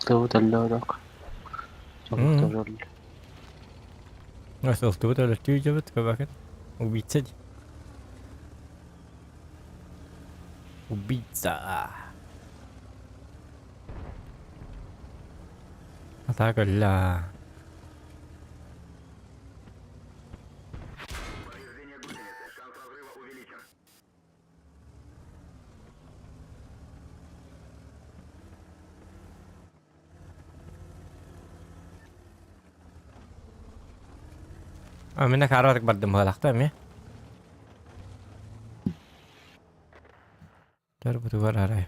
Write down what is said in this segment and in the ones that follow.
Сылтыбыт өллөөдөх. Сылтыбыт өллө. Сылтыбыт өлөттүү дьабыт көбөкүн. Убийца ди. Убийца. Атаа көллө. А мин акаарбатык бардым быһалахта эмиэ. Төрбутугар арай.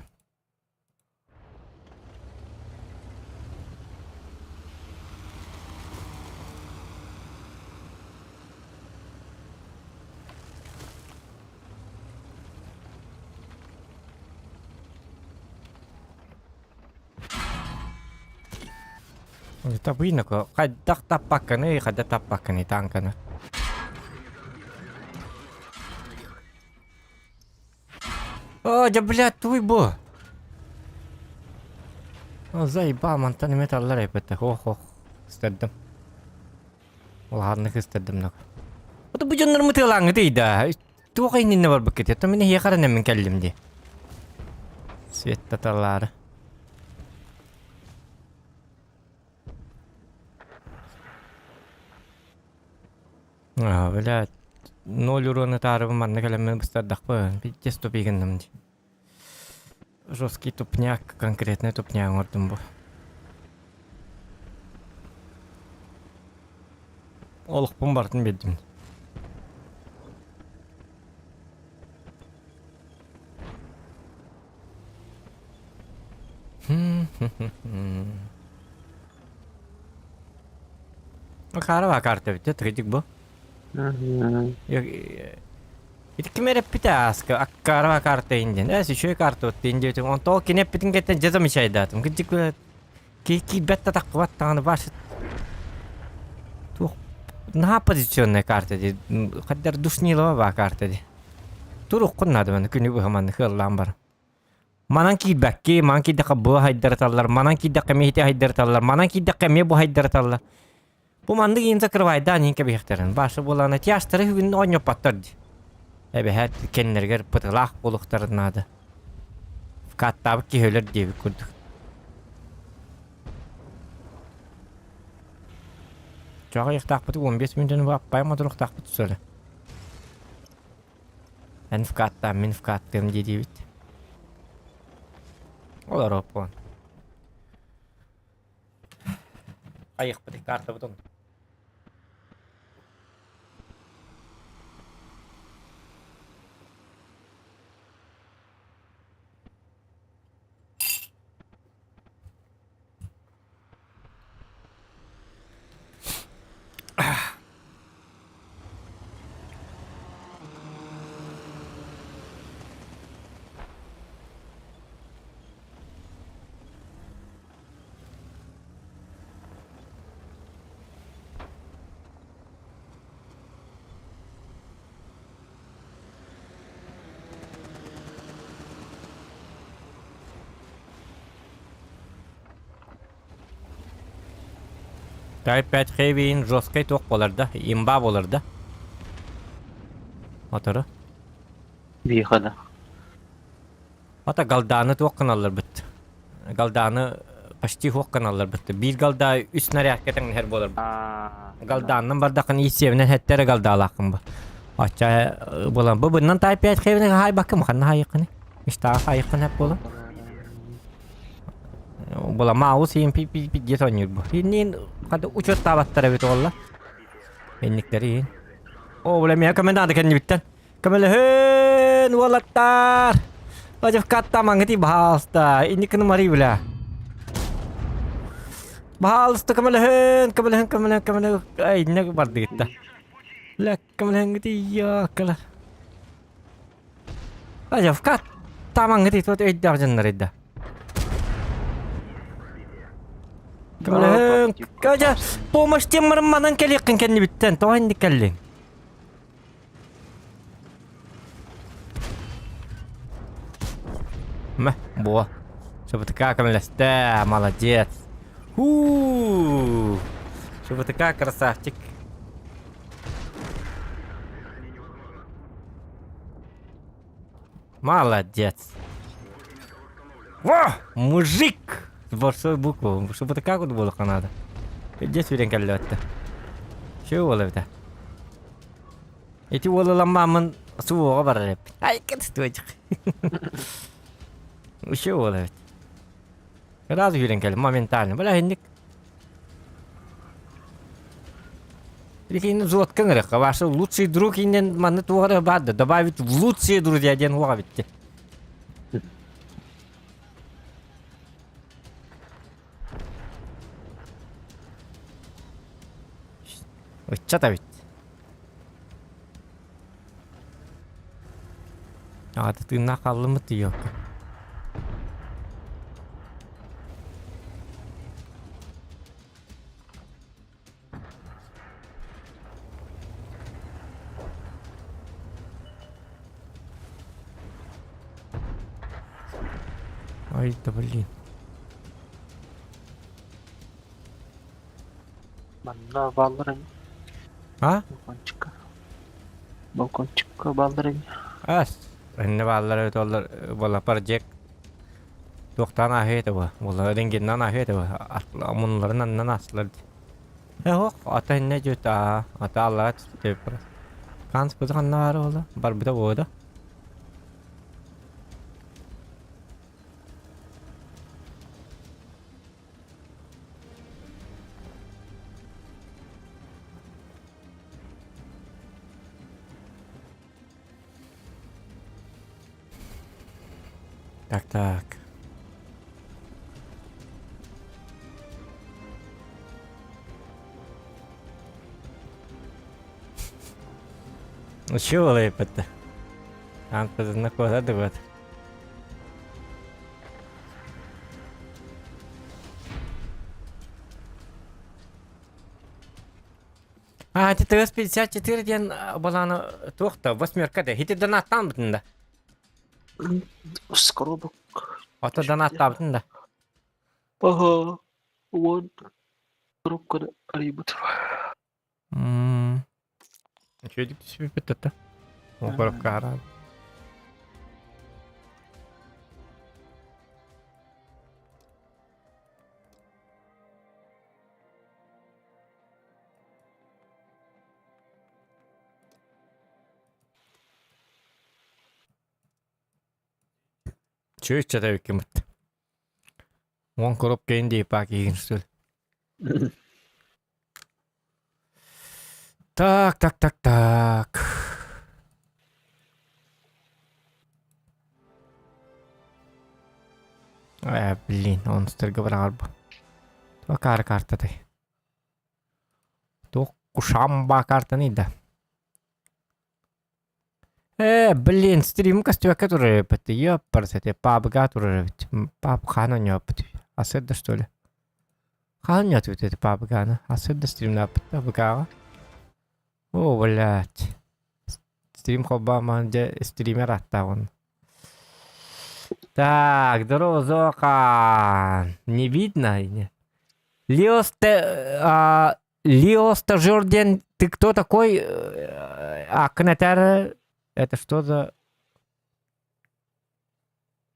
Табыйнако хайдах таппаккыный, хайдах таппаккыный тааҥканы. О, да блядь, туй бу. О, заебал, мантан эме таллар эппетте. Ох, ох, ыстардым. Улаханнык ыстардым нак. Ото бу дьоннор мытыалааҥҥытый да. Туох иннинэ барбыккыт. Это мин эһиэхэ эрэнэммин кэллим дии. Светтаталаары. Аа, блядь, ноль урона таарыбын манна кэлэммин быстардахпын, пиздец тупик гынным дии. Жесткий тупняк, конкретный тупняк оҥордум бу. Олохпун барытын биэрдим. Хаара карта бит, тыгыдык бу. Ити ким эрэппитэ ааска аккарова карта индин. Э, үчүгэй карта вот индиэтим. Он тол кини эппитин кэттен дьэ замечайдаатым. Кырдьык ки киирбэт да таххыбат даҕаны баш туох наһаа позиционная карта ди. Хаддар душнилова баа карта ди. Туруккун надо маны күнү быһа манны кыаллаан бар. Манан киирбэкки, манан киирдэххэ бу хайдараталлар, манан киирдэххэ эмиэ ити хайдараталлар, манан киирдэххэ эмиэ бу хайдараталлар. Бу маннык иин закрывайдаан иин кэбиһиэхтэрин. Баша буолаана тяжтары бүгүн оонньоппоттор дии. Эбэһээт кэннэригэр пытылаах буолуохтарын наада. Вкаттаабыт киһи өлөр диэбит курдук. Чоҕо ыйыахтаахпыт 15 мүнүүтүн аппайым отуруохтаахпыт сөle. Эн вкаттаан, мин вкаттыам дии диибит. Олор оппуон. Айыхпыт картабытын. Type 5 Heavy'in жесткай туох буолар да, имба буолар да. Мотору. Биэхэ да. Ата галдааны туох гыналларбыт. Галдааны почти хуох гыналларбыт. Биир галда үс снарядка тэҥнэһэр буолар. Галдааннан бардаххын ииссиэбинэн хэттэрэ галдаалааххын бу. Ачча буолан бу быннан Type 5 Heavy'ни хаайбаккын ханна хаайыккыный? Мечтаҕа хаайыккын хэп буолан. Була маус иин пи пи пи диэт оонньуур бу. Инниин хата учуоттаабаттар эбит уолла. Инниктери иин. О, бля, миэхэ көмө наада кэннибиттэн. Көмөлөһүн, уолаттар! Вадивкатта маңгыти баһаалыста. Инникини мари, бля. Баһаалыста көмөлөһүн, көмөлөһүн, көмөлөһүн, көмөлөһүн. Ай, инне бардыгытта. Бля, көмөлөһүн йоккала. Вадивкат тамаңгыти тот өйдөөх дьоннор ыйда. Көмөлөһүн, Катя, помощь теммарым манан кэлиэххин кэннибиттэн, тоҕо инник кэллиҥ? Мэ, буо. ШБТК көмөлөстө, молодец. Хуу! ШБТК красавчик. Молодец. Во! Мужик! С большой буквы. ШБТК куда было надо. Где сүүрэн кэллэ өттө? Чего буола эбитэ? Ити уол ыламмааммын суоҕа барар эппит. Ай, кытыстыачык. Еще буола эбит. Сразу киирэн кэлим, моментально. Бля, инник. Икини зуотка ыҥырыахха. Ваш лучший друг иннен манны туох эрэ баар да добавить в лучшие друзья диэн уоҕа битти. Ыччат эбит. Аҕата тыыннаах хааллыммыт тиийиэххэ. Ай да блин. Манна бааллар ини. А? Балкончикка. Балкончикка бааллар ини. Ас. Инне бааллар эбит оллар буолла парджек туохтаан ааһыа этэ буо. Буолла рентгеннан ааһыа этэ буо. Муннуларын аннынан аастылар дии. Э ох, ата инне дьүт аа, ата аллара түстэ Канс быты ханна баара буолла? Барбыта буолуо да? Так, так. Чего лэйпэтэ? Антазына куотадыбыт. А, ити ТС-54 диэн балааны туох да, восьмерка да, ити донаттаан бутун да. С коробок. Ото донаттаабытын да. Ага, уон коробканы арыйбыт. Үчүгэйдик түсүбүппүт да. Ол коробка араан. Чүөччэ да эбиккин Уон коробка индии пак игин что ли? Так, так, так, так. Э, блин, он стерга быраҕар бу. Туох картатай? Туох кушамба картаны да. Э, блин, стрим көстүбэккэ турар эбит. Ёппарсете, пабга турар эбит. Паб хаан оонньооппут. Асыр да что ли? Хаан оонньоотубут эти пабганы. Асыр да стримнааппыт да ВК-ҕа. О, блядь. Стрим холбоомаан дьэ стример ааттааҕын. Так, здорово, Зохан. Не видно? Лео Лео стажер диэн ты кто такой? Ааккын этээр это что за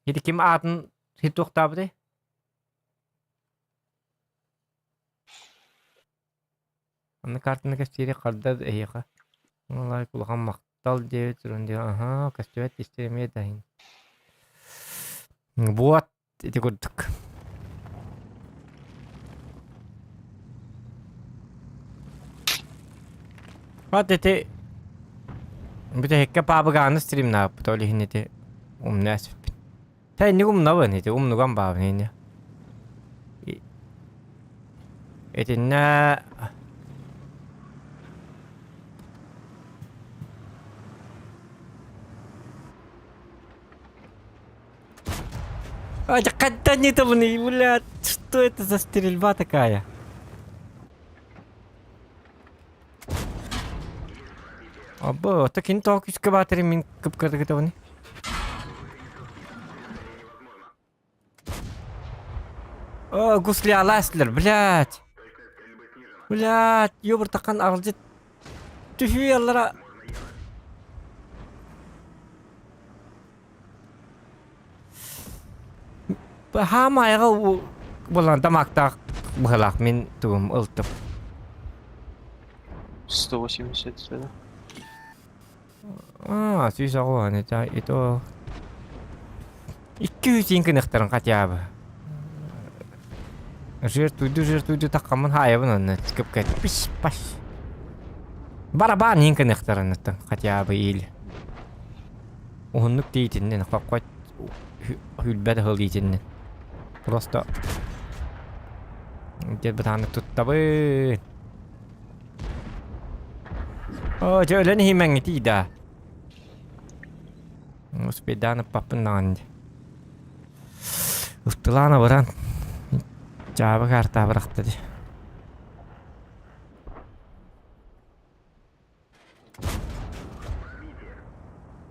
Ити ким аатын хитуохтаабытай? Аны картаны кэпсиири харда эһиэхэ. Лайк улахан махтал диэбит туран диэн аһаа көстүбэт истэр эмиэ да иһин. Вот ити курдук. Вот ити бүтэһиккэ паабыгааны стримнаабыт ол иһин ити умна эспиппин. Тэ инник умнабын ити умнуган баабын ини. Итиннэ А, когда не блядь, что это за стрельба такая? Абы, так кини тоҕо күүскэ баатырын мин кып-кырдыгытабыный? О, гусляласлер, блядь. Блядь, ёбуртахан аралдьыт түһүү аллара. Хаамайга булан тамактаах быһалаах мин тугум ылтым. 180 да? Аа, 180 это это 200 гыныхтарын хотя бы. Жертвуйду, жертвуйду таққамын хайабын онно кыпка пиш паш. Барабан инкыныхтарын хотя бы или. Уһуннук тиитиннин, хоппот хүлбэт ыһыл иитиннин. Просто дед бытааннык туттабын. Оо, дьэ өлөн иһимэҥҥитий да. Успейдаан ыппаппын даҕаны дии. Ыстылаан абыран дьаабы каартаа бырахта дии.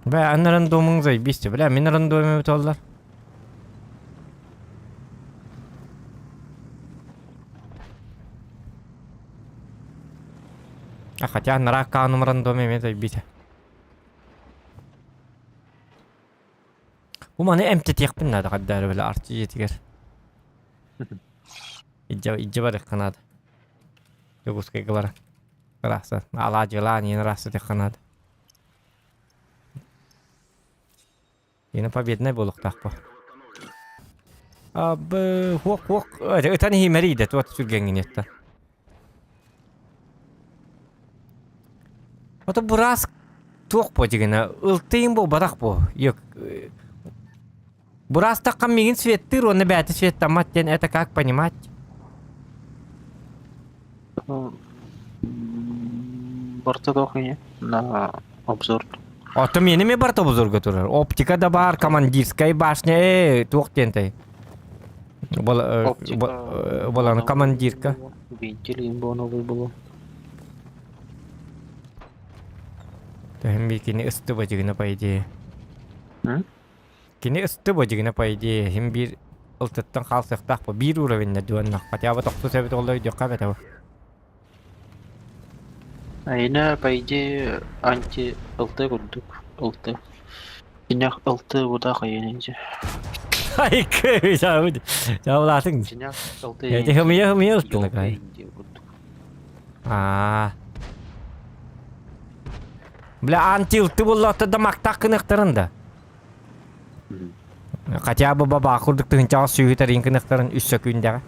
Бля, аны рандомуҥ заебись, бля, мин рандомум этоллар. А хотя анараа аккаунум рандом эмиэ заебись. Бу маны эмтэтиэхпин наада хаддаары бля арчы дьиэтигэр. Илдьэ илдьэ барыахха наада. Дьокуускайга баран. Ыраахса алаадьылаан иһин ыраахсытыахха наада. Иһин победнай буолуохтаах бу. Абы хуох хуох ытан иһимэрий да туот сүргэҥҥин еттан. Ото бураас туох бу дигинэ ылтыйын буолбатах бу. Бураастахха миигин светтыыр уонна бэйэтэ светтаммат диэн это как понимать? Барыта туох ийэ на обзор. Ото миэнэ эмиэ барыта обзорга турар. Оптика да баар, командирская башня, ээ, туох диэнтэй. Оптика. Боланы командирка. Вентиль новый было. Төһөн бикини ыстыба дьигинэ по идее. Кини ыстыба дьигинэ по идее иһин биир ылтыттан хаалсыахтаах бу биир уровеньна дуонна хотя бы тохтус эбит ол өйдүөххэ эбэтэ бу. Айна, по идее, анти ЛТ курдук. ЛТ. Кинях ЛТ буда хайынынча. Ай кö Жабылаатыҥ. Кинях ЛТ. Эти хымыйа хымыйа ылтылык ай. Аа. Бля анти ылты буллаата да мактаах гыныахтарын да. Хотя бы бабаа курдук тыһынчаҕа сүүһүтэр инкыныахтарын үс сөкүүндэҕэ.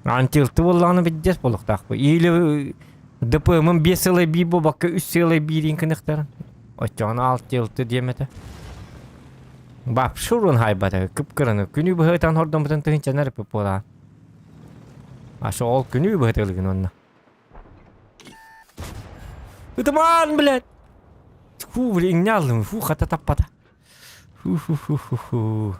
Антилты буоллаҕына биддес буолуохтаахпы. Или ДПМ биэс сылай биир буолбакка үс сылай биир инкыныахтарын. Оччоҕуна алтилты диэм этэ. Бапшурун хайбата кып-кыраны күнү быһытан хордоммутун тыһынчанар буолаан. А ол күнү быһытылыгын онно. Ытымаан, блядь! Фу, блин, иҥнэ алдым. Фу, хата таппата. Фу-фу-фу-фу-фу.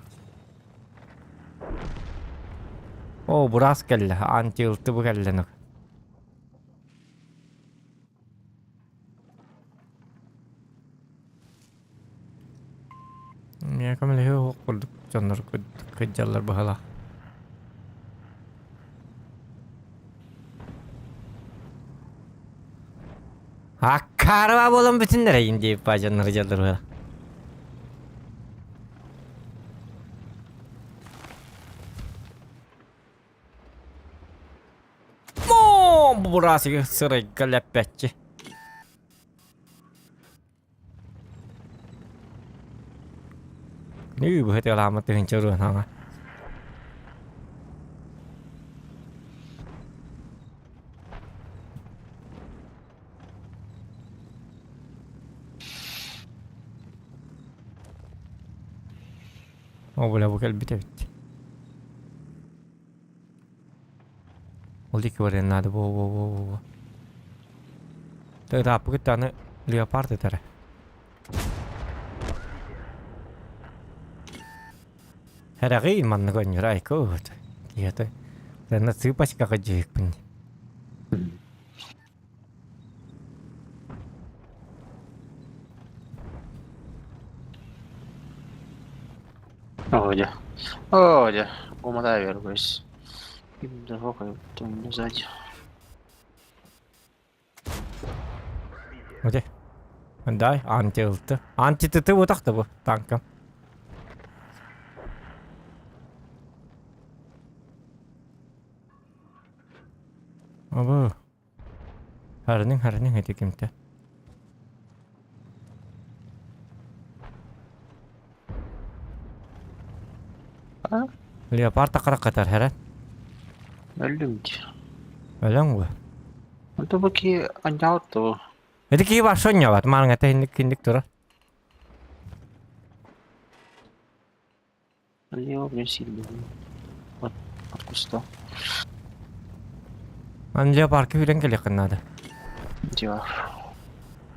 О, бураас кэллэ. Антилты бу кэллэ нук. Миэхэ көмөлөһүө суох курдук дьоннор кыдьаллар быһалаах. Аккаарыба буолан бүтүннэр эйин диэбит баа дьоннор дьаллар быһа. Бу сырайга лэппэччи. Нүү быһытыалааммыт тыһыынча уруһанаҕа. О, бля, бу кэлбит эбит. Ол диэки барыан наада буо-буо-буо-буо. Ырааппыкыт аны леопард этэрэ. Эрэҕий маннык оонньуур айка уһут. Киһиэтэ на цыпочкаҕа дьиһикпин. Оо дьэ. Оо дьэ, уматаа биэрбэс. Ким да сзади. Оте. Дай, анти-ылты. Анти-ТТ утахта бу танка. Абы. Харының харының эти кимте. А? Леопард тақыра қатар, хәрә? Өлдүм дии. Өлөң бу. Это бу ки анньаабыт дуо? Ити киһи бар сонньуобат, маарыҥата инник кинник турар. Лео блин сильный. От, от куста. Аны леопардка үүрэн кэлиэххин наада. Дьиэ.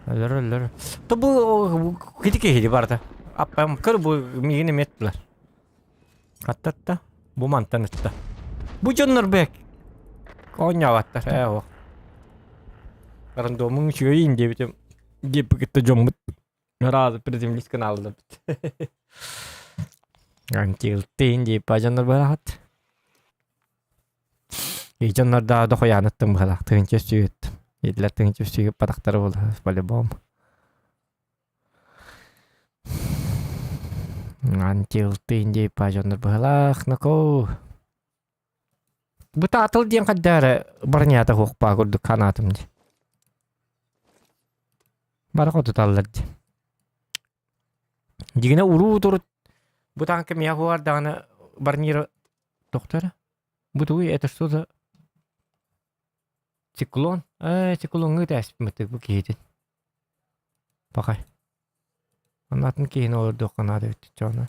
Өлөр өлөр. То бу кити киһи барда. Аппам көр бу миигин эмиэ ыттылар. Аттатта. Бу мантан ытта. Бу дьоннор бэк. Оонньообаттар ээ оһох. Рандомуҥ үчүгэйин диэбитим. Диэппи кытта дьоммут сразу приземлись гынааллыбыт. Антилтин диэп дьоннор быраҕат. И дьоннор да дохуйааныттым быһалаах тыһыынча сүөт. Идлэр тыһыынча сүөт батахтары буолла по-любому. Антилтын диэп дьоннор быһалаах ноко. Бу таатыл диэн хайдах эрэ бронята суох курдук санаатым дии. Бары хотуталлар дии. Дьиҥинэ уруу турут бу таҥка миэхэ уордаҕына барнира тохтор Бу тугуй это что за циклон? Ээ циклоҥҥа ытааспыт бу киһитин. Пахай. Анатын киһини олордуохха наада эбит чоно.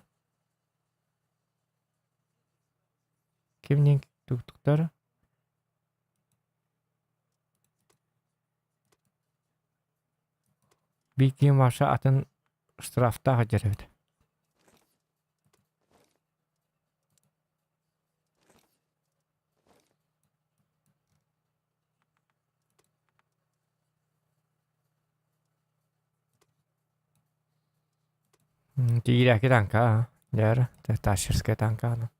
Кимниин туктуктара? Биир киһи Маша атын штрафтаах сылдьар эбит. Тиирээки таҥка дьэ тащерская таҥка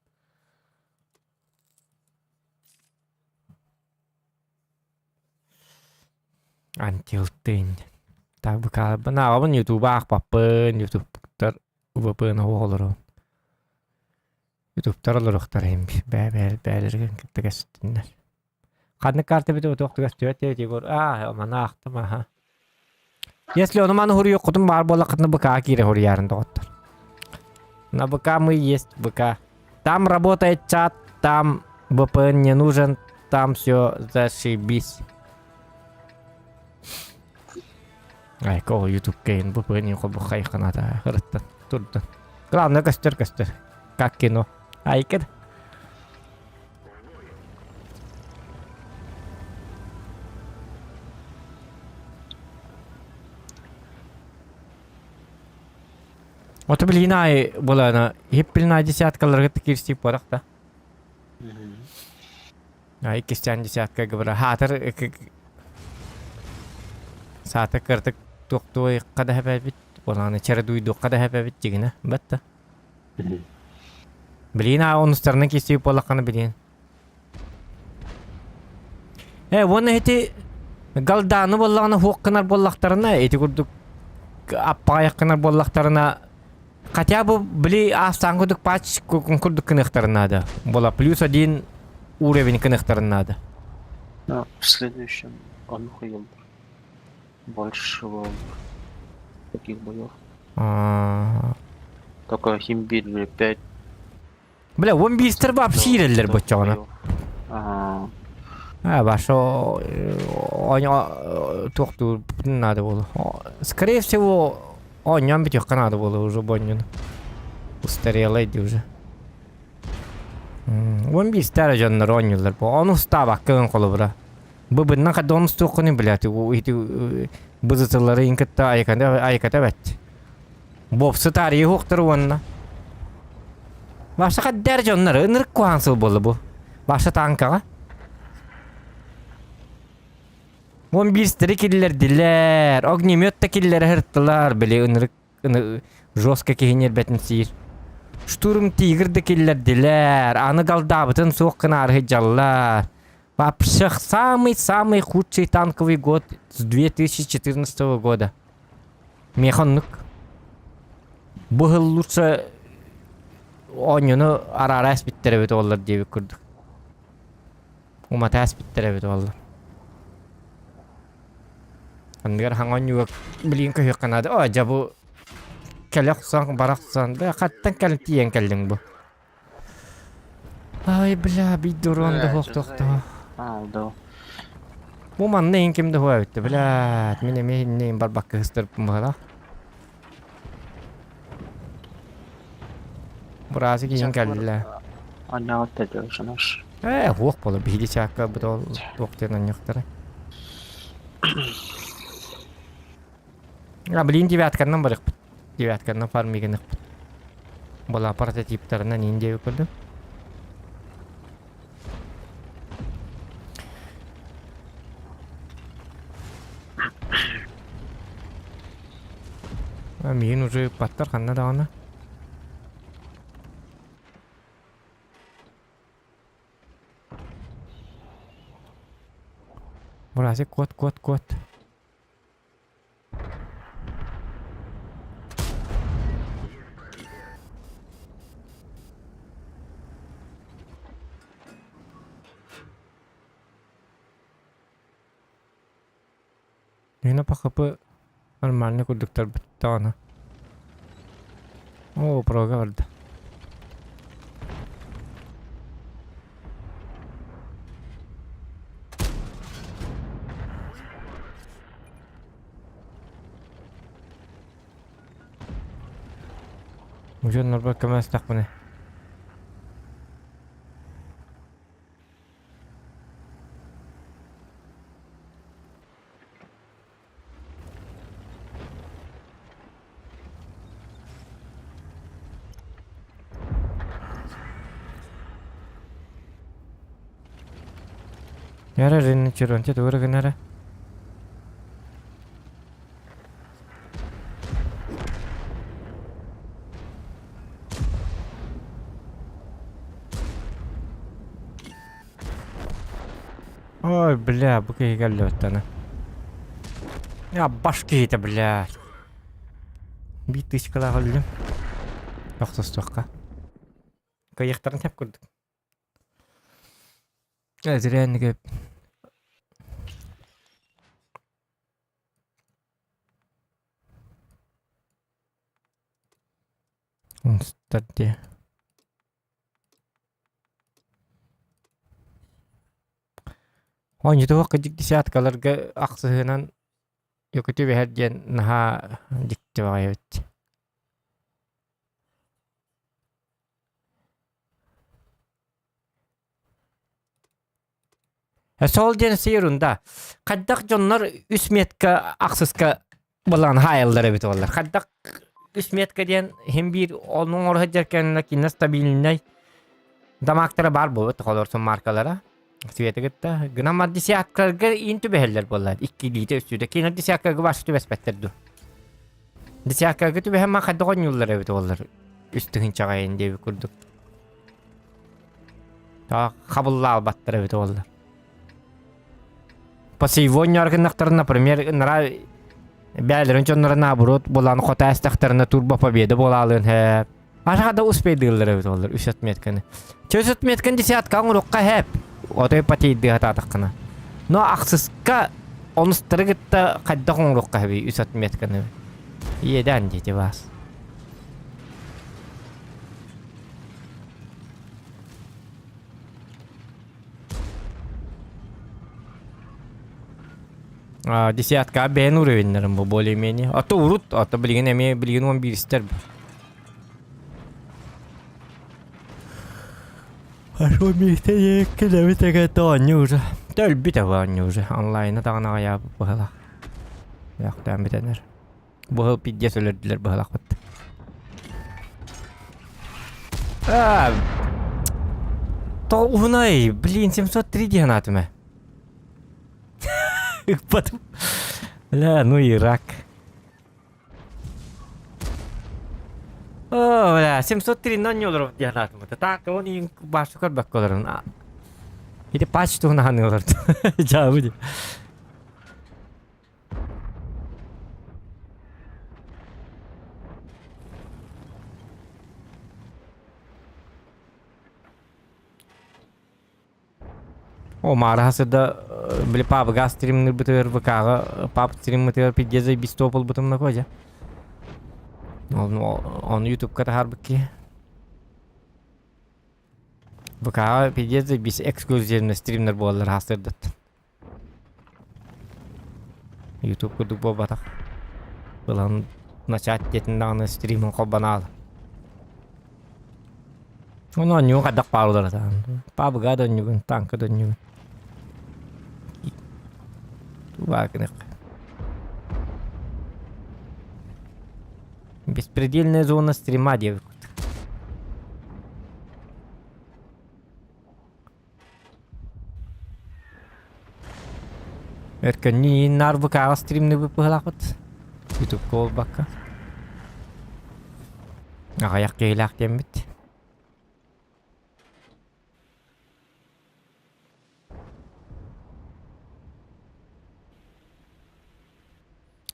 Антилтын. Так быкаабын ааҕабын ютуба аахпаппын ютубтар ВП-ны оһох олоробун. Ютубтар олоруохтар иһин бээ бээ бээлэригин кытта кэстиннэр. Ханнык карта бит туох көстүбэт диэбит Егор. Аа, маны аахтым аха. Если ону маны хуруйуоххутун баар буоллаххытына БК киирэ хуруйаарын доҕоттор. На БК мы есть БК. Там работает чат, там VPN не нужен, там все зашибись. Ай, кого YouTube кейн VPN холбу хайханата хырыттан турдан. Главное көстөр көстөр. Как кино. Айкыр. Ото билигин аайы буолаана иһиппилин аайы десяткаларга киирсиик буолах да. А иккистээн десятка гыбыра хаатыр саата кыртык туохтуойха да хэбэбит буолаана чэрэдуйдуохха да хэбэбит дьигинэ батта. Билигин аа онустарынан киирсиик буоллаххына билигин. Э уонна ити галдааны буоллаҕына хуох гынар буоллахтарына ити курдук аппаҕайах гынар буоллахтарына хотя бы били аастаан курдук патч курдук гыныахтарын наада. Буола плюс один уровень гыныахтарын наада. Ну, в следующем он хуел большего таких боев. А, Только Химбир 5 Бля, он биистэр баап сиирэллэр боччоҕуна. Аа, А, ваша туохтуур надо было. Скорее всего, оонньоон бүтүөххэ наада буолуо уже бонньун. Устарелай дии уже. Уон биистэр дьоннор оонньууллар бу. Ону устаабаккын холобура. Бу быннан хадда он устуоххуну блядь, ити бызытыллары кытта айката айката бэт. Бопсу таарыйа уһуктар уонна. Баша хаддэр дьоннор ынырык куһаҕан сыл буолла бу. Баша таанкаҕа. Уон биирстэри киллэрдилэр, огнемет да киллэрэ сырыттылар, били ынырык жестко киһи ньиэрбэтин сиир. Штурм Тигр да киллэрдилэр. Аны галдаабытын суох гынаары сылдьаллар. Вообще самый-самый худший танковый год с 2014 года. Миэхэ оннук. Бу сыл лучше оонньууну араара эспиттэр эбит уоллар диэбит курдук. Умата эспиттэр эбит уоллар. Анныгар хаҥа оонньууга билигин көһүөххэ наада. Оо, дьэ бу кэлэ охсон, бара охсон, бля, хаттан кэлэн тиийэн кэллиҥ бу? Ай, бля, биир дрон да Бля, суох что за... тохтоо. А, да. Бу манна иһин ким да суох эбит бля, мин эмиэ иннин барбакка сыстарбын быһалаах. Быраасы киһин кэллэ. Анньаҕыт тэдиэшин аш. Ээ, суох буолар, биһиги чаакка бу ол туох диэн анньахтара. А, блин, девятканнан барыахпыт. Девятканнан фармигыныхпыт. Была прототиптарынан индия көрдүм. А, миигин уже ыппаттар ханна даҕаны. Бырасик куот куот куот. Мин ПХП нормально курдуктар даҕаны. Оо, прога барда. Дьоннорбор көмөлөстөхпүнэ. Яра ринни чурунча тугура гынара. Ой, бля, бу киһи кэллэбиттана. Я баш киһитэ, бля. Биир тысячалаах өллүм. Охсустуохха. Кыайыахтарын сөп курдук. Зря Устар дии. Оонньуу кырдьык десяткаларга ахсыһынан Якутия түбэһэр диэн наһаа дьикти баҕайы эбит. Сол диэн ерунда. Хайдах дьоннор үс метка ахсыска былаан хаайаллар эбит олар. Хайдах үс метка диэн хим биир оннун оҥоро сылдьар кэннэ кинэ стабильнай дамаактара баар буолбут холорсун маркалара. Света кытта гынан десяткаларга иин түбэһэллэр буоллар. Иккилиитэ үстүүтэ. Кинэ десяткаларга башы түбэспэттэр дуу. Десяткаларга түбэһэн ма хайдах оонньууллар эбит олар. Үс тыһыынчаҕайын диэбит курдук. Хабыллаабаттар эбит уоллар. По сегодня гыннахтарына, например, нара бээлэрин дьонноро наоборот булан хото эстэхтэринэ турбо победа буолаалыын хэп. Араха да успейдыыллар эбит уоллар үс отметканы. Чөс отметканы десятка оҥоруохха хэп. Отой потейдыы сатаатаххына. Но ахсыска онустары кытта хайдах оҥоруохха хэбий үс отметканы. Иэдээн диэти баас. А, десятка бэйэн уровеннарым бу более-менее. А то урут, а то билигин эмиэ билигин он биристер бу. Хорошо миэстэ кэлэбит эгэ оонньуу уже. Өлбүт оонньуу уже. Онлайна даҕаны аҕыйаабыт быһалаах. Яхтаан бүтэнэр. Быһыл пиздец өлөрдүлэр быһалахпыт. А, то уһунай, блин, 703 диэн аатым ээ. Ыкпатым. Бля, ну и рак. О, бля, 703 ноль диэн аатымыта. Так, он иин башы көрбөккө олорун. Ити патч туһун аһаны олорду. Жабы ди. О, маараһа сыда били пабыга стримнырбытыгар ВК-ҕа паб стриммытыгар пиздец заебись буолбутум на кожа. Оны ютубка таһаарбыт киһи. ВК-ҕа пиздец заебись эксклюзивный стримнер буоллар хаастырдат. Ютуб курдук буолбатах. Ылан начать диэтин даҕаны стримин холбонаал. Ону оонньуугун хайдах баар атаан. Пабыга да оонньуугун, танка да оонньуугун. Тубаа гынык. Беспредельная зона стрима диэбит. Өркөннүү наар ВК-ҕа стримныыбыт быһыылаахпыт. Ютубка буолбакка. Аҕыйах киһилээх диэммит.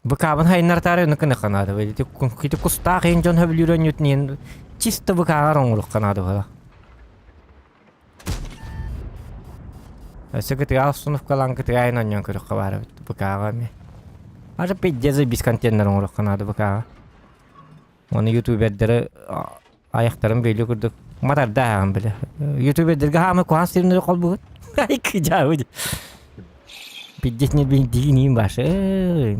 ВК-бын хайыннартаары ыныкы наада Ити кустаах иһин дьон сөбүлүүр оонньуутун иһин чисто ВК-ҕар оҥоруохха наада быһыылаах. Өссө кытыга установкалаан кытыга айан оонньоон көрүөххэ баар эбит ВК-ҕа эмиэ. Ары пиздец заебись контеннер оҥоруохха наада ВК-ҕа. Оны ютубердары айахтарын бөйлүү курдук матарда ааҕан билэ. Ютубердергэ хаамы куһаан стримнери холбугут. Ай кыдьаабы. Пиздец не бин башы.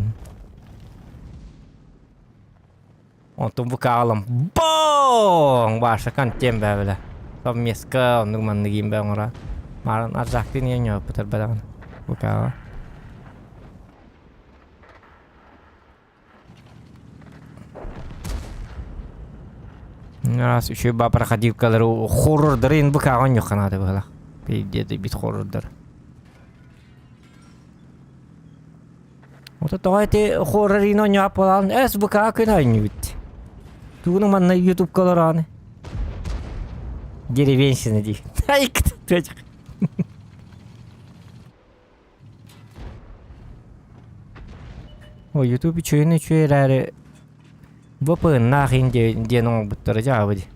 Онтон бу каалам боң баша контент бэбиле. Совместка оннук маннык иин бэ оҥора. Марын аржактын иэн ньооппутар бэдэҕин. Бу каала. Раз үчүгэй ба проходилкалары хоррордары ин быкааҕа оонньуохха наада быһыылаах. Пиздец бит хоррордар. Ото тоҕо ити хоррорины оонньоох буолаҕын эс БК күн оонньуубут. Тугуну манна ютубка олороҕун? Деревенщина дии. Ай, О, YouTube үчүгэйин үчүгэй эрээри VPN-наах иһин диэн оҥорбуттара дьаабы дии.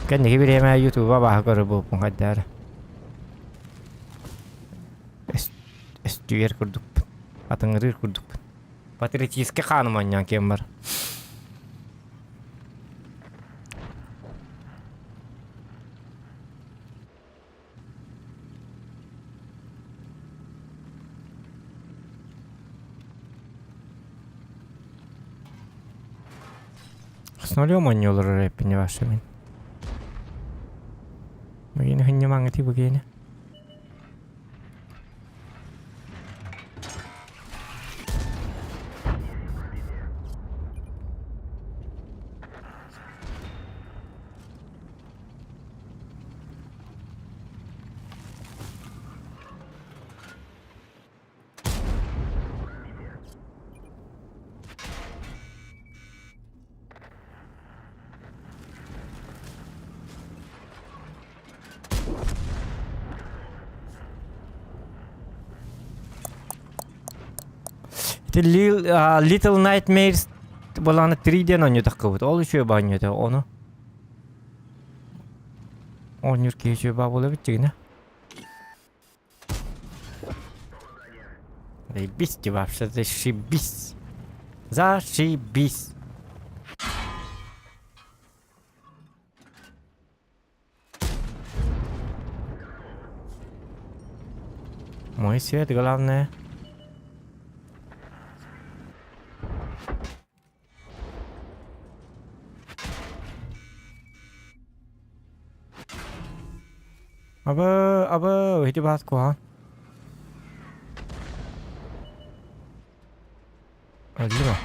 Кэнники бириэмэ YouTube абааһы көрөр буолбуппун хайдах эрэ. Өстүйэр курдукпун. Атыҥырыыр курдукпун. Патриотическай хааным оонньоон киэн бар. С нулем оонньуулар эппин ваша мин. Бүгүн хынньамаҥҥытый бүгүнэ. Ити Little Nightmares буолаҕына 3D оонньуутаххыбыт. Ол үчүгэй баанньыта ону. Оонньуур киһи үчүгэй баа буола эбит дьигинэ. Заебись ты вообще, зашибись. Зашибись. Мой свет, главное. Абы, абы, ити баас куһаҕан. Өллүм ээ.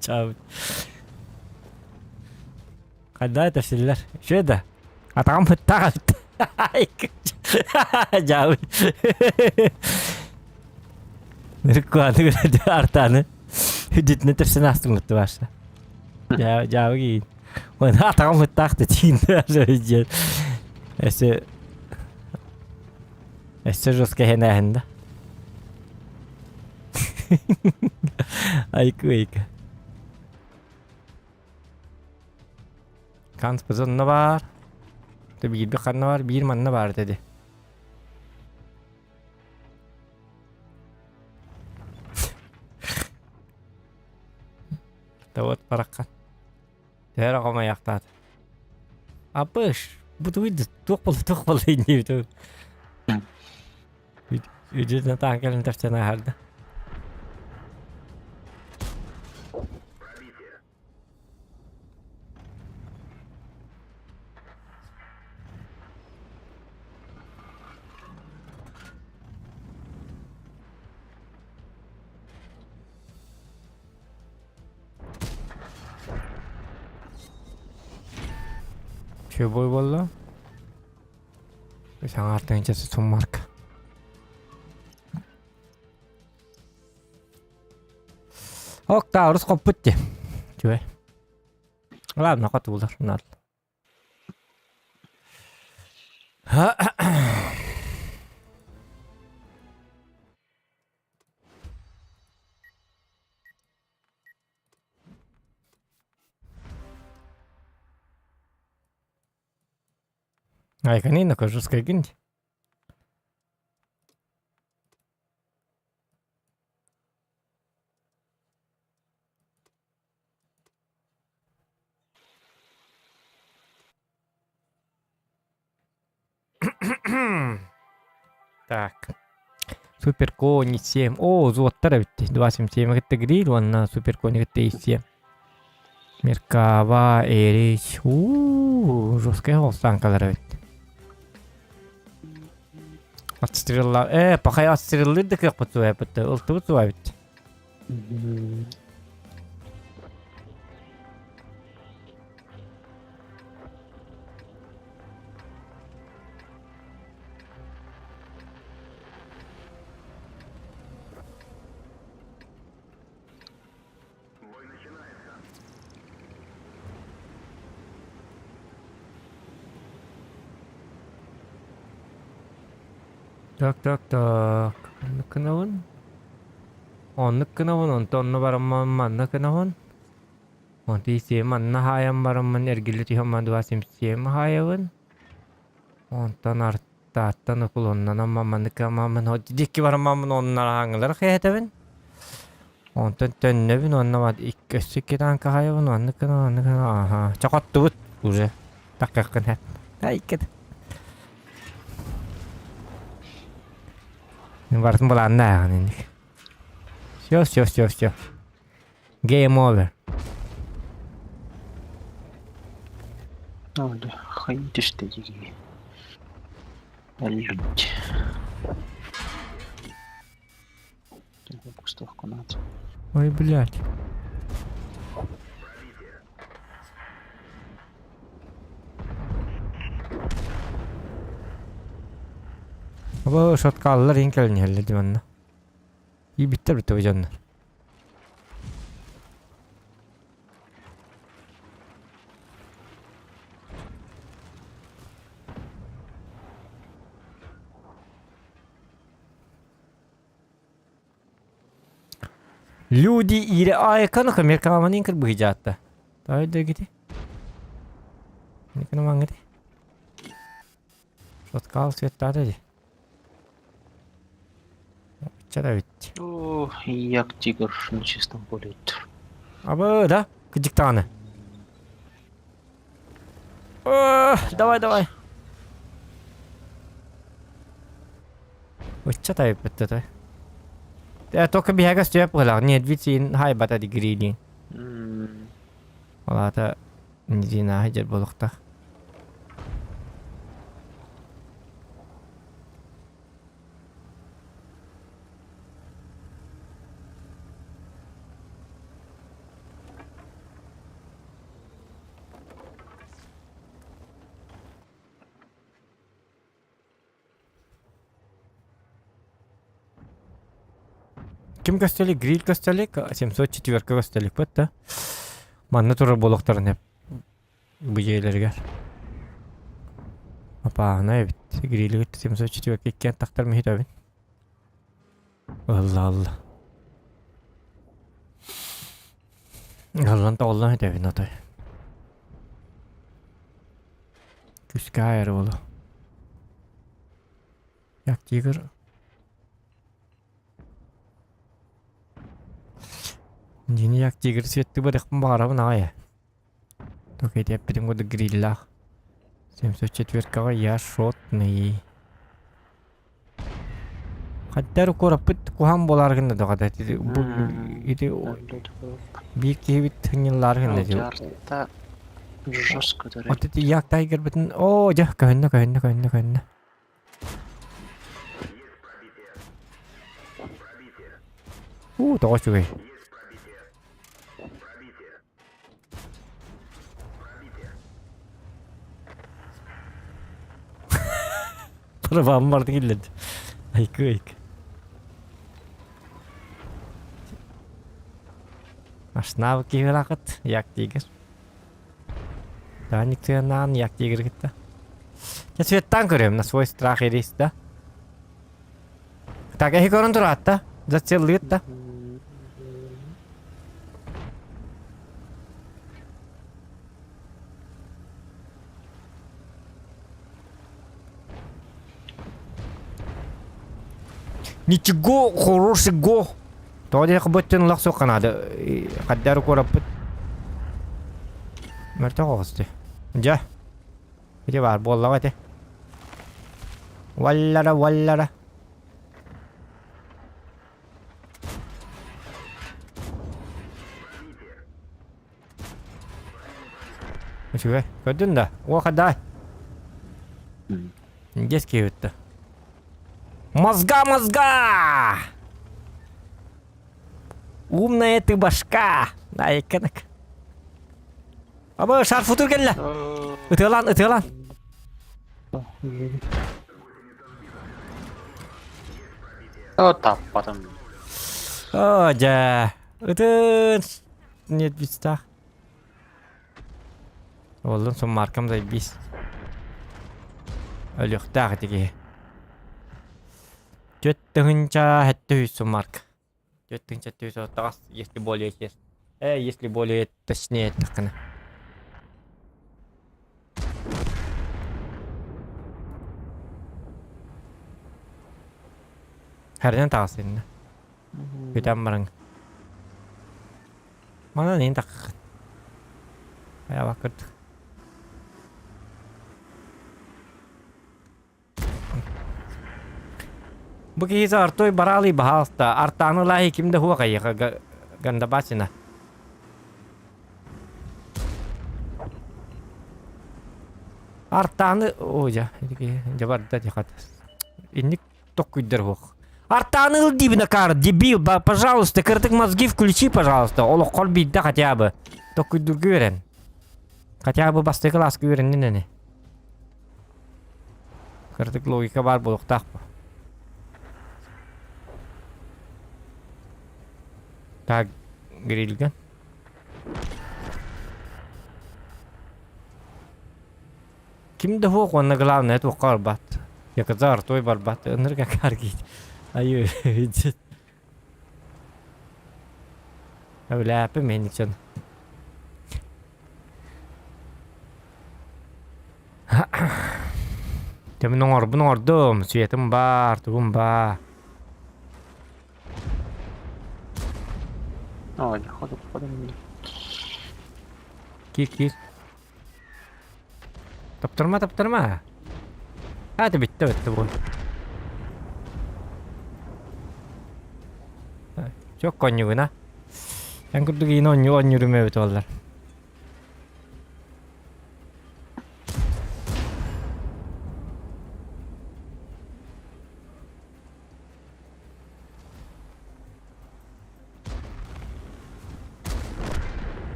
Чаабыт. Хайдах этэрсиллэр? Үчүгэй да? Атаҕым ыттаах эбит. Дьаабыт. Нырыккуаны артаны үдүтүнэ төрсөн астым гытты башта. Жабы кийин. Оны атаҕым ыттаах да тиин диэн. Өссө өссө жестко хэнээһин да. Айку айка. Канспыз онно баар. Биирби ханна бар, биир манна баар dedi. Да вот бараххан. Төһө хомойохтоото. Апыш, бу тугуй туох буолла туох буолла иннибит. Үдүнэ таан кэлэн тахсан аһарда. Чөбой буолла. Саҥаартан часы суммарка. Ок, таурус хоппут ти. Чүбэ. Ладно, хотуулар, надо. Айканина кожускай гинди. Так. Супер Кони 7. О, золоттар эбит. 277 кытта гриль уонна Супер Кони кытта 7. Меркава, Эрич. Уу, жесткая холстанкалар эбит. Отстрелла. Пахай отстреллы да кыахпыт суайбыт. Ылтыбыт суайбыт. Так, так, так. Оннук гынабын. Оннук гынабын, онтон онно бараммын, манна гынабын. Онтон сиэм манна хаайан бараммын, эргиллэ түһэн ман 277 хаайабын. Онтон артааттан уклоннанан маннык маммын дикки бараммын оннар ааңылар хээтэбин. Онтон төннөбүн онно мат икки өссө икки таанка хаайабын оннук гына оннук гына аха чокоттубут уже таккаккын хэт. Ай икки. Барытын былаанна ааҕан инник. Все, все, все, все. Game over. Оля, хайы түстэ дии. Өллүт. Кустах канат. Ой, блядь. Бу шоткаллар иң кэлин иһэллэр дии манна. Иибиттэр бүттэ бу дьоннор. Люди ире айканы Америкаманын кырбыһыжаатта. Тай да гити. Никана маңгити. Шоткал светтата ди. Чара ведь. О, як тигр на чистом поле. Абы, да? Кыдьыктааны. Давай, давай. Очча тайппыт Только биһэгэ сөп быһылаах. Нет, ведь хайбата ди грилин. Олата нидина хajар болуктах. Ким көстөлүк? Гриль көстөлүк, 704 көстөлүк бат да. Манна турар буолуохтарын бу дьиэлэригэр. Апаана эбит. Грилигит 704 иккиэн тахтар миһитэбин. Алла алла. Аллан тоҕуллан этэбин отой. Күскэ аайар буолу. Як тигр. Дьини як тигр светты барыхпын баҕарабын аҕай. Только эти эппитим курдук гриллаах. 74-га я шотный. Хаттар куораппыт куһаан буолаар гынна доҕо бу ити биир киһибит тынньыллаар гынна ди. Алжарта жестко Вот ити як тайгербытын оо дьэ көһүннэ көһүннэ көһүннэ көһүннэ. Уу тоҕо үчүгэй. Правам барды киллэрdi. Айкы айкы. Машина киһилаахыт як тигр. Таник тыанаан як тигр кытта. Я цветтан көрөм на свой страх и риск, да? Так, эһи көрөн тураатта. Зацеллыт да. Ничего хорошего. Тоҕо диэххэ бу өттүн улах суох наада. Хаддары куораппыт. Мөлтөх оҕус дии. Дьэ. Ити баар буоллаҕа ити. Валлара, валлара. Үчүгэй. Көрдүн да? Уохадай. Детский өттө. Мозга, мозга! Умная ты башка! Айканак. Аба шарфутур кэллэ. Ытыалаан, ытыалаан. О, таппатым. О, дьэ. Ытын. Нет, бистах. Оллун суммаркам заебись. Өлүөхтээх ити киһи. 4700 суммарка. 4700 таҕас, если более честно. Если более точнее эттэххинэ. Хэринэн таҕас иннэ. Бүтэн баран. Манан иин таххын. Айабак кырдык. Бу киһи артой бараалый баһаалта. Артааны лааһи ким да хуа кайыха гандабасина. Артааны о дьа дьабарда дихат. Инник токкуйдар хуох. Артааны ыл диибин акаар, дебил, пожалуйста, кырдык мозги включи, пожалуйста. Олоххор биирдэ хотя бы. Токкуйдурга үөрэн. Хотя бы бастакы класска үөрэннин ини. Кырдык логика баар буолуохтаах бу. Так, грильган. Ким да суох уонна главное туохха барбат. Якадза артой барбат. Ынырга каргит. Айы, Өлээппин мен ичен. Дьэ мин оҥорбун оҥордум, светым баар, тугум баар. Ой, ходу, ходу. Киир, киир. Таптарма, таптарма. Hadi bitti bitti bu. Çok konñугуна. Эн курдук иин оонньуу оонньуурум эбит буоллар.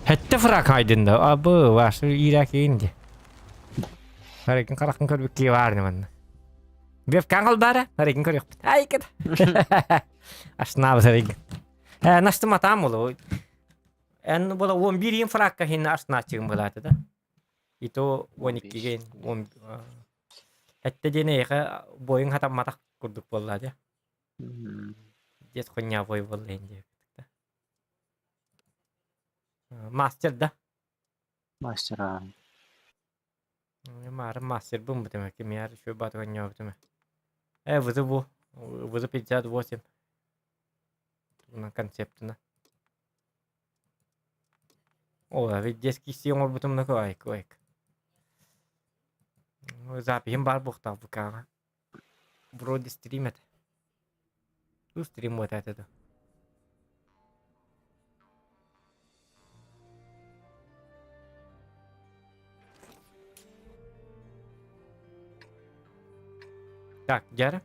Хэттэ фрак хайдында. Абы, вашы иирээк иин ди. Харекин харахын көрбүк кии баар манна. Вебкам баара, харекин көрүөхпүт. Ай, кэт. Ашнаабытарыг. Э, наштыматаам болу. Эн була 11 инфракка хин ашнаачыгым булааты да. И то 12-ге 10 Этте диэн эйиэхэ буойуҥ хатамматах курдук буолла дии. Дед хуйня бой буолла иһин диэбит. Мастер да? Мастер аан. Маары мастер бумбутум, кимиар еще батыганньообутум. Э, вызов бу. Вызов 58. На концептына. О, ведь детский стиль оҥорбутум на айк, айк. Запиһим баар буохтаах ВК-ҕа. Вроде стрим этэ. Ту стрим вот это да. Так, Дяра.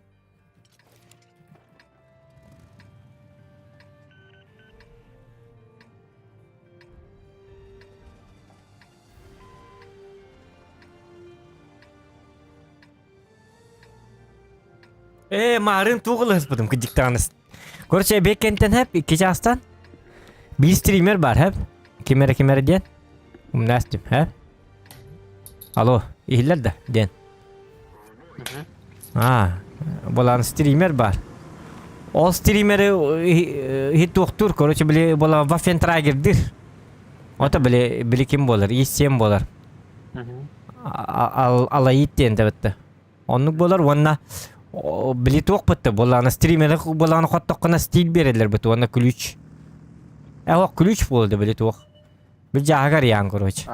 Ээ, маарыын туох ылыһыспытым кырдьыктаҕына. Короче, беккентэн хэп, икки чаастан. Биир стример бар хэп. Ким эрэ ким эрэ диэн. Умнаастым, хэп. Алло, иһиллэр да диэн. Аа, болан стример бар. Ол стримери иһит туохтуур, короче, били бола Ваффентрагердир. Ото били били ким болар, ИС-7 болар. Алаит диэн табытта. Оннук буолар уонна били туох бытта буоллаҕына стримери буоллаҕына хоттоххуна стиль биэрэллэр быт уонна ключ. Э ключ буолла били туох. Бил дьааһыгар ыйаан короче.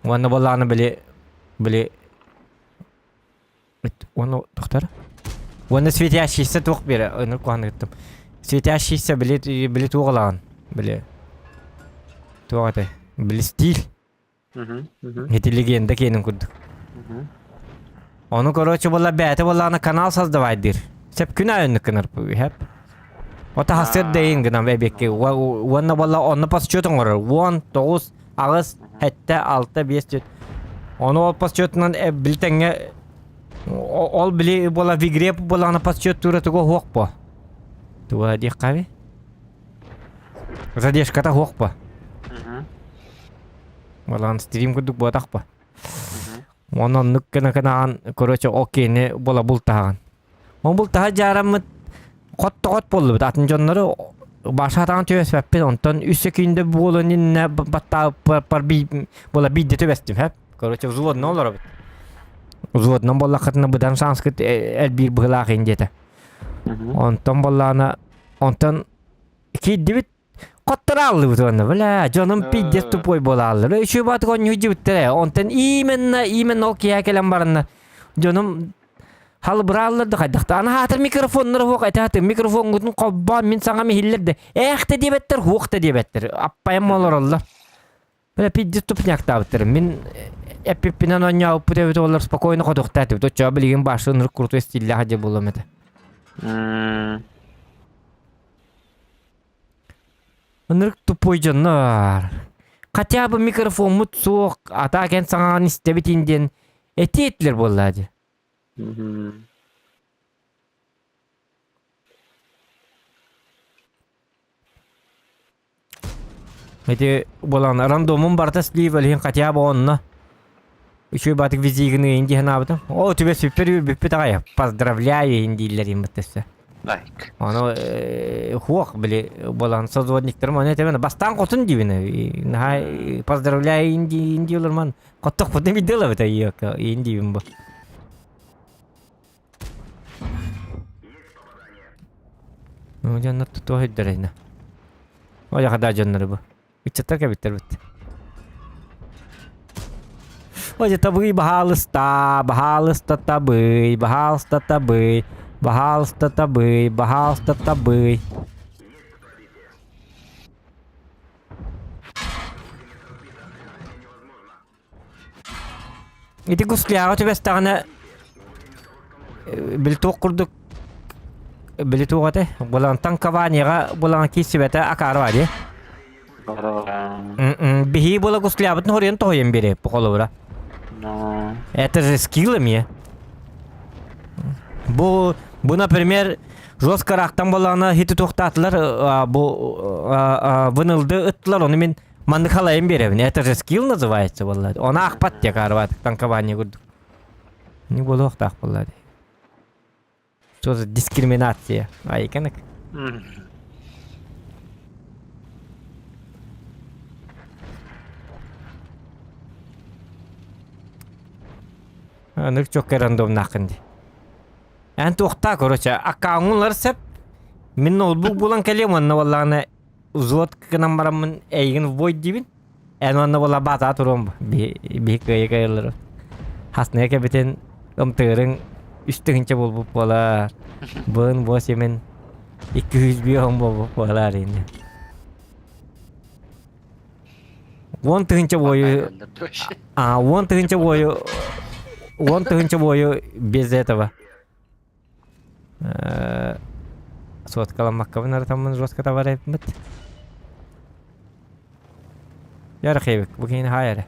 Уонна буоллаҕына били били уонна тохтор. Уонна светящийся туох биэрэ ыныр куһаныттым. Светящийся били били туох ылаҕын били туох этэй били стиль. Ити легенда киэнин курдук. Ону короче буолла бэйэтэ буоллаҕына канал создавайдыыр. Сөп күн аайы оннук гынар үһэп. Ота хасыр дэйин гынан эбиэкки уонна буолла онно подсчет оҥорор. 10, 9, 8, 7, 6, 5, 4. Ону ол подсчетунан били тэҥҥэ ол били буола в игре буоллаҕына подсчет тура туга суох по. Туга диэххэ Задержката суох по. Балаан стрим курдук буотах по. Онон оннук гына гынаан, короче, ол киһини була бултаһаҕын. Ол бултаһа дьаараммыт хот-тоҕот буоллубут. Атын дьоннору баша атаҕын түбэспэппит. Онтон үс секунда буолан иннэ баттаабыппар була биирдэ түбэстим. Хэп. Короче, взводно олоробут. Взводно буоллаххытына быдан шанскыт элбиир быһылаах ин диэтэ. Онтон буоллаҕына, онтон киирдибит Хотторааллыбыт уонна, бля, дьонум пиздец тупой буолааллар. Үчүгэй баатык оонньуу дьибиттэрэ. Онтон именно, именно ол киһи кэлэн баранна. Дьонум халбырааллар да хайдахта. Аны хаатыр микрофоннар хуох этэ микрофонгутун холбоон мин саҥам иһиллэр да. Ээх да диэбэттэр, хуох да диэбэттэр. Аппайам олороллор. Бля, пиздец тупняктаабыттар. Мин эппиппинэн оонньообуппут эбит олор спокойно ходуохтаатыбыт. Оччоҕо билигин башы ынырык крутой стиллээх дьэ буолуом этэ. Ынырык тупой дьоннор. Хотя бы микрофоммут суох, ата кэн саҥаҕын истэбит ин диэн этиэ этилэр буоллаа дии. Ити буолан рандомум барыта слив илин хотя бы онно. Үчүгэй баатык визигины ин дии санаабытым. О, тебе супер үөрбүппүт аҕай. Поздравляю иһин дииллэр им быттыса. Лайк. Ону хуох били буолан созвонниктарым ону этэмэн бастаан хотун диибин. Наһаа поздравляю ин диилэр ман хоттохпутун видела бит ин диибин бу. Ну, дьоннор тутуо өйдөрөйнө. Ой, хада дьоннору бу. Ыччаттар кэбиттэр бит. Ой, табый, баһаалыста, баһаалыста табый, баһаалыста табый, баһаалыста табый, баһаалыста табый. Ити гусляҕа түбэстэҕинэ били туох курдук били туох этэ булантан каванияҕа булан киирсибэтэ акаарва дии биһии була гуслябытын хоруйан тоһуйан биэриэп холобура это же скилл эмиэ бу бу например. Жестко рактан боллаҕына хити туохтаатылар бу вынылды ыттылар, ону мин маннык халайын биэрэбин. Это же скилл называется буолла. Оны аахпат диye карабат танкование курдук. Не буолуохтаах буолла. Что за дискриминация? Айканык. Анык чокка рандомнаахын ди. Эн туохтаа, короче, аккаунҥун сеп. Мин ноутбук булан кэлиэм уонна буоллаҕына взвод гынан бараммын эйигин в бой диибин. Эн уонна буолла баатаа туруом биһи кыайы кыайыллар. Хасныга кэбитин ымтыырыҥ үс тыһыынча буолбут буолар. Быын буос имин 205 буолбут буолар ини. 10 000 буойу а 10 000 буойу 10 000 буойу без этого соткаламмаккабын аратаммын жестко товар эппит. Ярахевик, бу киһини хаай эрэ.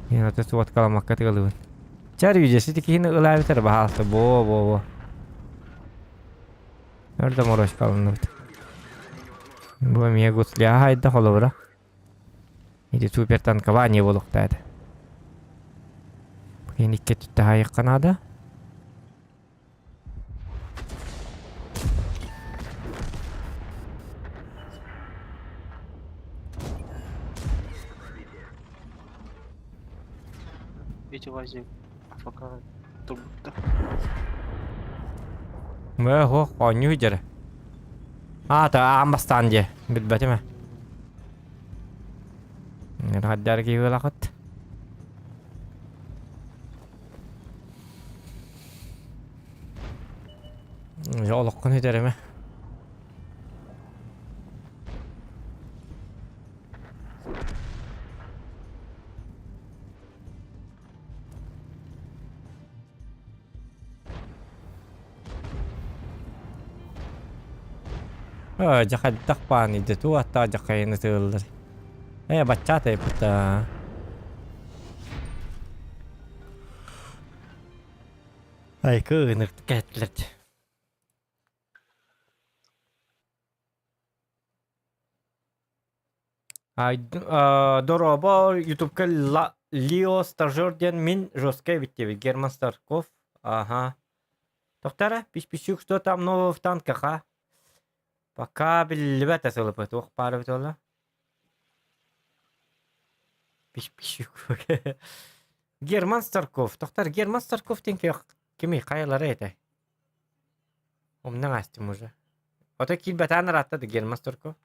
Мен аты соткаламмакка тыгалыбын. Чар видео, ити киһини ылаабитэр баһаалта, бо бо бо. Өр да морочкаланныбыт. Бу эмиэ гусля хайда холобура. Ити супер танкование буолуохтаах этэ. Бу икки өттүттэ хаайыахха наада. Эти вази пока турбутта. Мэ хо оонньуу дьэрэ. Аата аан бастаан дьэ билбэтим ээ. Хайдары киһи буолахыт. Олоххун үтэримэ. Ээ, дьэ хайдах баан идэ туу аттаах дьахайыны тыыллар. Ээ, баччаа тайбыта. Айкы ынырт кэтлер. Дорообо, ютубка Лио стажер диэн мин жесткай эбит диэбит Герман Старков. Ага. Тохтара, пись-писюк, что там нового в танках, а? Пока биллибэт сылыпы, туох баар эбит ола? Пись-писюк. Герман Старков. Тохтар, Герман Старков диэн кими хайалара этэй? Умнан астым уже. Ото киирбэтээн ыраатта да Герман Старков.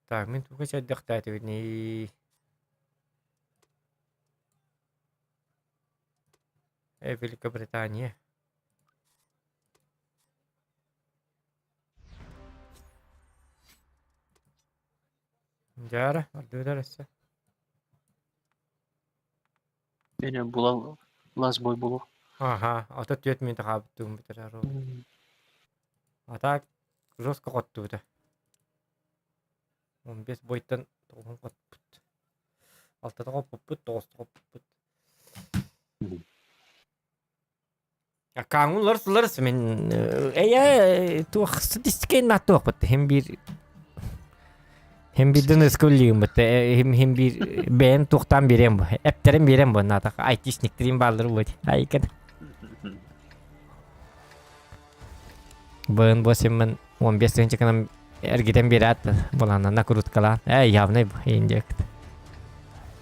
Так, мин туга чайдахтаатыбыный? Э, Великобритания. Дьаара, ордуутар өссө. Бene була лас бой булу. Аха, ото түөрт мүнүүтэ хаалбыт бүтэр А так жестко хоттубута. 15 бойтан тоҕуһун хотпут. Алтата хоппуппут, тоҕуста хоппуппут. Аккаҥҥын уларыс мин эйэ туох статистика нааттуохпут хим биир хим биирден ыскыллыым бут хим хим биир бэйэн туохтаан биэриэм бу эптерин биэриэм бу наатах айтишниктерин бааллар буот айкан быын бу симмин 15 тыһыынчаканан эргитэн биэрээт булаанна накруткалаан ээ явный индиэкт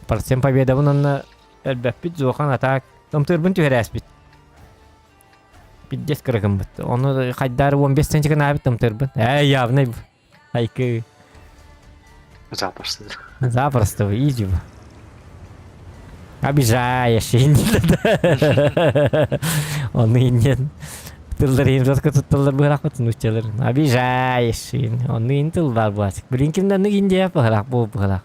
процент победабын онно Элбэппит зуохан атаак ымтыырбын түһэрээспит. Пиздец кырыгыммыт. Ону хайдаар 15 сантиметр аабыт ымтыырбын. Ээ, явный айкы. Запросто. Запросто, изи. Обижаешь. Оны иннен тыллар иһин жестко тутталлар быһарахпыт нуччалар. Обижаешь. Оны ин тыл бар буасик. Блин кимнен индия быһарах бу быһарах.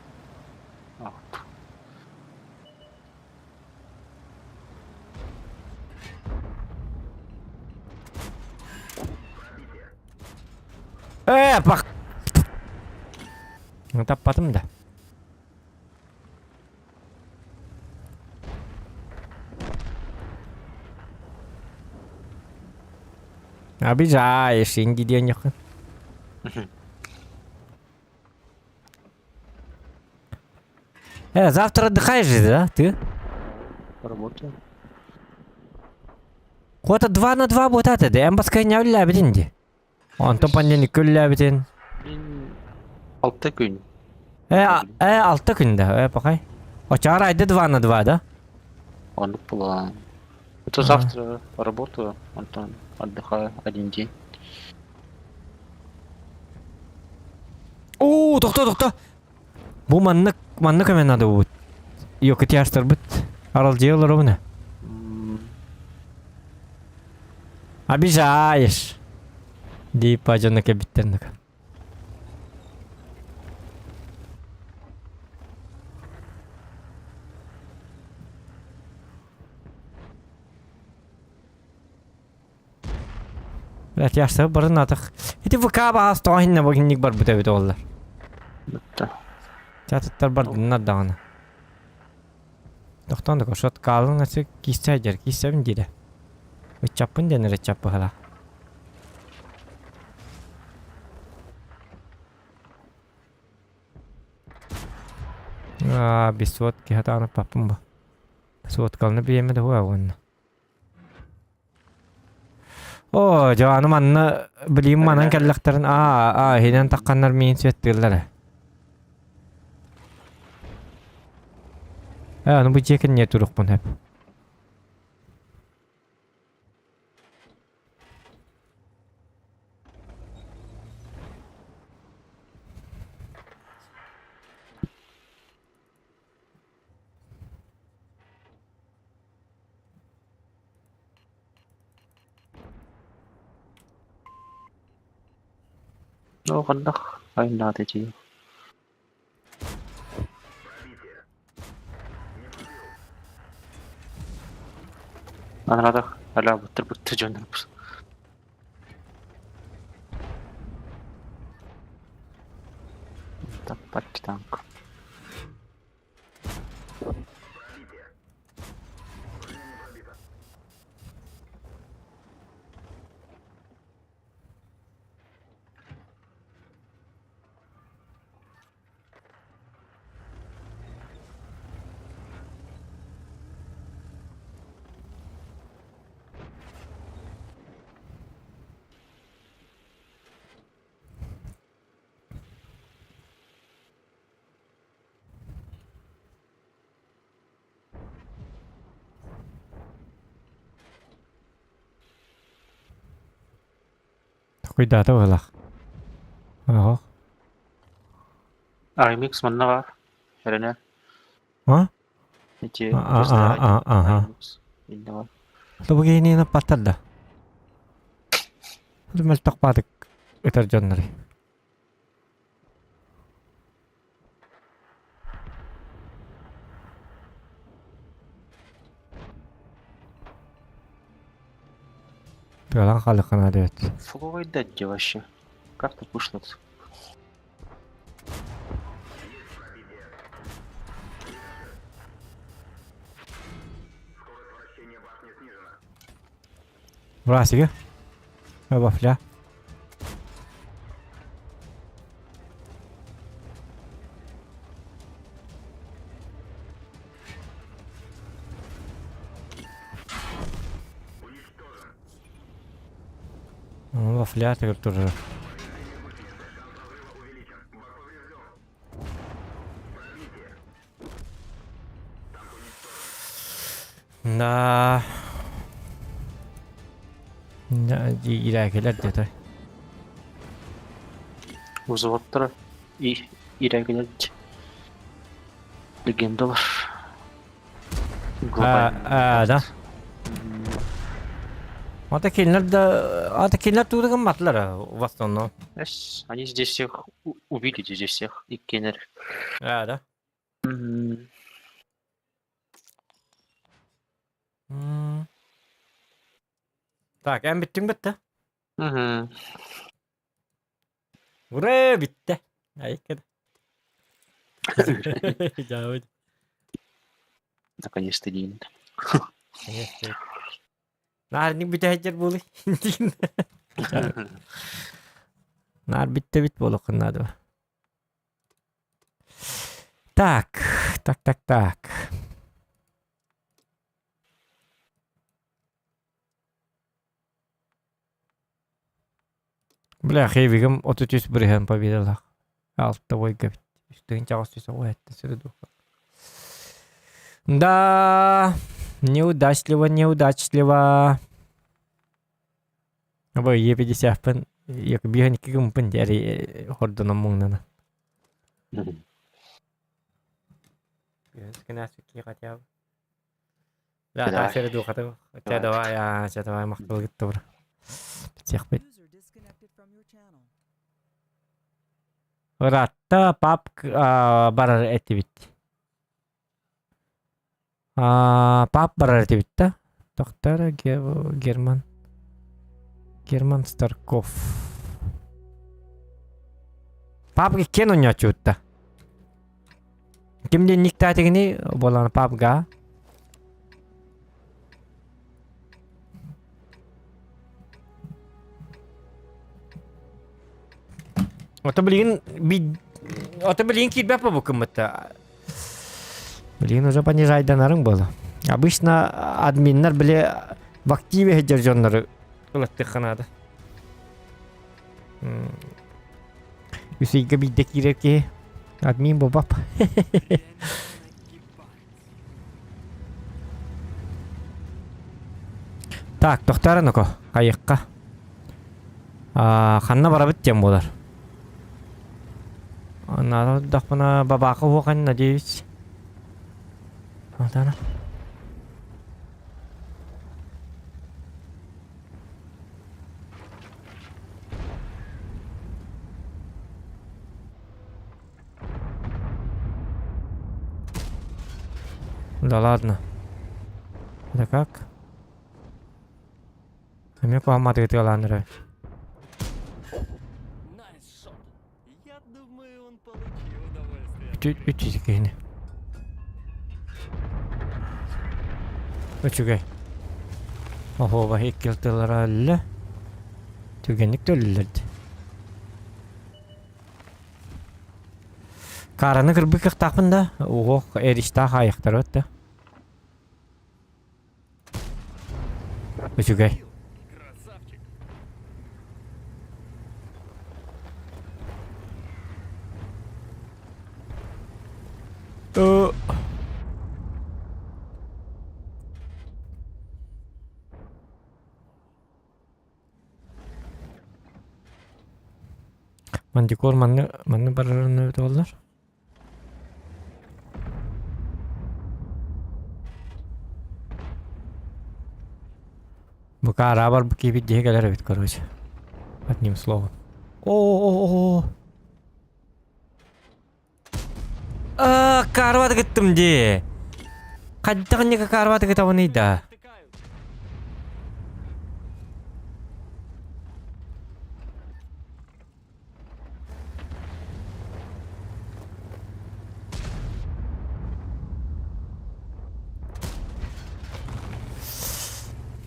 Э, пах! Таппатым да. Обижаешь, инди диэн завтра отдыхаешь же, да, ты? Работаю. Куда-то 2 на 2 будет это, да? Эн баскай үллээбитин ди. Онтон понедельник үллээбитин. Мин алта күн. Алта күн да, пахай. Очаар айды 2 на 2, да? Оннук буолан. Это завтра работаю, Антон, отдыхаю один день. Оо, тохто, тохто. Бу маннык, маннык эмэ надо будет. Йокытяштарбыт. Аралдьыйа олоробуна. Обижаешь. Дип дьоно кэбиттэр Блять, яшта барын атах. Ити ВК баас тоҕо бу кинник барбыт эбит оллар. Бытта. Чатыттар бардыннар даҕаны. Тохтоон да кошот каалын асы киисэ дьэр киисэбин диирэ. Ыччаппын диэн эрэ чаппыһала. Аа, бисуот киһатааны паппын бу. Суоткалны биэмэ да хуа уонна. Оо, дьэ аны манна билигин манан кэллэхтэрин аа аа иһинэн тахханнар миин сүөттүүллэр. Ээ, аны бу дьиэ кэнниэ турукпун хөп. Ну, ханнах айнааты дии. Анарадах аля быттыр дьоннорбут. Таппат танк. Такуйдаата быһылах. Оһох. Аймикс манна баар. Эрэнэ. А? Ити А, а, а, ага. Инне бар. Тобу паттар да. Мөлтөх баадык ытар дьоннору. Тыалан халыкына диэт. Флойда где вообще? Как тут вышло? Врасига. Вафля. Вафля теперь тоже. Да. Иракелер где-то. Взводтара и Иракелер легендалар. А, да. Ата кинилэр да ата кинилэр тугу гымматылар в основном. Эс, они здесь всех убили, здесь всех. И Кеннер. А, да. Так, эн бүттүҥ бытта? Мгм. Ура, бүттэ. Айыкка да. Дьаабыт. Наконец-то диин. Наконец-то. Наарник бүтэһэддэр буолуй. Наар бүттэбит буолуоххун наада. Так, так, так, так. Бля, хейвигим 33 бырыһыан победалаах. Алта бойга бит. Үстүн чаҕыс түс оҕо этте сыры духа. Да, неудачливо, неудачливо. Бу Е50-пын, Е52 гымпын диэри хордонон муҥнана. Хотя бы. Да, Давай. сири духаты. Хотя давай, а, давай махтал гыттыбыр. Всех бит. Ыраатта пап барар этибит. Пап барар этибит да. Доктор Герман. Герман Старков. Папка кен оñоочуутта. Ким диэн никтаатигини буолан папга. Ото билигин ото билигин киирбэт бу кыммытта. Билигин уже понижайданарың буола. Обычно админнар били в активе сылдьар дьоннору ылаттыхха наада. Үс ыйга биирдэ киирэр киһи админ буолбап. Так, тохтоорон око, хайыхха. Ханна барабыт диэн буолар. Наадахпына бабака уохан, надеюсь. Алтана. Да ладно. Это как? Эмиэ куһамматыгы тыалаан эрэ. Үчү киһини. Үчүгэй. Оһуоба икки тыллара өллө. Түгэнник төлүллэрди. Каараны кырбыы кыахтаахпын да, уһуох эриштаах аайахтара да. Үчүгэй. Мантикор манны манны барарын эбит буоллар. Бука араабар бу киһибит дьиэ кэлэр эбит короче. Одним словом. О-о-о-о! А, карват гыттым дии. Хайдах инника карват гытабыный да?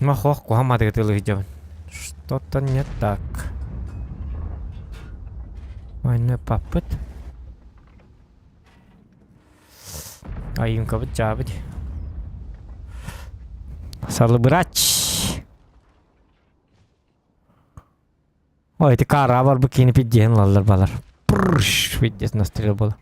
Махох куһамматыгы тылыһдьабын. Что-то не так. Манна паппыт. Айыҥкабыт дьаабыт. Салыбырач. Ой, ити кара бар бу кини пиддиһин ылаллар балар. Прш, пиддиэс настрел буола.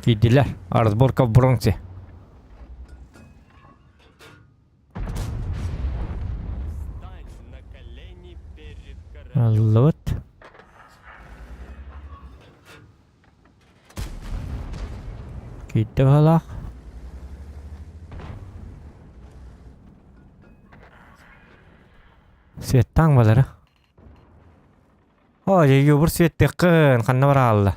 Киирдилэр. Разборка в Бронксе. Аллыбыт. Киирдэ быһалаах. Светтаҥ балары. Ой, юбур светтеххин ханна бараалла.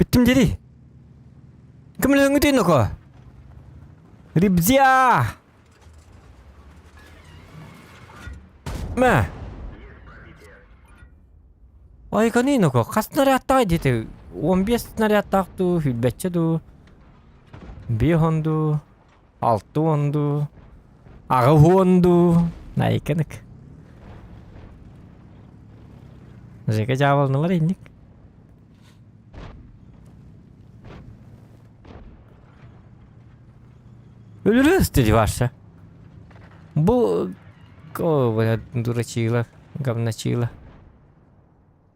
Бүттүм дири. Көмөлөһүҥҥүтүй ноко? Рибзя! Мэ! Айканы ноко, хас снарядтаах диэти? 15 снарядтаах дуу, хүлбэччэ дуу, 5 дуу, 6 дуу, 8 дуу. Найканык. Жека дьаабыланалар инник. Өлөрөөс дири Ваша. Бу о, бля, дурачила, говночила.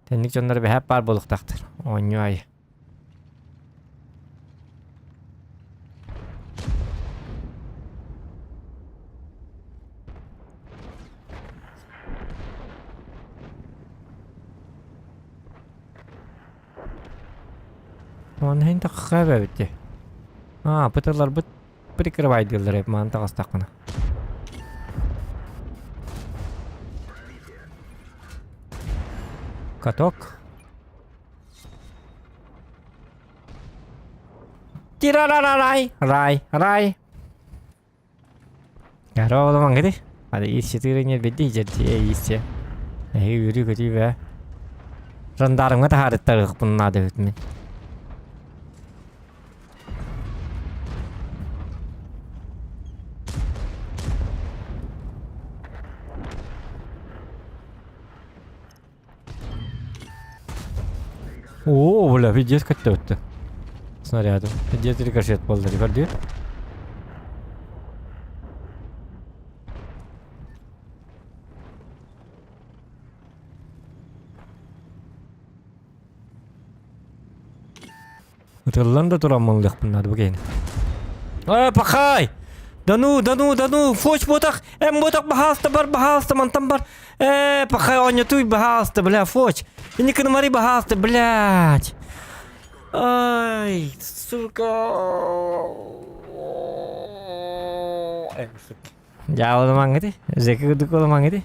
Тэнник дьоннор бэһэп баар буолуохтаахтар. Оонньуу айы. Уонна иһин тахха эбэбит дии. Аа, пыталарбыт прикрывайдыыллар эбит маан таҕыстаххына. Каток. Тирарарарай, рай, рай. Здорово, мангыды. Hadi ис четыре бедди жерти иссе. Эһи үөрүү көтүү бэ. Жандармга таһаарыттарыахпын наада эбит мин. О, бля, пиздец көттө өттө. Снаряды. Пиздец рикошет болды, көрдү? Ытыллан да тураммын надо бу кейин. Ай, пахай! Да ну, да ну, да ну, фоч ботах, эм ботах, бахалста бар, бахалста, мантан бар. Э, пахай, онньотуй, бахалста, бля, фоч. Инникини мари, бахалста, блядь. Ай, сука. Э, сука. Дьаабыламаҥҥыт, зэки курдук буоламаҥҥыт.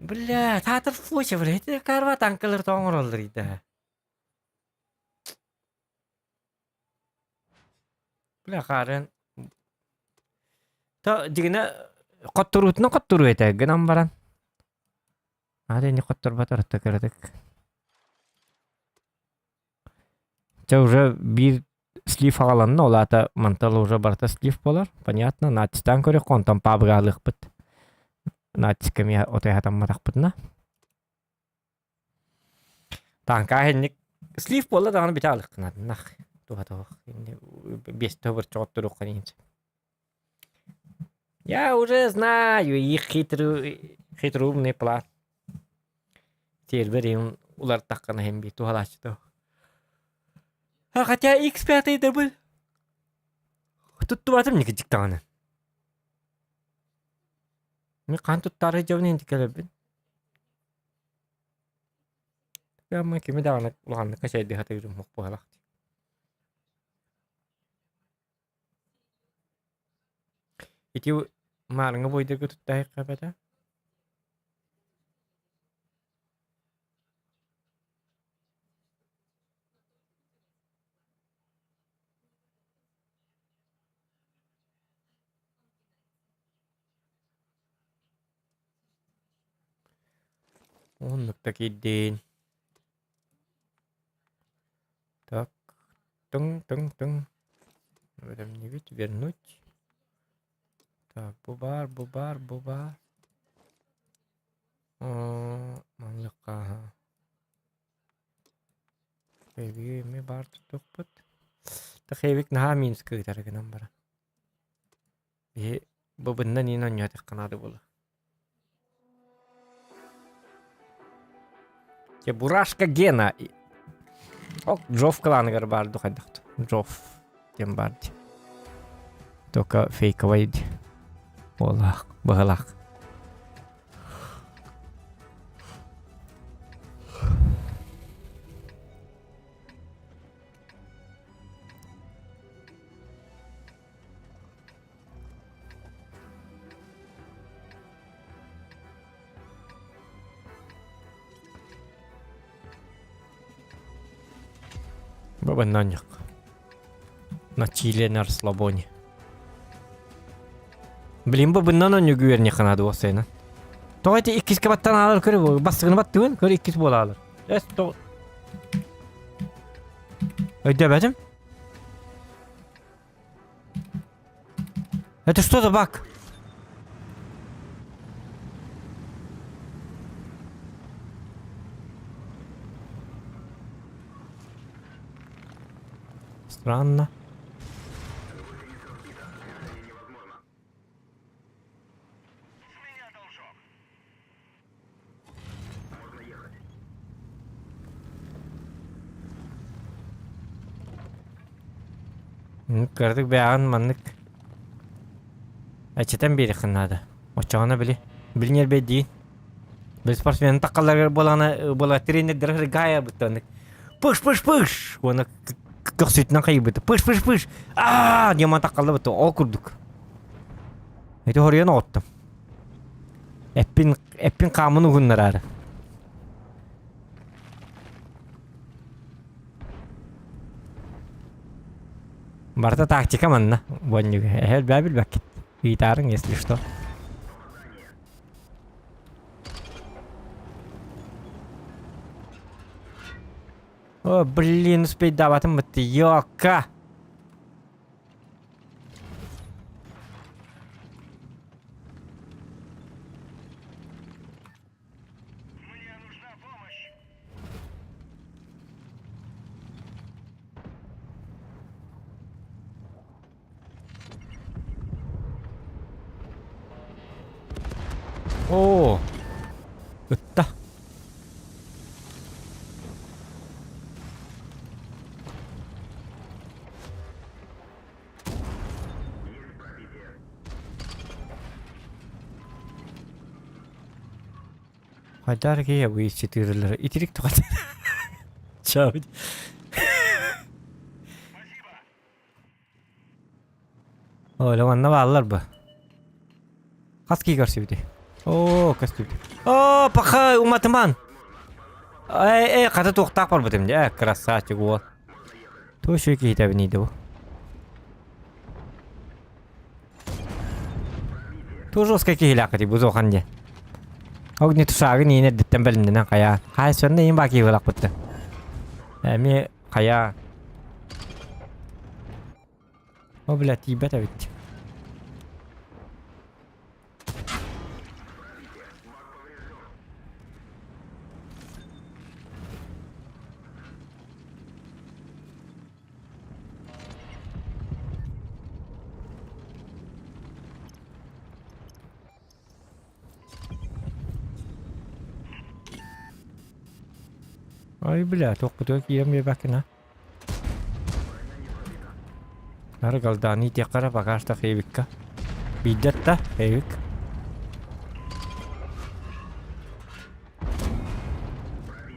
Бля, таатыр фоча, бля, ити карва танкалар тоҥороллор ида. Бля, хаарын. То дигинэ хотторуутунан хотторуу этэ гынан баран. Аата ини хотторбатар отто кыратык. Чэ уже биир слив аҕаланна, ол аата мантал уже барыта слив буолар. Понятно, нацистаан көрүөххэ, онтон паабыгаалыахпыт. Нацика эмиэ отой хатамматахпытына. Тааҥкаа иһинник слив буолла даҕаны бүтэ аалыаххына нах туһа туох биэстэ бырчоҕотторуохха диэн Я уже знаю их хитрый хитроумный план. Сервер им улартаххына иһин биир туһалааччы А хотя X5 да был. Туттубатым никичик даҕаны. Мин хаан туттаары дьабын инти кэлэрбин. Ама кими даҕаны улаханнык качайдыы сатыырым суох буоллах. Ити маарыҥҥа буойдарга туттаайахха эбэтэ. Оннук да киирдин. Так, тыҥ-тыҥ-тыҥ. Вернуть, вернуть. Так, бу баар, бу баар, бу баар. Манныхха Хэвиги эмиэ баар туттуохпут. Та хэвик наһаа минска ыытар гынан баран. Биһи быбыннан иин оонньоотоххо наада буолуо. Бурашка Гена. Ок, Джофф кланыгар баар ду хайдах Джофф диэн баар дии. Только фейковай дии. Буолаах, быһалаах. Бабаннаньык. На чиле на расслабоне. Блин, бу быннан онньугу үөрниххэ наада уопсайынан. Тоҕо ити иккискэ баттан аалар көрө бастыгыны баттыгын көр иккис буола аалар. Эс тоҕо Өйдөөбөтүм. Это что за баг? Странно. Кыратык бэйэҕин маннык эчэтэн биэриэххин наада. Оччоҕуна били билинэрбэйдиин. Били спортсмены таххалларыгар буолаҕына буола тренердэр гаайабыттаннык пыш пыш пыш уонна көхсүтүнэн хайыйбыт пыш пыш пыш аа диэн таххаллабыт ол курдук. Ити хоруйан оҕоттум. Эппин, эппин хаамын уһуннараары. Барыта тактика манна, бонньуга. Эһэл бээ билбэккит. Ыйытаарыҥ, если что. О, блин, успейдаабатым бытты. Ёка! Оо, ытта. Хайдаар киһи бу иччитиирэлэр итирик тугат. Чаабыт. Оля манна бааллар бу. Хас киһи көрсүбүтүй? Оо, көстүбүт. Оо, паха уматыман. Эй, эй, хата туохтаах барбытым дии. Э, красавчик уол. Туох үчүгэй киһитэбиний да бу. Туох жесткай киһилээххитий бу зохан диэн. Огнетушагын иин эрдэттэн бэлэмнэнэн хайаан. Хаай сонно иин баа киһи буолахпытта. Эмиэ хайаа. О, бля, тиийбэт эбит. Ой, бля, туохпутугар киирэн биэрбэккин а? Нары галдааны иитиэххэ эрэ пока что Хейвикка. Биирдэ да Хейвик.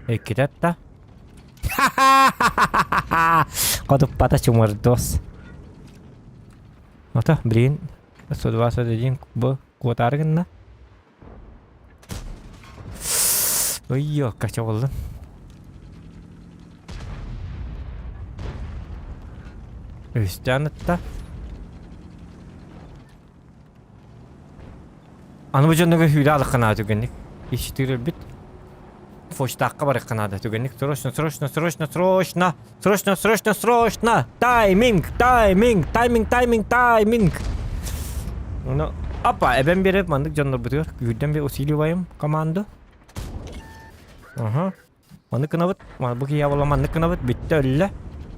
Иккитэ да. Хотуппата чумурдуос. Ото, блин, 121 бу куотаары гынна. Ой, кача болдун. Үстэн ытта. Аны бу дьоннорго сүүрэ алыкка наада түгэнник. Иччитигэр өлбүт. Фочтаахха барыахха наада түгэнник. Срочно, срочно, срочно, срочно! Срочно, срочно, срочно! Тайминг, тайминг, тайминг, тайминг, тайминг! Ну, опа, эбэн биэрэр маннык дьоннорбутугар күүрдэн би усиливаем команду. Ага. Маннык гынабыт. Бу киһи була маннык гынабыт. Бүттэ өллө.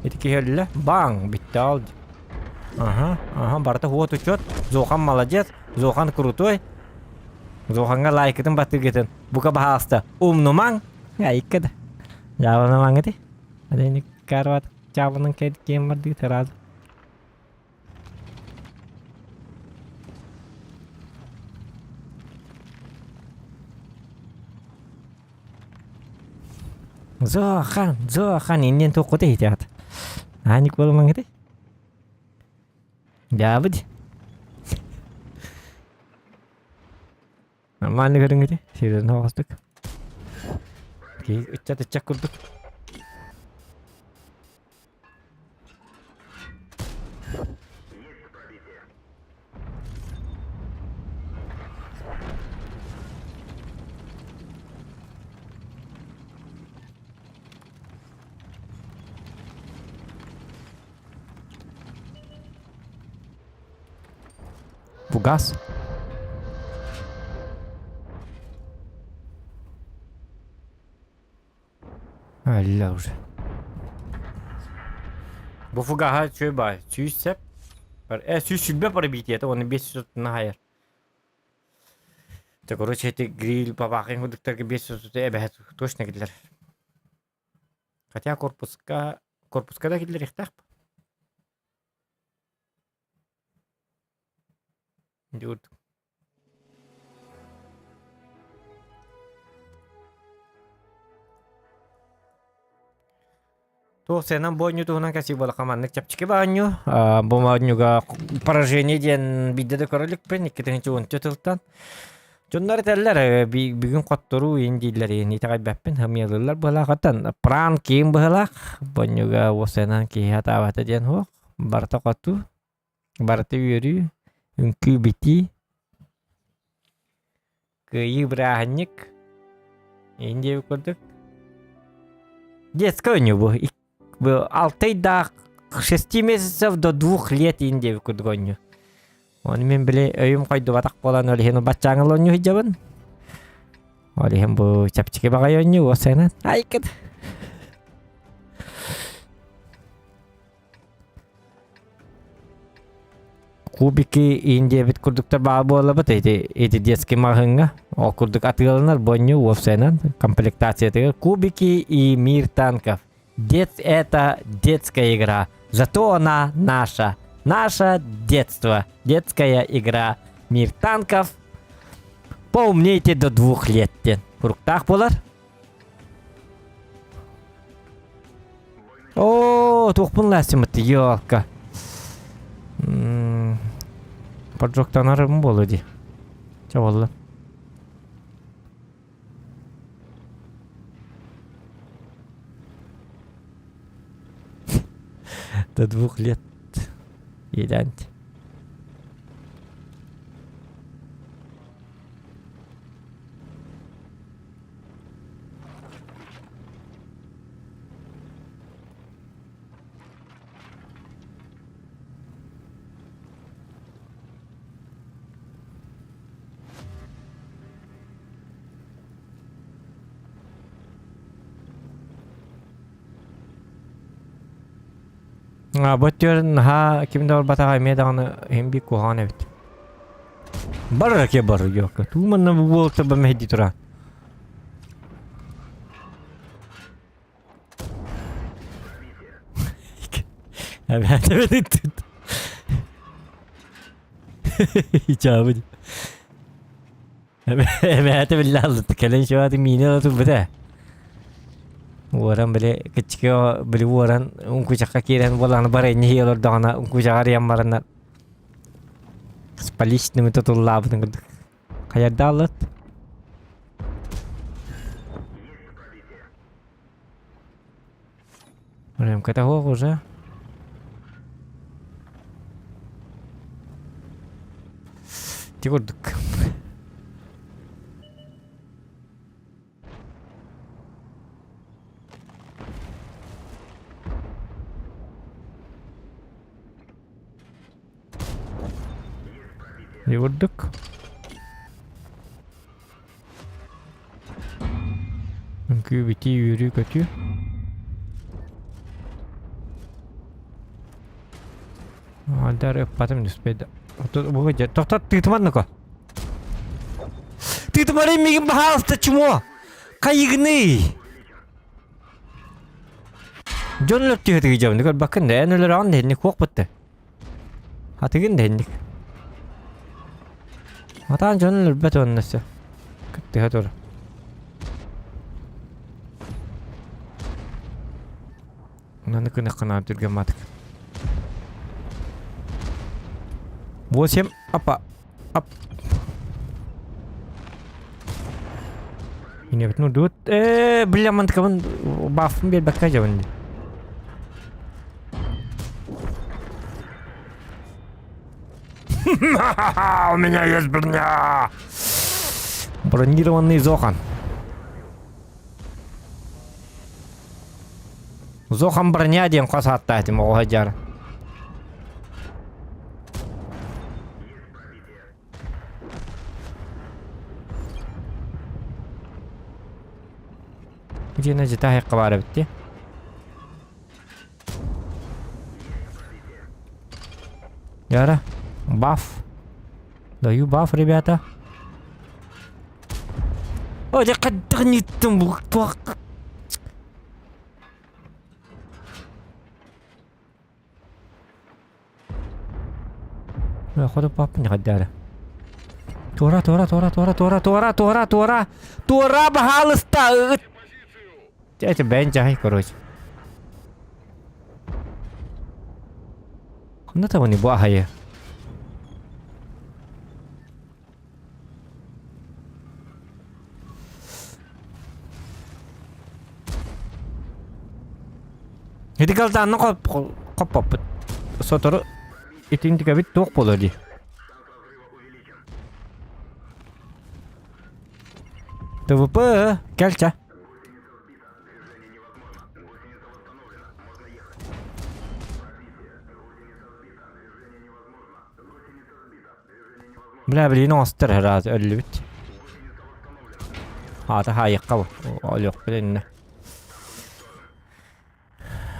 Ити киһи өллө. Баң! Бүттэ ал. Ага, ага, барыта хуот учет. Зохан молодец. Зохан крутой. Зоханга лайкытын баттыргытын. Бука баһааста. Умнумаҥ. Айыкка да. Жааланамаҥ ити. Адайник карват чаабынан киэн бардыы сразу. Зохан, Зохан иннин туоххут иһитиэҕит. Аанньык буолумаҥ ити. Дьаабыт. Нормально көрүҥ ити. Серьезно оҕостук. Киһи ыччат ыччат курдук. Фугас. Алла уже. Бу фугаһа үчүгэй баай. Сүүс сеп. Э, 120 пробитие, оны 500 хайар. Те, короче, эти гриль бабахын курдуктарга 500 эбэһэ точно киллэр. Хотя корпуска корпуска да киллэриэхтээх. Дюрт. Туох сыанан бу оонньуу туһунан кэпсиир буоллахха маннык чэпчэки баанньуу. Бу оонньууга поражение диэн биирдэ да көрө иликпин, 2014 сылтан. Дьоннор этэллэр, бүгүн хотторуу иин дииллэр иин итэҕэйбэппин, ымыйалыыллар быһалаах. Пранк киин быһалаах. Бу оонньууга уопсайынан киһи сатаабата диэн суох. Барыта хотуу, барыта үөрүү, үҥкүү-битии. Кыайыы бырааһынньык. Иин диэбит курдук. Детское оонньуу бу. Бу алта ыйдаах шести месяцев до двух лет иин диэбит курдук оонньуу. Ону мин били өйүм хойдубатах буолан ол иһин баччааҥы оонньуу сылдьабын. Ол иһин бу чэпчэки баҕайы оонньуу уопсайынан. Айкыт. Кубики индиэбит курдуктар баар буоллабыт ити ити детский маҕаһыыҥҥа ол курдук атыыланар бонньу уопсайынан комплектациятыгар кубики и мир танков дет это детская игра зато она наша наше детство детская игра мир танков поумнейте до двух лет диэн куруктаах буолар Оо, туохпун лаастыммыт ёлка. Поджогтанарым буолуо дии. Чэ буолла. До двух лет. Елянь. Бу өттүгэр наһаа ким да барбатаҕа эмиэ даҕаны иһин биир куһаҕан эбит. Бар эрэ бар ёлка. Туу манна бу буолта ба мэһэйдии туран. Чаабы. Эбээтэ биллэ аллыт кэлин чугааты миинэ ыла турбута. Уоран били кыччыка били уоран уҥкучахха киирэн буолааны бары инньэ олордоҕуна уҥкучаҕар ыйан бараннар с поличными тутуллаабытын курдук хайардааллат. Ремка суох уже. Ити курдук. Ити курдук. Үҥкүү битии үөрүү көтүү. Дар ыппатым түспэйдэ. Тохтот тыытыман нука. Тыытымары мигин баһаалыста чмо. Хайыгыный? Дьон өлөр түһэтиги дьабын көрбөккүн да эн өлөрөҕүн да инник хуох бытты. Атыгын да инник. Атаан дьон өлөрбөт уонна өссө. Кыттыһа тур. Маны кынаххына түргэн матык. Восемь. Опа. Оп. Инебит ну дуут. Э, бля, мантыкабын баффын биэрбэккэ дьабын. У меня есть броня! Бронированный Зохан. Зохан броня диэн хос ааттаах этим оҕо сылдьар. Дьиэнэ дьиэтэ аһыахха баар эбит дии. Яра, баф. Даю баф, ребята. О, дьэ хайдах ньыттым бу туох Хоту папа не хайдара. Туора, туора, туора, туора, туора, туора, туора, туора, туора, баһаалыста! Это бэйэн дьаһай, короче. Ханна табыны бу аһайы? Ити галдаанна хоппоппут. Сотору итинтикэбит туох буолуо дии. ТВП, кэлчэ. Бля, билигин оҥостор ыраас өллүбүт. Аата хаайыахха бу. Өлүөхпүт иннэ.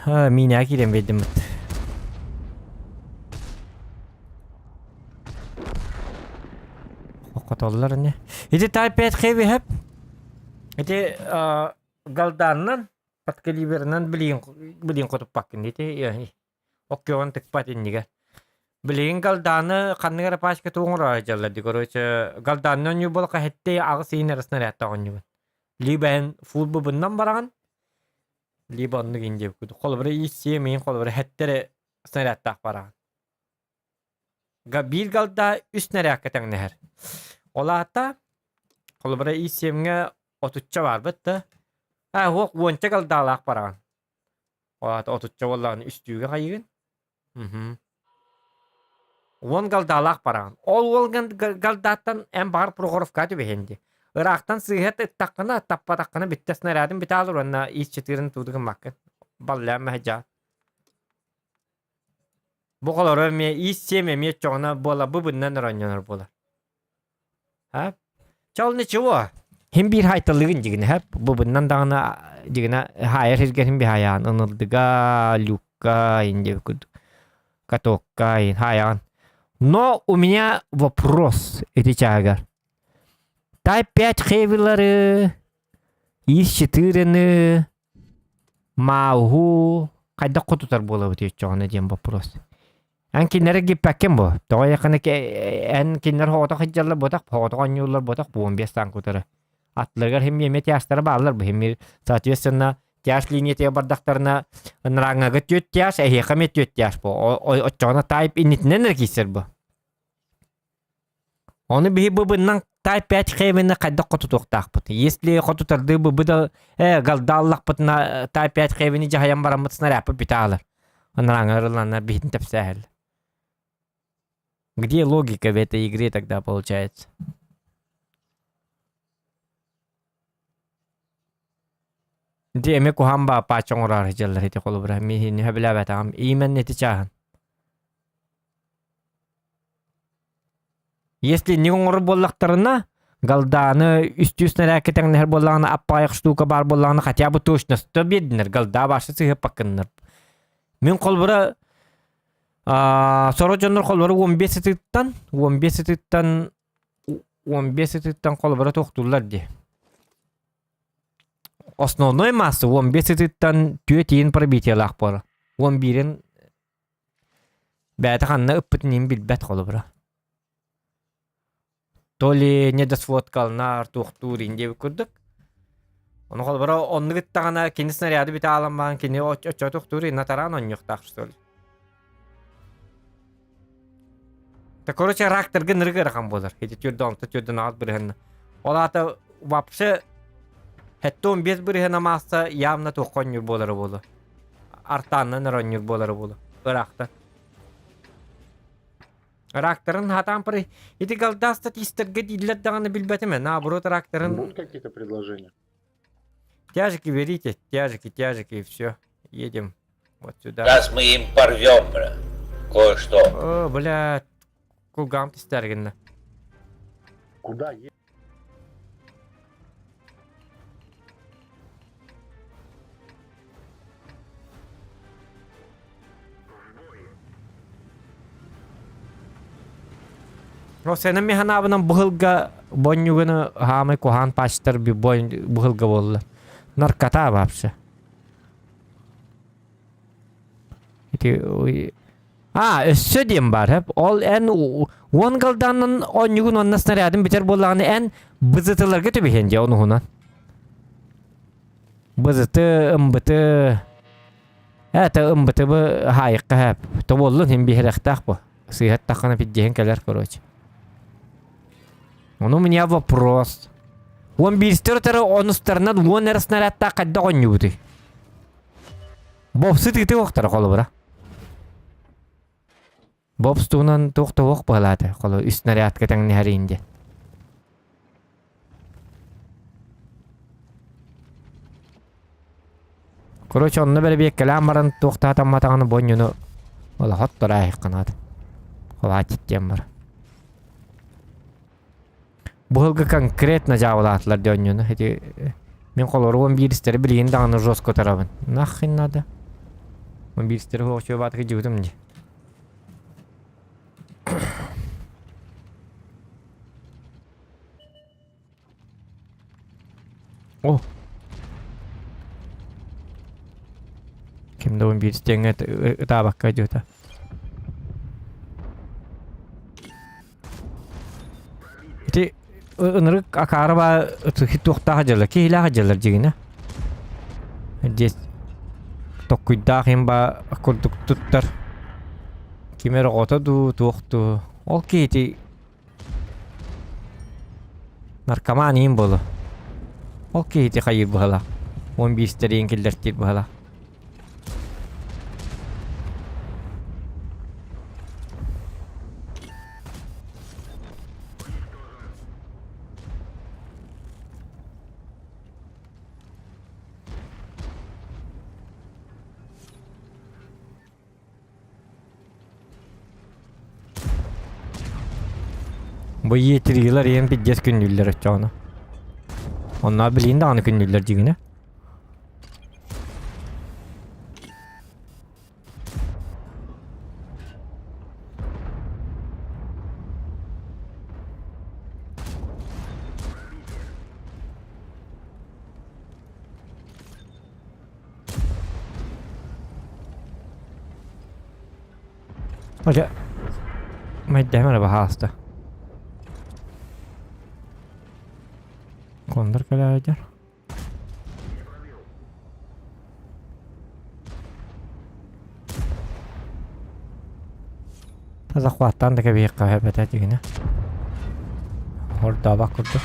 Миинэҕэ киирэн биэрдим быт. Хотоллор ини. Ити Type 5 Heavy Hep. Ити галданнан подкалиберынан билигин билигин хотуппаккын ити Оккуоҕун тыкпат иннигэр. Билигин Галдааны ханнык эрэ пачка тугу оҥоро сылдьаллар дии, короче, Галдааны оонньуур буоллахха сэттэ аҕыс ыйын эрэ снарядтаах оонньуубун. Либо эн футболбунан бараҕын, либо оннук иин диэбит курдук. Холобура ис-сиэм иин холобура сэттэ эрэ снарядтаах бараҕын. Биир галда үс снарядка тэҥнэһэр. Ол аата, холобура ис-сиэмҥэ отучча баарбыт да, аа уох уонча галдаалаах бараҕын. Ол аата отучча буоллаҕына үстүүгэ хайыгын? Мхм. Уон галдаалаах бараҕын. Ол уол галдааттан эн баҕар Прохоровка түбэһиэн дии. Ыраахтан сыыһа ыттаххына, таппатаххына бүттэ снарядын бүтэ хаалар уонна ис чытыырын тугу гыммаккын. Баллаан мэһэдьэҕин. Бу холоро эмиэ ис сиэм эмиэ чоҕуна буола бу-быннан оронньонор буолар. А? Чол ничего. Хим биир хайталыгын дигинэ хэп. Бу быннан даҕаны дигинэ хаайар сиргэр хим бихайаан ынылдыга, люкка, инде курдук. Катокка, хаайаан. Но у меня вопрос эти чаагар. Type 5 хевилары, ИС-4-ны, Мауһу хайдах хотутар буолабыт үччөҕүнэ диэн вопрос. Эн кинилэри гиппэккин бу. Тоҕо якыны эн кинилэр хоҕото сылдьаллар буотах, хоҕото оонньууллар буотах буон биэс таан кутары. Аттыларыгар хим эмиэ тяжтара бааллар бу хим соответственно тяж линиятыгар бардахтарына ынырааҥҥага түөрт тяж, эһиэхэ эмиэ түөрт тяж бу. Оччоҕуна тайп иннитинэн эрэ киирсэр бу. Ону биһи быбыннан Type 5 Heaven-ы хайдах хотутуохтаахпыт? Если хотутардыы быбы да э галдааллахпытына Type 5 Heaven-и дьаһайан бараммыт снарядпыт бүтэ хаалар. Анарааҥы биһитин тэпсээһэл. Где логика в этой игре тогда получается? Ити эмиэ куһаҕан баа паача оҥороору сылдьаллар ити холобура мииһини сөбүлээбэтэҕим именно ити чааһын. Если инник оҥорор буоллахтарына, галдааны үстүү снарядка тэҥнэһэр буоллаҕына аппаайах штука баар буоллаҕына хотя бы точносто биэрдинэр галдаа баашта сыһыаппаккыннар. Мин холобура сорох дьоннор холобура 15 сытыттан 15 сытыттан 15 сытыттан холобура тохтууллар дии. Основной масса 15 сытыттан түөрт иин пробитиелаах буолар. 11-ин Бэйэтэ ханна ыппытын иһин билбэт холобура. То ли недосводкаланар, туохтуур иһин диэбит курдук. Ону холобура оннук ыттаҕына кини снаряды бүтэ аалан баран кини оччо туохтуур иһин натараан онньуохтаах что ли. Да короче ракторга нырык ыарахан буолар. Ити түрдө онто түрдөн аҕыс бырыһынна. Ол аата вообще 75 бырыһына маасса явно туохха онньуур буолара буолуо. Артааннан оронньуур буолара буолуо. Ыраахтан. Рактарын хатаан пары. Ити голда статисттерге дииллэр даҕаны билбэтим ээ. Наоборот рактарын... Будут какие-то предложения? Тяжики берите, тяжики, тяжики и все. Едем вот сюда. Сейчас мы им порвем, бля. Кое-что. О, бля, кулгам тистэргинна. Куда едем? Росена механабынан быһылга бонньугуну хаамай куһаан пачтар быһылга буолла. Наркота вообще. Ити А, өссө диэн бар, хэп. Ол эн уон галданын онньугун уонна снарядын бүтэр буоллаҕына эн бызытыларга түбэһиэн дьэ онуһунан. Бызыты, ымбыты, это ымбыты бы хаайыкка хэп. Тоболлун хим биһирэхтээх бу. Сыыһаттаххына пиддиһин кэлэр, короче. Ону у меня вопрос. Уон биирстэр өтөрө онустарынан уон эрэ снарядтаах хайдах оонньуубутуй? Бобсы тыыты уохтара холобура. Бобс туһунан туох да уох быһалаата. Холо үс снарядка тэҥнэһэр диэн. Короче, онно бэрэбиэккэлээн баран туох да хатамматаҕына бонньуну олохот тураайыхханаат. Хватит диэн бар. Быһылгы конкретно дьаабылаатылар дьонньуну. Ити мин холоруом бииристэри билигин даҕаны жестко тарабын. Нахрен надо. Он бииристэри хуочуо баатыгы дьыбытым дии. О! Ким да он бииристиэҥҥэ ытаабакка дьыта. Ити ынырык акаары баа туохтаах дьаллар, киһилээх дьаллар дьигинэ. Дьиэс токкуйдаах им баа курдук туттар. Ким эрэ оҕото дуу, туох дуу. Ол киһити наркоман иин буолуо. Ол киһити хайыыр быһалаах. Уон биирстэриин киллэртиир быһалаах. Бу иэтириилэр ийэм пиздец күндүллэр оччоҕуна. Онно билигин даҕаны күндүллэр дьиҥинэ. Хотя, майдаһым эрэ баһаалыста. Кондор кэлээдэр. Захваттаан да кэбиһиэххэ сөп этэ дьигинэ. Ордообок курдук.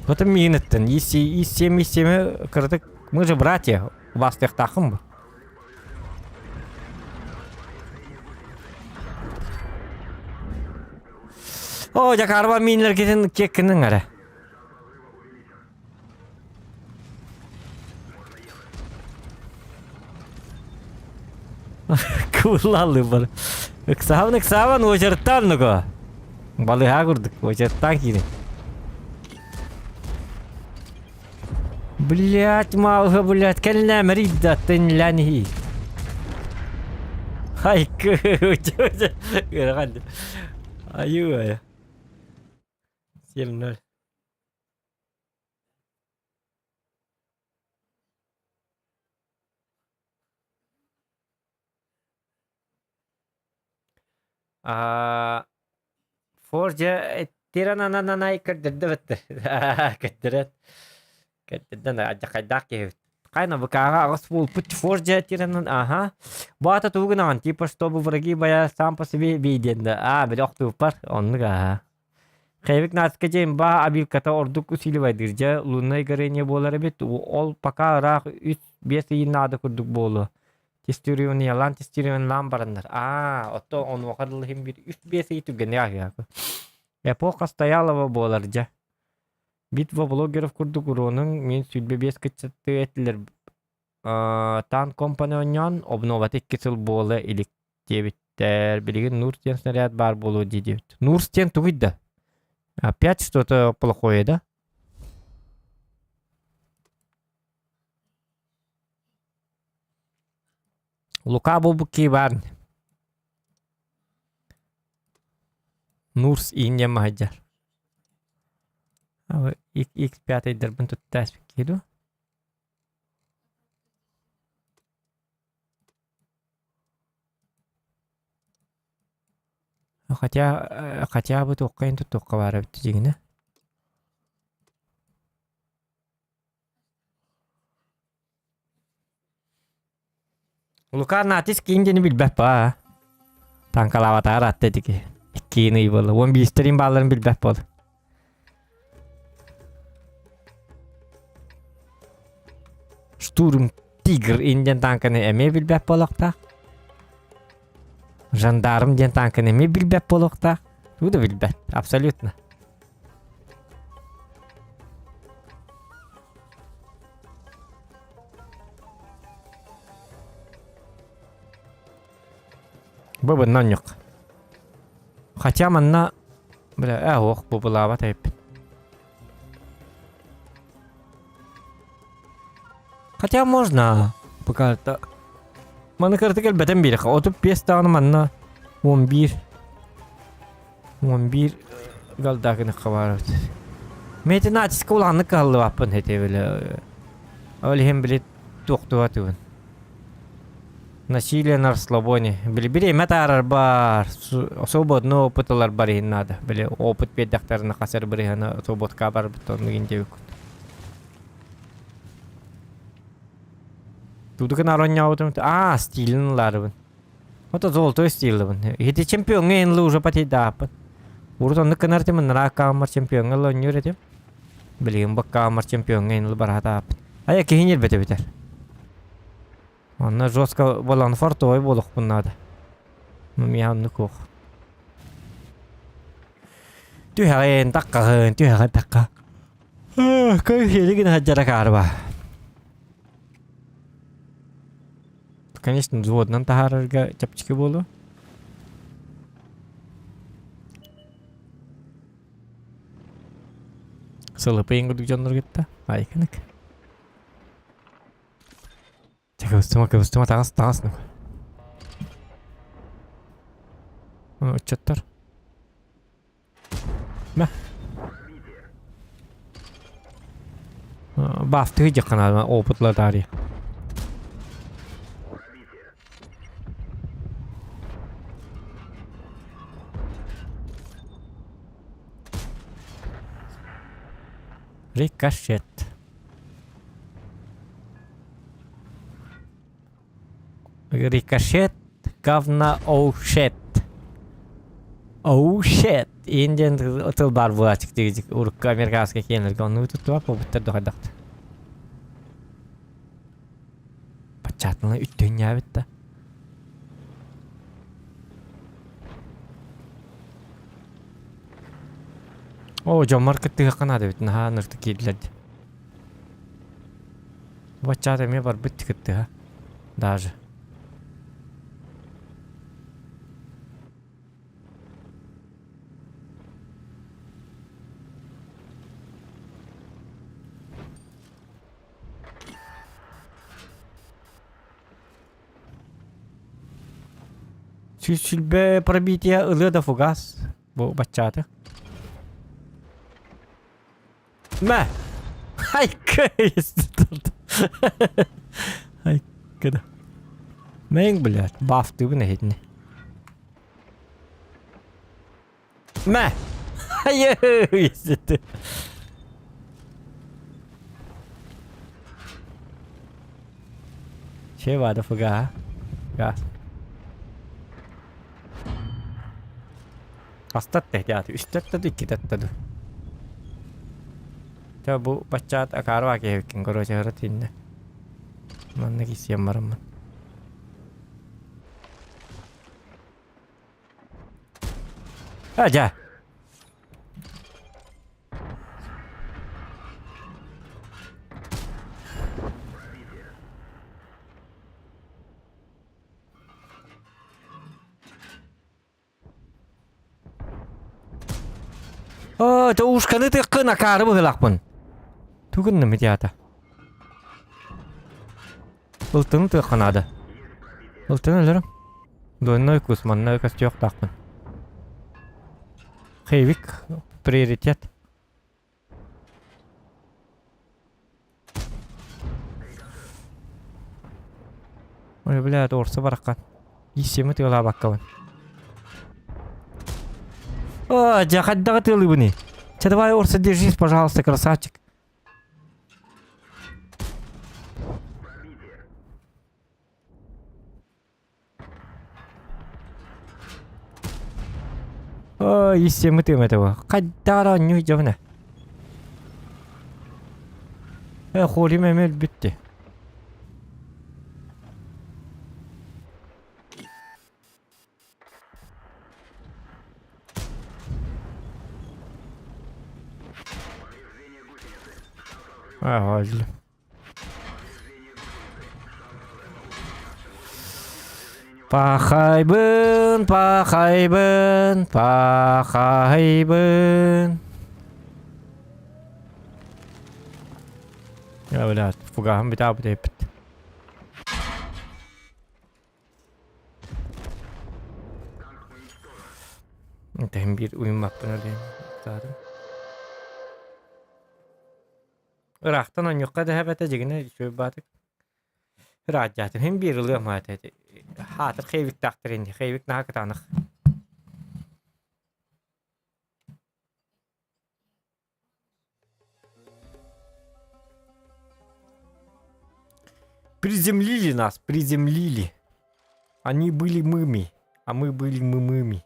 Вот мииниттэн ис-семи ис-семи кыратык мы же братья убаастыахтааххын бу. О, Дьакаарба мииннэргитин киэккинин эрэ. Кууллааллыы бар. Ыксаабын ыксаабан уочарттаан нуго. Балыһаа курдук уочарттаан киирин. Блять, малга, блять, кэллээмэр иддаттын лэнхи. Хай, Аю, 7-0. Аа, Фордьа тиранананай көрдөрдө бөттөр. Көрдөрөн. Көрдөрдөн хайдаах киһибит. Хайна ВК-ҕа аҕыс буолпут Фордьа тиранан аха. Бу аата тугу гынаҕын? Типа чтобы враги боялись сам по себе бей диэн да. Аа, били охтууппар. Оннук аха. Хэвик нацка дьэ имба абилката ордук усиливайдыыр дьэ луннай горение буолар эбит. Ол пока ыраах үс биэс ыйын наада курдук буолуо. Тестированиелаан тестированиелаан бараннар. Аа, отто онуоха дылы иһин биир үс биэс ый түргэнник ааһыаҕа. Эпоха Стоялова буолар дьэ. Битва блогеров курдук уруонуҥ мин 25 кыччаттыы этилэр. Таан компани оонньоон обновата икки сыл буола илик диэбиттэр. Билигин Нурс диэн снаряд баар буолуо дии диэбит. Нурс диэн тугуй да? Опять что-то плохое, да? Лука буолбут киһи баар. Нурс иин диэн маһайдьар. X5-йдарбын туттааспыт киһи дуо? Хотя, хотя бы туохха иһин туттуохха баар эбит дьиҥинэ. Лука натиск киин диэни билбэт баа. Танкалаабатаар атта итики. Иккиин ый буолла. Уон биистерин баалларын билбэт буол. Штурм Тигр индиан танканы эмиэ билбэт буолуохтаах. Жандарм диэн танканы эмиэ билбэт буолуохтаах. Тугу да билбэт. Абсолютно. Бу бынна онньук. Хотя манна бля э ох бу былаабат эбиппин. Хотя можно пока это Маны кырты кэлбэтэн биэрэхэ. 35 даҕаны манна 11 11 галдаагыныкка баар эбит. Мэти натиска улааннык кыһаллыбаппын этэ били. Ол иһин били туохтуба тыгын. Насилие на расслабоне. Били бириэмэ таарар бар, свободный опыт ылар бар иһин наада. Били опыт биэрдэхтэринэ хас эр бырыһыана свободка барбыт оннугин диэбиккут. Тудукун оронньообутум. Аа, стилин ылаарыбын. Ото золотой стилибин. Ити чемпиоҥҥа инлы уже потейдааппын. Урут оннук гынар этим, ыныраа аккааммар чемпиоҥҥа ыла оонньуур этим. Билигин бу аккааммар чемпиоҥҥа инлы бараатааппын. Айа киһи ньирбэтэ бүтэр. Онно жестко буолан фортовой буолуохпун наада. Миэхэ оннук суох. Түһэҕин, таккаҕын, түһэҕин, такка. Көй гына сылдьара каарба. Конечно, взводунан таһаарарга чэпчэки буолуо. Сылыпыйын курдук дьоннор кытта. Айкынык. Чэ, кыбыстыма, кыбыстыма, таҥас, таҥас. Ыччаттар. Мэ. Бафтыы дьаххана опытлар таарыйа. Рикошет. Рикошет говно oh shit. Oh shit. Индиан тыл бар буолаачык дигидик урукку американскай киэннэргэ оннугу туттубат буолбуттар да хайдахта. Баччаатына үттүнньээбит да. Оо, дьоммор кыттыһыахха наада эбит, наһаа ынырык киирдилэр дии. Баччаат эмиэ барбыт кыттыһа. Даже. Сүүс пробитие ылыа да фугас. Бу баччааты. Мэ! Хайка Хайка Мэҥ, блядь, бафтыыбын эһитини. Мэ! Хайы! Че баада фуга, Газ. Хастат тэһти үстэтте ду иккитэтте ду. Чэ бу баччаат акаарва киһибиккин короче хара тииннэ. Манна киссиэн бараммын. А, дьэ. Оо, это ушканы тыккын акаары быһылаахпын. Тугуннум ити аата? Ылтыны тыахха наада. Ылтан өлөрүм. Дуонной кус манна көстүөхтаахпын. Хейвик приоритет. Ой, блядь, орса бараххан. Иссеми тыалаабаккабын. О, дьэ, хайдаҕы тыалыыбыный? Чэ, давай, Орса, держись, пожалуйста, красавчик. Ой, истеммит тыым этэ бу. Хайдаҕар оонньуу дьабына. Э, хорим эмэ өлбүттэ. Аа, Пахайбын, пахайбын, пахайбын. Я, блядь, фугаһым бүтэ эппит. Тэһин биир уйуммаппын өлүөн таатым. Ыраахтан онньукка дэһэбэтэ дьигинэ үчүгэй баатык. Ыраадьаатын һин биир ылыам аата ити. Хаатыр хейвиктаахтар инди. Хейвик наһаа кытаанах. Приземлили нас, приземлили. Они были мыми, а мы были мымыми.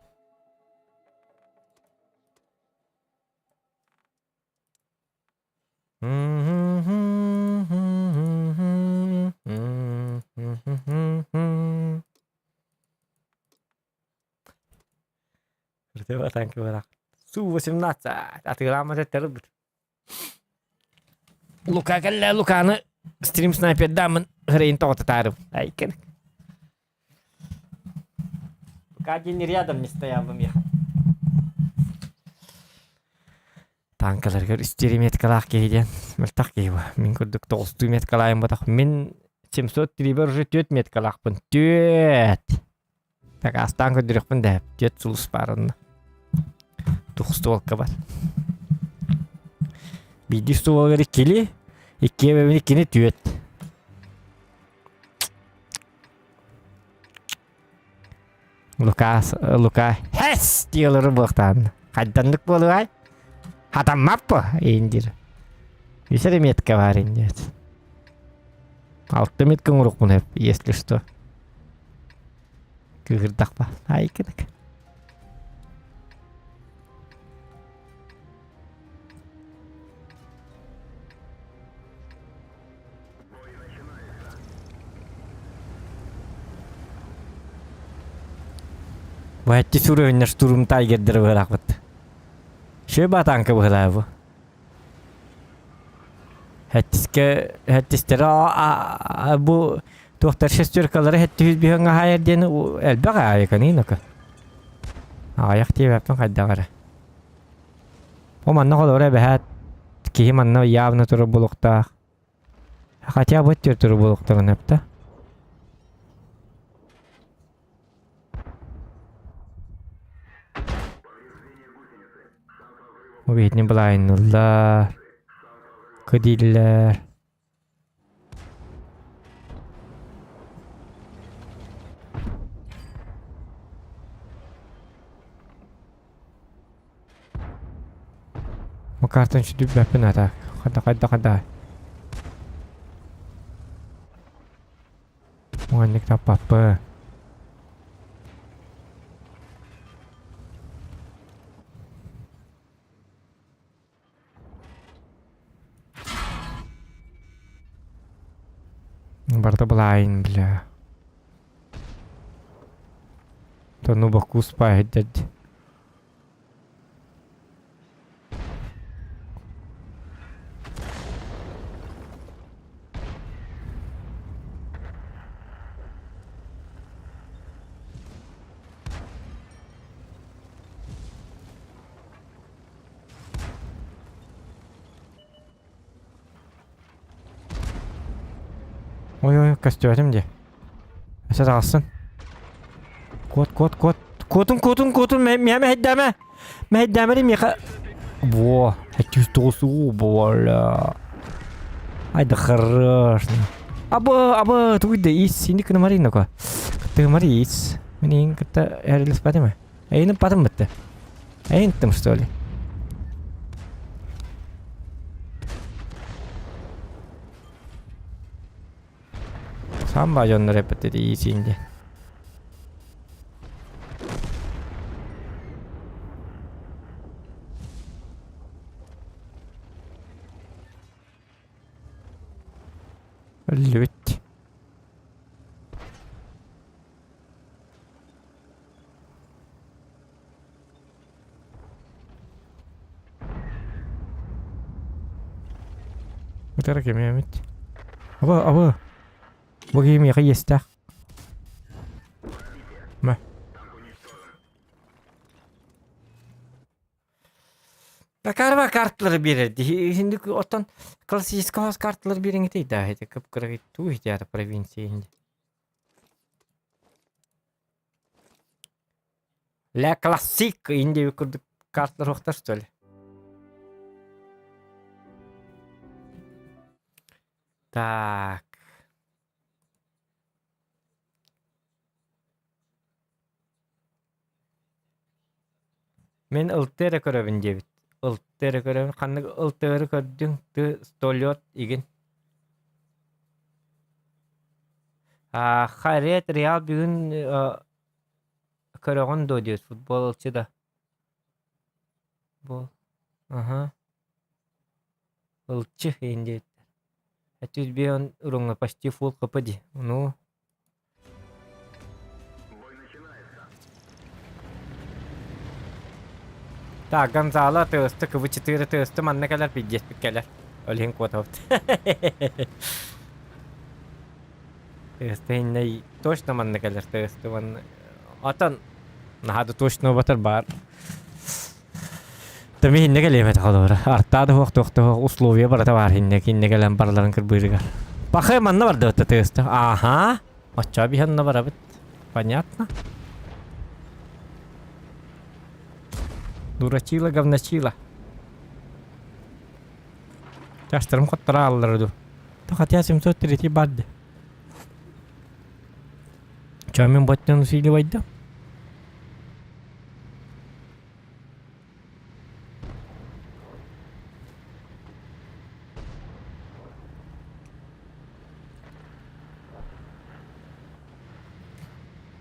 Су-18 атыылааммат эттербит. Лука кэллэ Луканы стрим снайпердааммын хрейн тоҕотутаарым. Айкын. Пока один рядом не стоял бы меха. Танкаларгар үстиэри меткалаах киһи диэн мөлтөх киһи бу. Мин курдук тоҕустуу меткалаайым ботох. Мин 703 уже түөрт меткалаахпын. Түөрт! Такаастаан көрдөрүөхпүн да түөрт сулус баар онно. Двухстволка бар. Биирдии стволгар иккили, иккиэ бэбин иккини түөрт. Лука, Лука, һэс диэлэрэ буохтаан. Хайданнык буолуай? Хатаммаппы индир. Үсэр метка бар индиэт. Алты метка оҥорукпун эп, если что. Кыырдахпа. Айкынык. Баһаччы суруйуннар штурм тайгердер быһалаахпыт. Шөй батаанка быһалаа бу. Хэттискэ хэттистэрэ бу туохтар шестеркалары хэттиһүс биһөҥ аһайар диэн элбэх аайыканыынака. Аҕыйах диэбэппин хайдах эрэ. О манна холобура эбэһээт киһи манна явно турар буолуохтаах. Хотя бы түөрт буолуохтарын эптэ. Убиһитини былаайынныллар. Кыдииллэр. Макартан сүтүппэппин ата. Хада хайда хада. Маннык таппаппы. Барыта былаайын бля. Тону бокус паһиддэрди. Ой-ой, көстүбэтим дии. Өсө таҕыссын. Куот, куот, куот. Куотун, куотун, куотун, миэ мэһэйдээмэ. Мэһэйдээмэри миэхэ... Во, 709 уу, боля. Ай да хорош. Абы, абы, тугуй да ис, сини кынымари ноко. Кыттыгымари ис. Мин кытта эрилиспатым. Эйин патым бытты. Эйин тым что ли? Самба дьоннор эппит иисиин диэн. Өллүбүт. Ытара кими эмит? Аба, аба. Бу киһи миэхэ иэстээх. Мэ. Такарва карталары биэрэрди. Инник оттон классический хос карталары биэриҥитий да, ити кып-кыра туу ити провинция инди. Ля классик инди курдук карталар уохтар что ли? Так. Мин ылты эрэ көрөбүн диэбит. Ылты эрэ көрөбүн. Ханнык ылтыгары көрдүҥ? Ты столет игин. А, Харет Реал бүгүн көрөҕүн дуо диэбит футбол ылчы да. Бол. Аха. Ылчы иһин диэбиттэр. Этүүс уруҥҥа почти фул хп дии. Ну Так, Гонзало тыасты, КВ-4 тыасты манна кэлэр, пиздеспит кэлэр. Ол иһин куотабыт. Тыасты иннэ точно манна кэлэр тыасты манна. Отон наһаа да точно батар баар. Тами иннэ кэлиэм этэ холобура. Артаа да суох, туох да суох, условия барыта баар иннэ, иннэ кэлэн барыларын кырбыырыгар. Пахай манна бардыбыт да тыаста. Ааха. Оччоо биһанна барабыт. Понятно? Дурачила, говночила. Чаштарым хоттора аллары ду. То хотя 703 барды. Чё мен боттан усиливайда?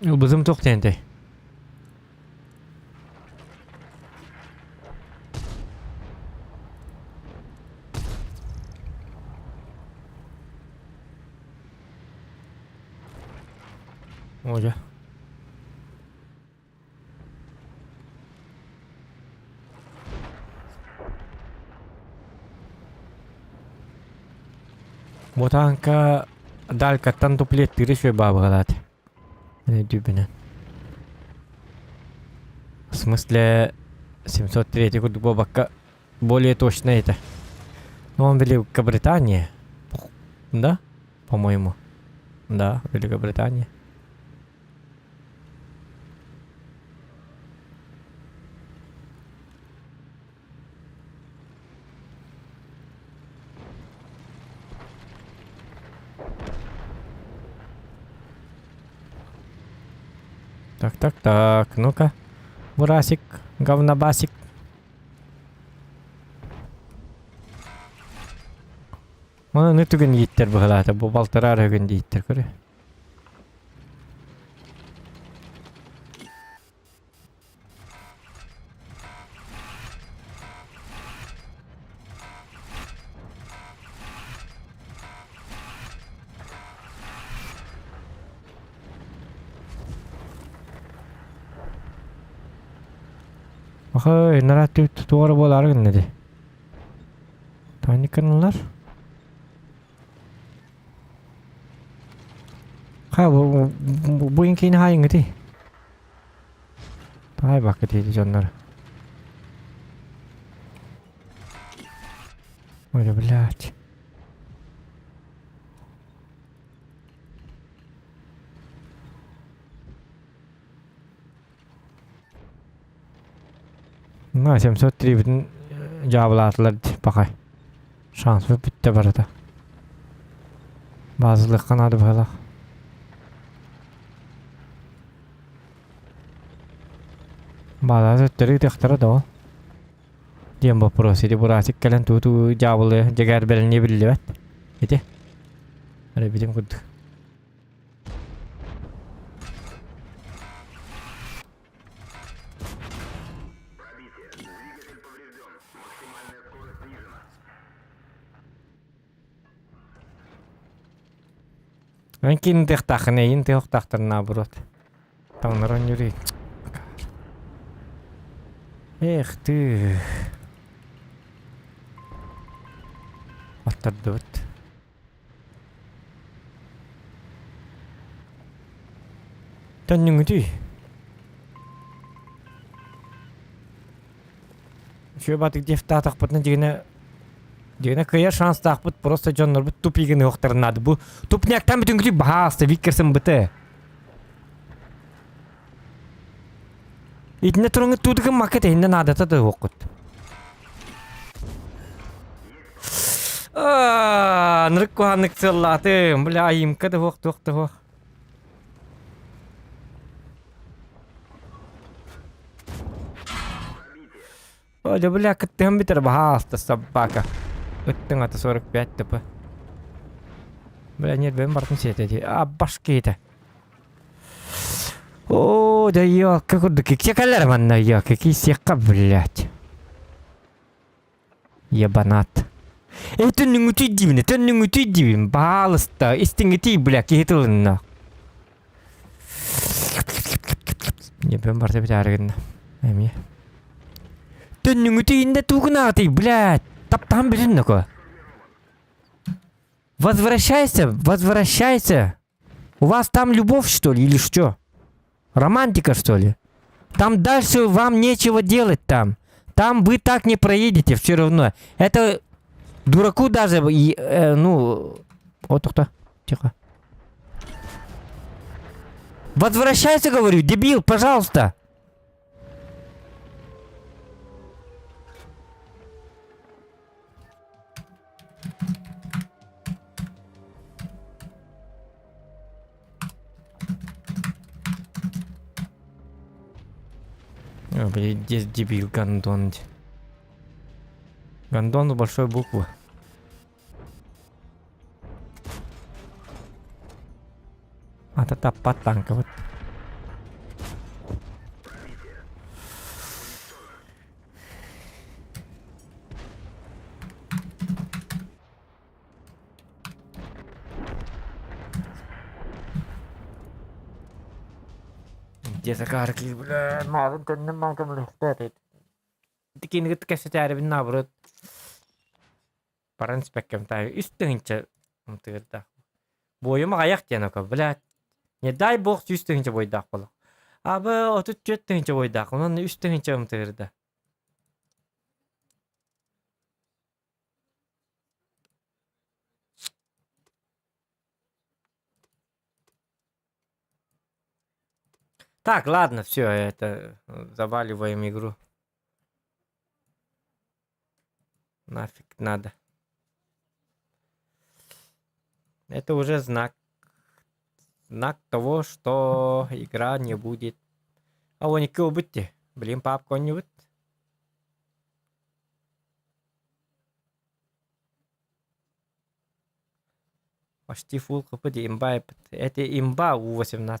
Ылбытым туох диэнтэй? Оля. Бу тааҥка Далькаттан дуплеттыыр үчүгэй баабыгалаат. Өйдүүбүнэн. В смысле 703 курдук буолбакка более точно это. Ну он Великобритания. Да? По-моему. Да, Великобритания. Так, так, так, ну-ка. Бурасик, говнобасик. Оны түгін ииттер быһылаата, бу балтараа өрөгүн дииттер көрө. Охой, нараат туора буолаары гынна дии. Таанньыкканаллар. Ха, бу бу инкини хаайыҥҥытый? Таайбакка диэти дьоннор. Ой, блядь. На 703-битин дьаабылаатылар дии пахай. Шанспыт бүттэ барыта. Баазылыахха наада быһыылаах. Баалаата төттөрү ытыахтара да ол. Диэн боппуруос ити бураасик кэлэн туу-туу дьаабылыа дьэгээр бэлэмниэ биллибэт. Ити. Эрэ битим курдук. Эн киин тыахтааххын эйин тыахтаахтар наоборот. Таҥнаран юрий. Эх ты. Аттардыбыт. Төннүҥүтүй. Үчүгэй баатык диэхтаатахпытына дьигинэ дьигинэ кыайар шанстаахпыт просто дьоннорбут тупигын ыһыахтарын наада. Бу тупняктан бүтүҥкүтүй баһааста Виккерсен быты. Итиннэ туруҥҥут туутукун макка тэһиннэ наадата да уоххут. Нырык куһааннык сыаллаатым. Бля, айымка да уох, туох да уох. О, да бля, кыттыһан бүтэр баһаалта собака. Ыттыҥ ата 45 тп. Бля, нервим бартын сиэтэ дии. А, башки О, да ёлка курдук. Киксе кэлэр манна, ёлка, кисиэххэ, блядь. Ебанат. Э, төннүҥүтүй диибин, төннүҥүтүй диибин, баалыста, истиҥитий, бля, киһи тылынна. Небем барда битаары гынна. Эмиэ. Төннүҥүтүй инде тугунаатый, блядь. Таптаан бүтүн нако. Возвращайся, возвращайся. У вас там любовь, что ли, или что? Романтика, что ли? Там дальше вам нечего делать там. Там вы так не проедете все равно. Это дураку даже, э, ну... Вот кто? Тихо. Возвращайся, говорю, дебил, пожалуйста. О, блядь, здесь дебил Гондон. Гондон с большой буквы. Ата таппат танка вот. Где закарки, бля, марын төннүм маҥкам лөхтө Тикиниги кэсэтээрибин наоборот баран испэккэм таайы үс тыһыынча ымтыырдаах. Буойум аҕыйах диэн око, блядь. Не дай бог 100 тыһыынча буойдаах буолуох. Абы 34 тыһыынча буойдаах, онон үс тыһыынча ымтыырда. Так, ладно, все, это заваливаем игру. Нафиг надо. Это уже знак. Знак того, что игра не будет. А он не будьте. Блин, папка он не будет. Почти фул хп имба. Это имба У-18.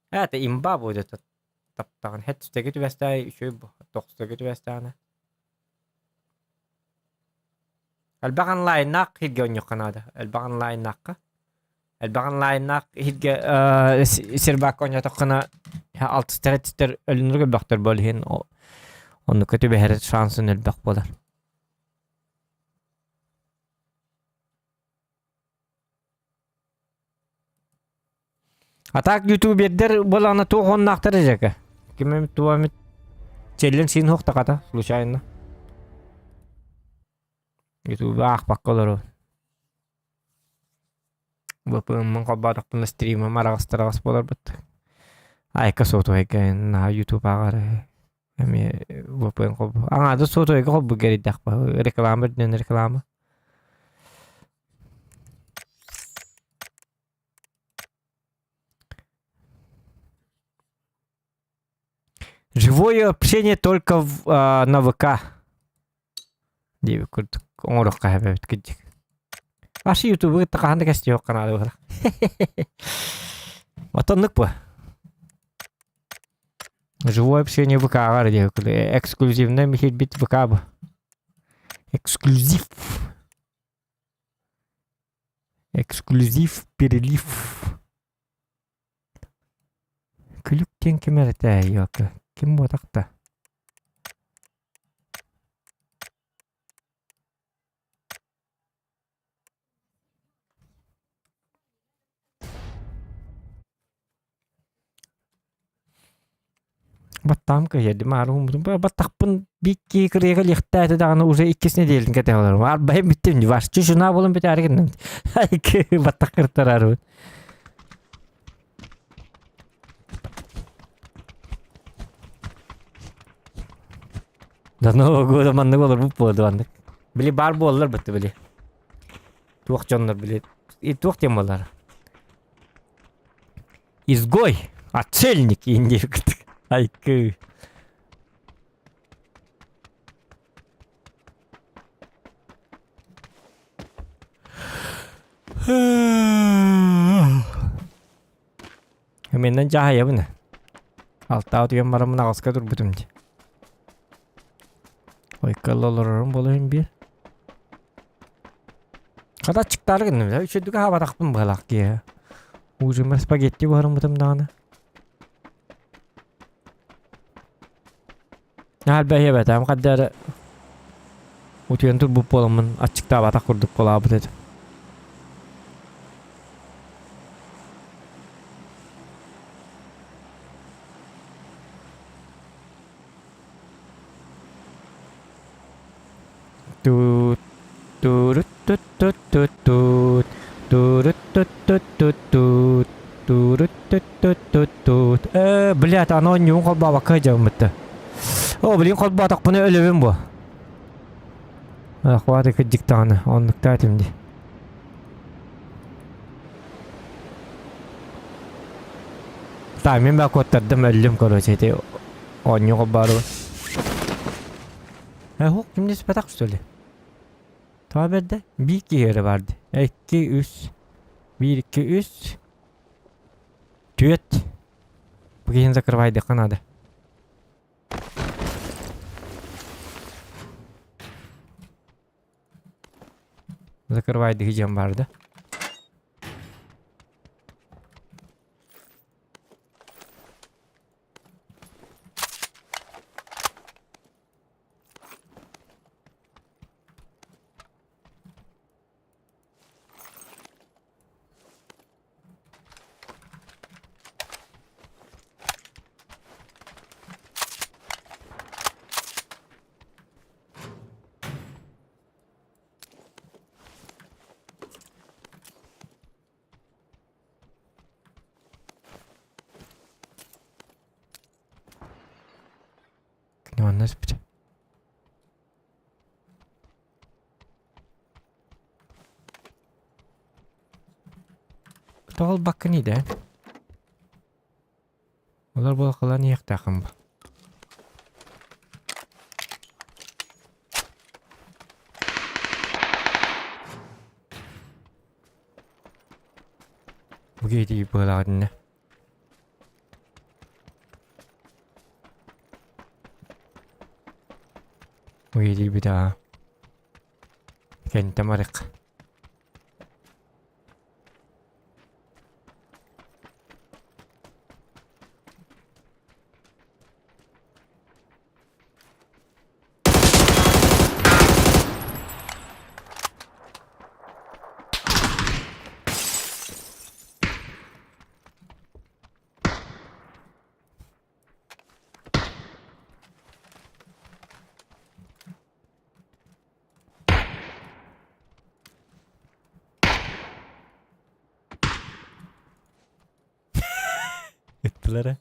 Это имба будет. Таптаҕын хэт түстэги түбэстээй үчүгэй тохсуга түбэстэҕинэ. Элбэх онлайннаах иһиргэ оонньуохха наада. Элбэх онлайннаахха. Элбэх онлайннаах иһиргэ сервакка оонньоотоххуна алтыстар этистэр өлүнүргэ элбэхтэр буол иһин оннукка түбэһэр шансын элбэх буолар. А так ютубердер буолаҕына туох уоннаахтар эжэкэ? Ким эмит туох эмит челлен син хуохтахата случайно. Ютуба аахпакка олору. ВПМ-мын холбоотохпуна стримым араҕастараҕас буоларбыт. Айка суотуһайга наһаа ютуб ааҕар. Эмиэ VPN холбу. Аҥаардас сотовайга холбу кэрийдэхпэ. Реклама үрдүнэн реклама. Живое общение только в, а, на ВК. Диэбит курдук оҥоруохха сөп эбит кырдьык. Аш ютубу кытта хаһан да кэстиэххэ наада быһыылаах. Отоннук бу. Живое общение ВК-ҕа эрэ диэбит эксклюзивнай михирбит ВК бу. Эксклюзив. Эксклюзив перелив. Күлүк диэн ким эрэ этэ ким буотах да Баттаам кыһыйдым аарыһым баттахпын биир кырыйга лихтээтэ даҕаны уже иккис нэдиэлэтин кэтэһэ олорум. Арбайым бүттүм дии. Ваш чучунаа буолан бүтээри гынным. Баттах кыртараарыбын. До Нового года маннык олорбут буолду маннык. Били баар буоллар бытты били. Туох дьоннор били. И туох диэн буоллар. Изгой, отшельник индейкит. Айкы. Менен дьаһайабын. Алтаа утуйан бараммын аҕыска турбутум дии. Ойкалла олорорум буолуон биир. Хата аччыктаары гынным да үчүгдүк аһаабатахпын быһалаах киһи. Ужиммар спагетти буһарыммытым даҕаны. Наһаа хадда эрэ утуйан турбут буоламмын аччыктаабатах курдук буолаабыт этим. Туут туурут тут тут тут тут туурут тут тут тут тут туурут тут тут тут тут Э, блядь, аны оонньуун холбообокко сылдьабын О, блин, холбоотохпуна өлөбүн буо. Хватит кырдьык даҕаны, оннуктаа этим дии. Так, мин баа куоттардым, өллүм, короче, ити оонньуу холбоору. Э, ким диспэтэх что ли? Тоҕо бэрдэ? Биир киһи эрэ баар дии. Икки, үс. Биир, икки, үс. Түөрт. Бу киһини закрывайдыахха наада. Закрывайдык диэн баар да. Манна испит. Тоҕо ылбаккын идээн? Олор буолаххалаан иһиэхтээххин бу. Бу киһи быһалаах итиннэ. Бу киһи аа. Кэнтэ марык. Ыттылар ээ.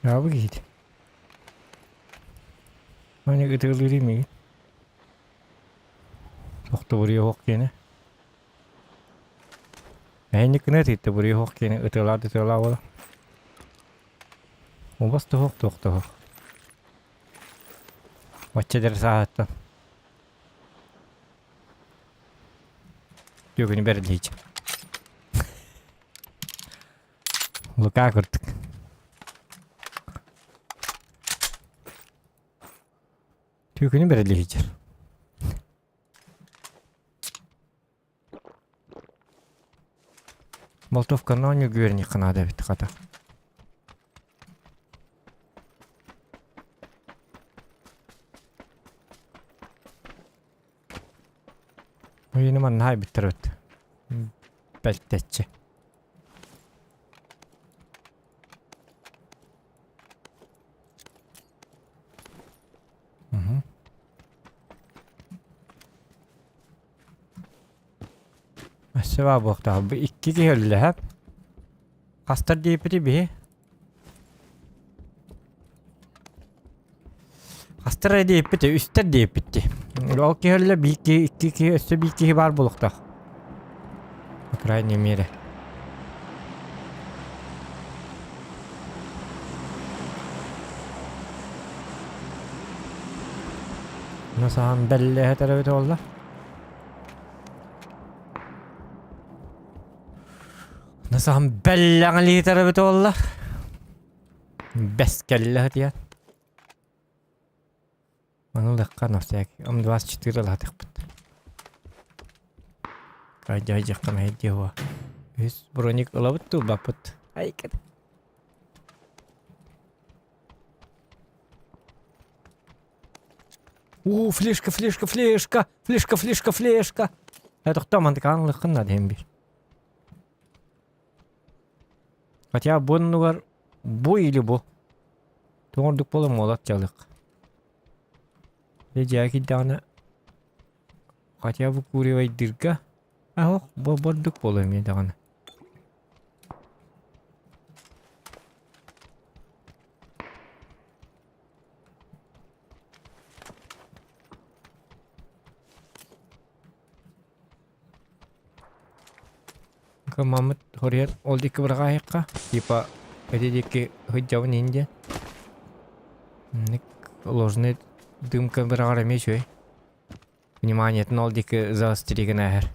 Дьаабы киһитэ. Маны ытыалыыр миигин. Тохтобуруйа оһох киэнэ. Мэһинник гына ытыйтта буруйа оһох киэнэ ытыалаа да ытыалаа буола. Убас тоһох туох тоһох. Бачча дэр сааһыттан. Түөкүнү бэриллиич. Лука курдук. Түөкүнү бэриллиич. Болтовканы оонньуу үөрэниэххэ наада эбит хата. Ойууну манна хаайбыттар эбит. Бэлтэччи. Угу. Өссө баа буохтаах. Бу икки киһи өллөһөп. Хастар диэппити биһи? Хастар эрэ диэппити, үстэр диэппитти. Ол киһи өллө, биир киһи, икки киһи, өссө биир киһи баар буолуохтаах. По крайней мере. На самом деле это эбит буолла. На самом бэллэҕилиитэр эбит буолла. Бэс кэллэ диэн. Маны ылыахха на всякий. М24 ылаатахпыт. Айдьа-айдьахха мэһэйдиэ уо. Үс броник ылабыт дуу баппыт. Айкат. Уу, флешка, флешка, флешка, флешка, флешка, флешка. Тохтоо мантыкаан ылыаххын наада иһин биир. Хотя бу оннугар бу или бу. Туох ордук буолар молот дьалык. Дьэ дьиэҕэ киирдэҕинэ хотя бы куривайдыырга аһох бу ордук буолуо эмиэ даҕаны. Маммыт хоруйар ол диэки быраҕаайахха типа ити диэки сылдьабын иһин диэн. Инник ложный дымка быраҕар эмиэ үчүгэй. Вниманиетын ол диэки заострить гына иһэр.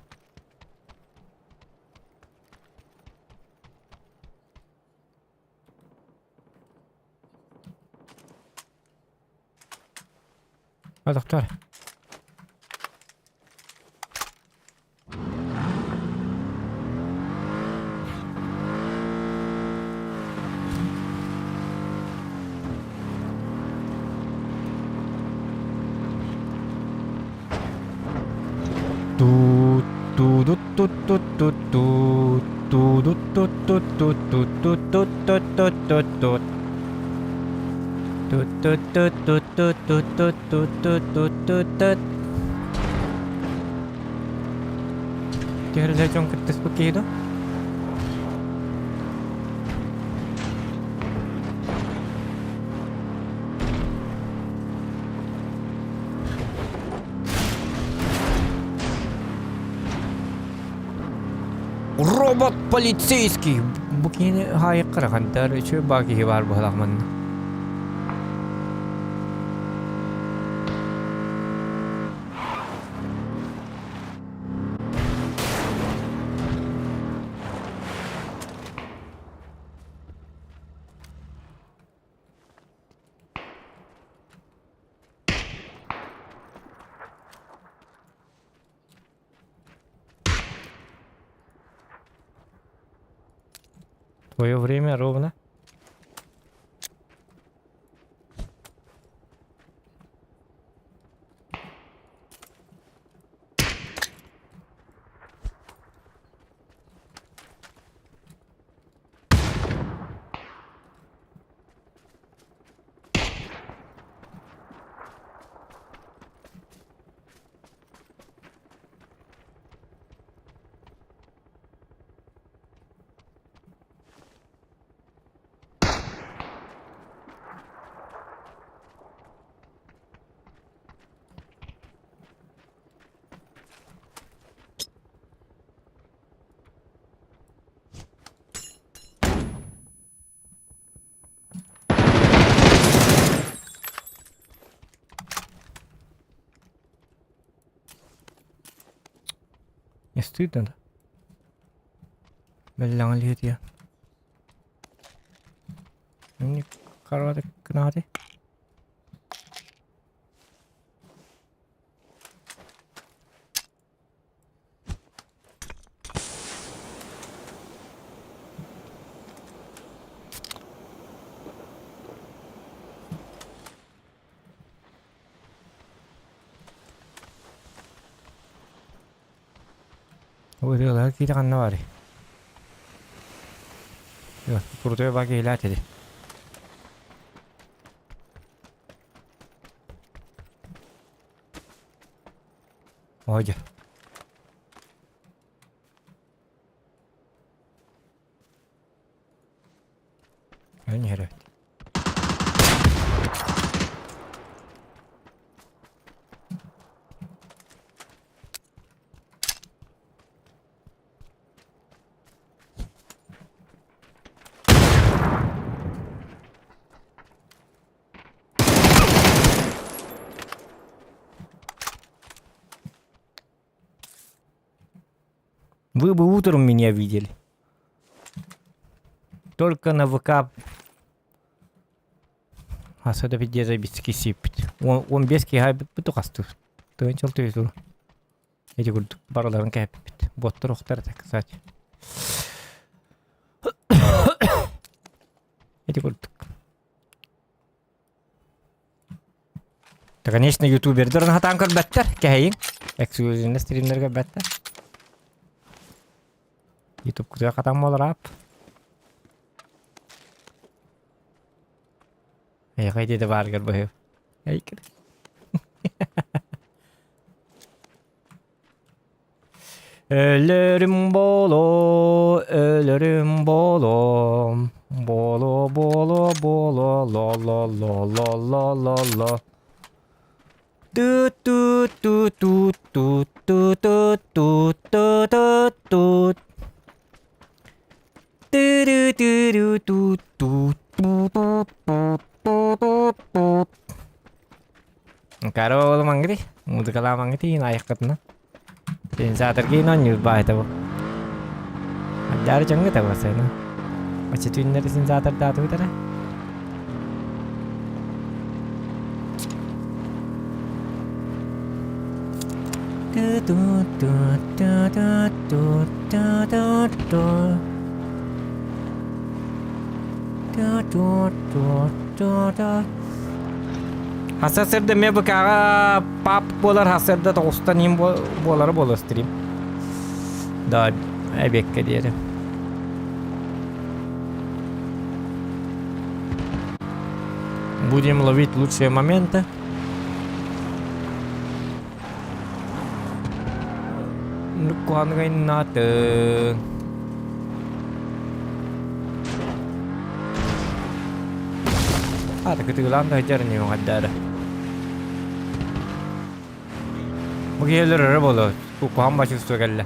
А, доктор. Ту ту ду ту ту ту ту ту ду ту ту ту ту ту ту ту ту ту ту. Ту-ту-ту-ту-ту-ту-ту-ту-ту-ту-ту. Түһэрилэр дьон кыттыспыт киһи дуо? Робот полицейский! Бу киһини хаайыккара хантар үчүгэй баа киһи баар быһалаах манна. Твое время ровно. Хастыыр да. Бэллэҥ илиһитиэ. Карваты кынааты. Ырыалаһа киирэ ханна баарый? Крутой баа киһилээх этэ Ой. Эн иһэр эбит. Вы бы утром меня видели. Только на ВК Хаса да пиздец битски сиппит. Он бес киһи бит хастыр. Тыынчал түйүтүр. Эти курдук барыларын кэппит. Боттор охтар так сказать. Эти курдук. Да, конечно, ютубердер хатаан көрбөттөр, кэһэйиҥ. Эксклюзивный стримнер көрбөттөр. Ютуб кутуя хатан буолар ап. Эйхай диэти бааргар быһыы. Эйкер. Өлөрүм боло, өлөрүм боло, боло, боло, боло, ло, ло, ло, ло, ло, ло, ло. Ту ту ту ту ту ту ту ту ту ту ту. Ту ту ту ту ту ту ту ту ту ту. Каро мангри, музыкала мангри, наяккатна. Синсаатаргиин оонньуур баайта бу. Андары дьоҥҥо табасайна. Оччо түүннэри синсаатардаатыбыт эрэ. Хаса сырда ме БК-ҕа пап буолар хасырда тоҕустан иһин буолара буолуо стрим. Да, эбиэккэ диэри. Будем ловить лучшие моменты. Нуккуангаиннаатын. Аата кытыылаан да сылдьар ини уҥардаары. Бу киһилэр өрө буолуо, куһаҕан бачувствуя кэллэ.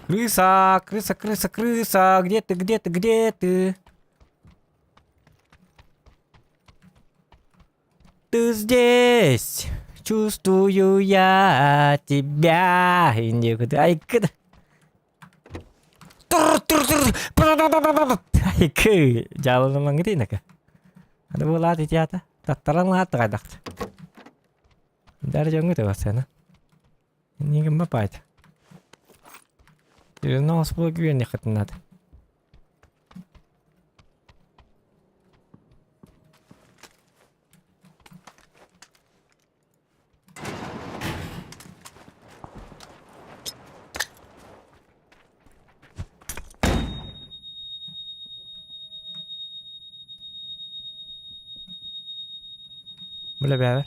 Крыса, крыса, крыса, крыса, где ты, где ты, где ты? Ты здесь, чувствую я тебя. Инде айкы. Тур, тур, тур. Айкы. Жалынымаңгы Аны буолаат итиата. Таттаран лаат тагайдахт. Даже дьоҥҥо табасына. Иннигин бапаайт. Нос була күйүөннэххитин наада. Бля бэбэр.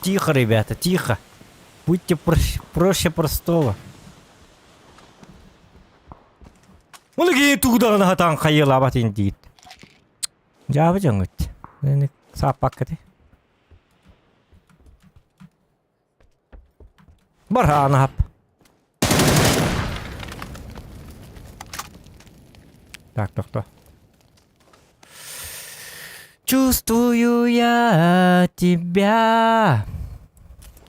Тихо, ребята, тихо. Будьте проще простого. Оны киһи тугудаҕына хатаан хайыалаабат ин диит. Дьаабы дьоҥҥут. Сааппаккыты. Бар анаһап. Так, тохто. Чувствую я тебя.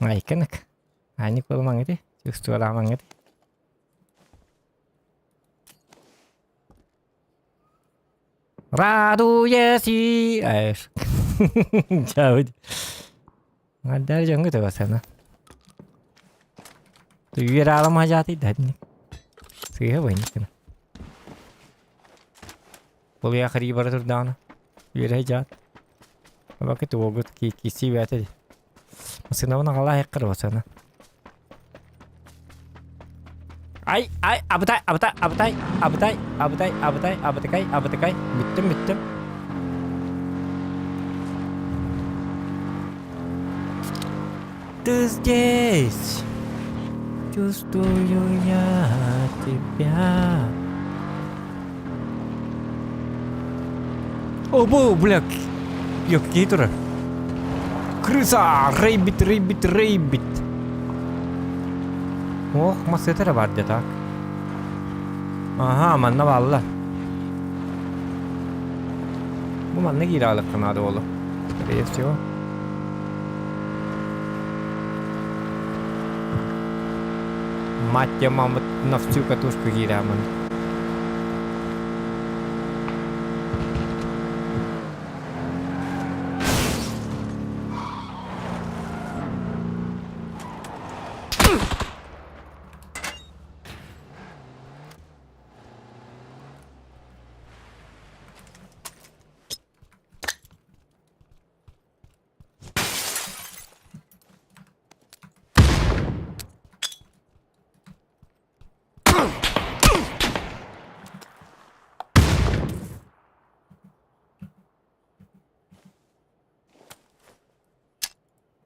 Айканык. Ани куламаҥыты. Чувствуламаҥыты. Радуясь и... Чаут. Дар дьоҥҥо табасана. Үөр аалама дьаатый да Сыыһа буйныккына. Бұл яхари бара турдаҕына. Үөрэ дьаат. Баки туогут киси бээтэ. Сынабын аҕалаа хеккар басана. Ай, ай, абытай, абытай, абытай, абытай, абытай, абытай, абытыкай, абытыкай. Бүттүм, бүттүм. Ты здесь. Чувствую я тебя. О, бу, бля, киһи турар. Крыса! Рейбит, рейбит, рейбит. Ох, массыта эрэ бар так. Аха, манна баалла. Бу манна киирэ аалыкка наада буолуо. Скорее всего. Мать мамыт на всю катушку киирэмин.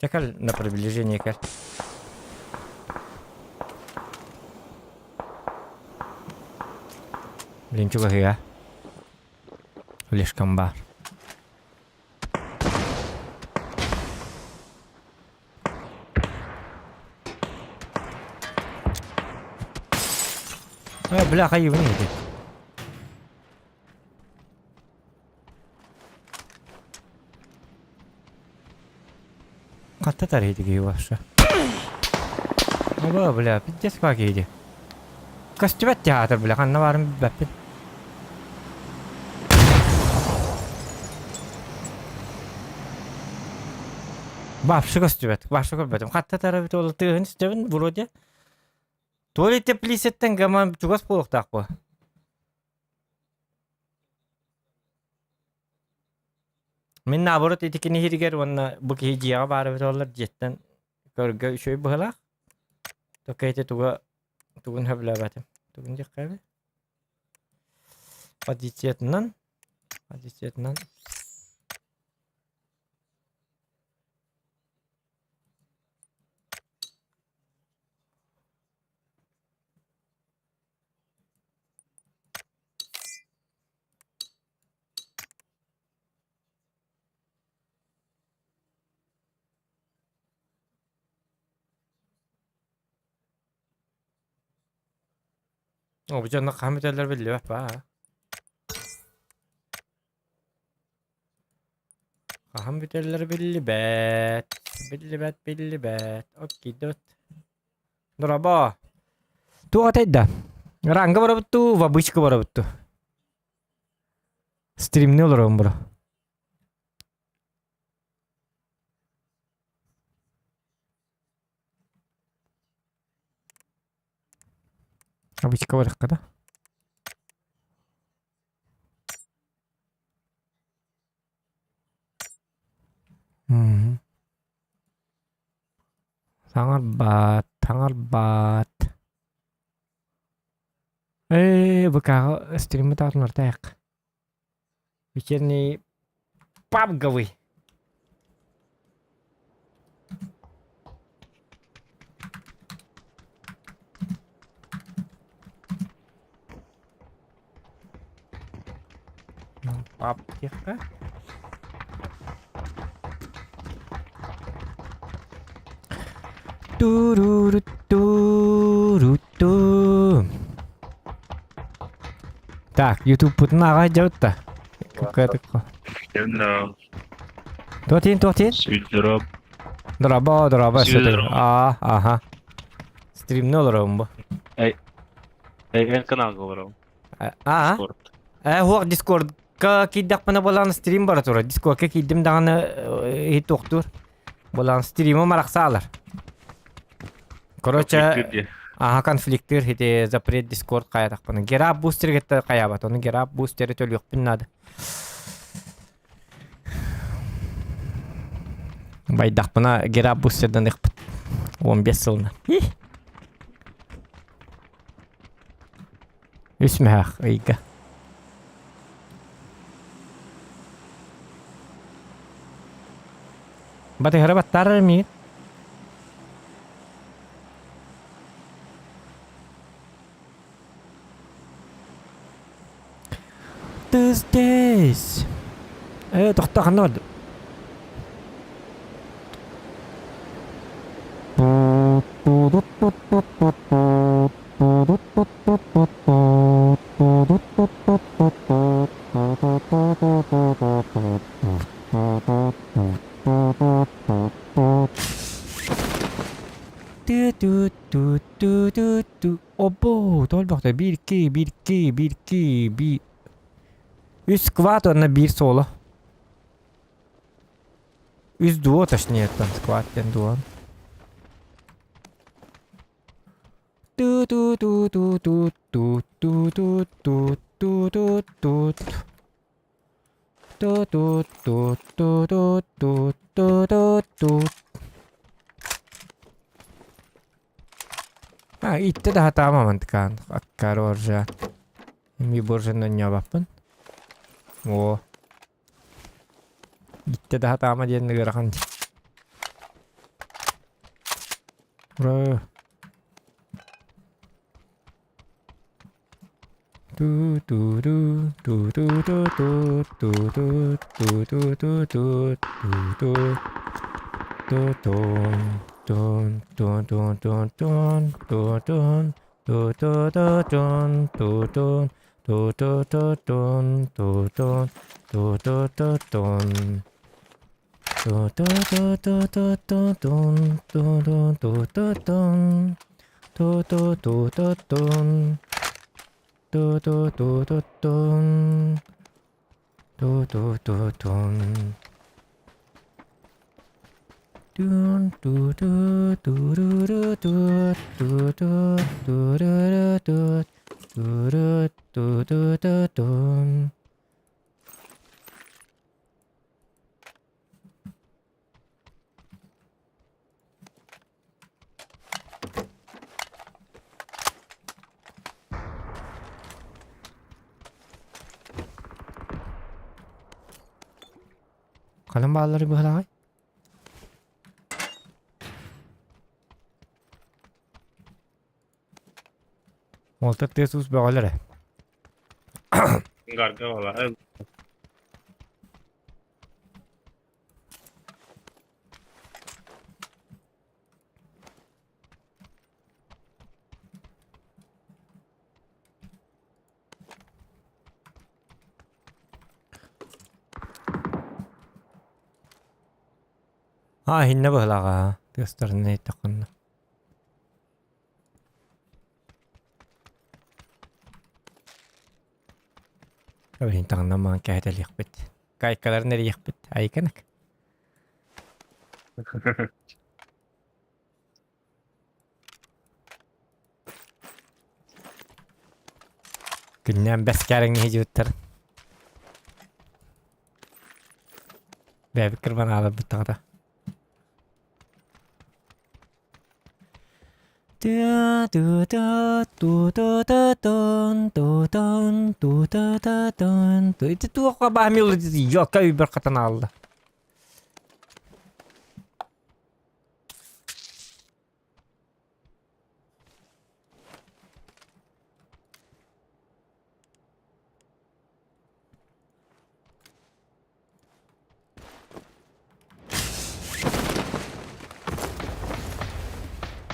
Дьэ кэл на приближение кэл. Блин, чугаһыа. Слишком баар. Э, бля, хайыбын ити. Хатта тарыйды киһи вообще. Оба, бля, пиздец как киһи. Көстүбэт театр, бля, ханна баарын билбэппин. Вообще көстүбэт, вообще көрбөтүм. Хатта тарабыт ол тыаһын истэбин, вроде. То ли теплицеттен гаман чугас буолуохтаах буо. Мин наоборот ити кини иһиригэр уонна бу киһи дьиэҕэ баар эбит буоллар дьиэттэн көргө үчүгэй быһыылаах. Только ити туга тугун сөбүлээбэтим. Тугун диэххэ эбит? Позициятынан позициятынан О, бу дьонно хаһан бүтэллэр биллибэт баа. Хаһан бүтэллэр биллибэт. Биллибэт, биллибэт. Окей, дот. Дорообо. Туох этэй да? Ранга барабыт дуу, в обычка барабыт дуу? Стримни олоробун бро. Обычка барыахха да? Мгм. Саҥарбат, саҥарбат. Ээ, ВК-ҕа стриммит аатын артаайах. Вечерний пабговый. Пап диэххэ. Ту-ру-ру-ту-ру-ту. Так, ютубпутун ааҕа сылдьабыт да? Туотин, туотин? Сүддөрөп. Дороба, дороба, А, ага. Стримне олоробун бу. Эй, эн каналга олоробун. А, э, хуох Дискордка киирдэхпинэ буолан стрим бара турар. Дискордка киирдим даҕаны иһит туохтуур. Буолан стримым арахсаалар. Короче, аха конфликтыр ити запрет Дискорд хайатахпына. Герап бустерге хайаабат. Ону Герап бустери төлүөхпүн наада. Байдахпына Герап бустердан ыхпыт. 15 сылына. Үс мөһөөх ыйга. Батыһара баттаарар миигин. Ты здесь. Э, тохтоо ханна бардым? Ту-ту-ту-ту-ту-ту. Обо, толбохто биир икки, биир икки, биир икки, биир. Үс сквад уонна биир соло. Үс дуо точнее там сквад диэн дуо. Ту-ту-ту-ту-ту-ту-ту-ту-ту-ту-ту. Ту-ту-ту-ту-ту-ту-ту-ту. А, итте да хатаама мантыкаан аккаары оржа. Эми боржан онньообаппын. Оо. Итте да хатаама диэн ыарахан дии. Ура! Ту-ту-ду, ту-ту-ту-ту, ту-ту, ту-ту-ту-ту, ту-ту, ту-тун, тун, тун-тун-тун-тун, ту-тун, ту-ту-ту-тун, ту-тун, ту-ту-ту-тун, ту-тун, ту-ту-ту-тун. Ту-ту-ту-ту-ту-тун, ту-ту-ту-ту-тун, ту-ту-ту-ту-тун. Ту-ту-ту-ту-тун. Ту-ту-ту-тун. Тун-ту-ту-ту-ру-ру-ту, ту-ту-ту-ру-ру-ту, ту-ру-ту-ту-ту-тун. Ханан бааллары быһалаҕай? Уолтар тыас-уус бөҕөлөр ээ. Гарга балаһа Аа иһиннэ быһылааҕа тыастарын иһиттэххинэ. Эбэтин таҥнан маҥан кэһэтэлиэхпит. Кайкаларын эрийиэхпит. Айыканак. Күннээн бэс кээрэҥҥэ сидьибиттэр. Бэйэбит кырбан ааларбыт таҕата. Ити туохха баамил йока үйбэр хатан аалла.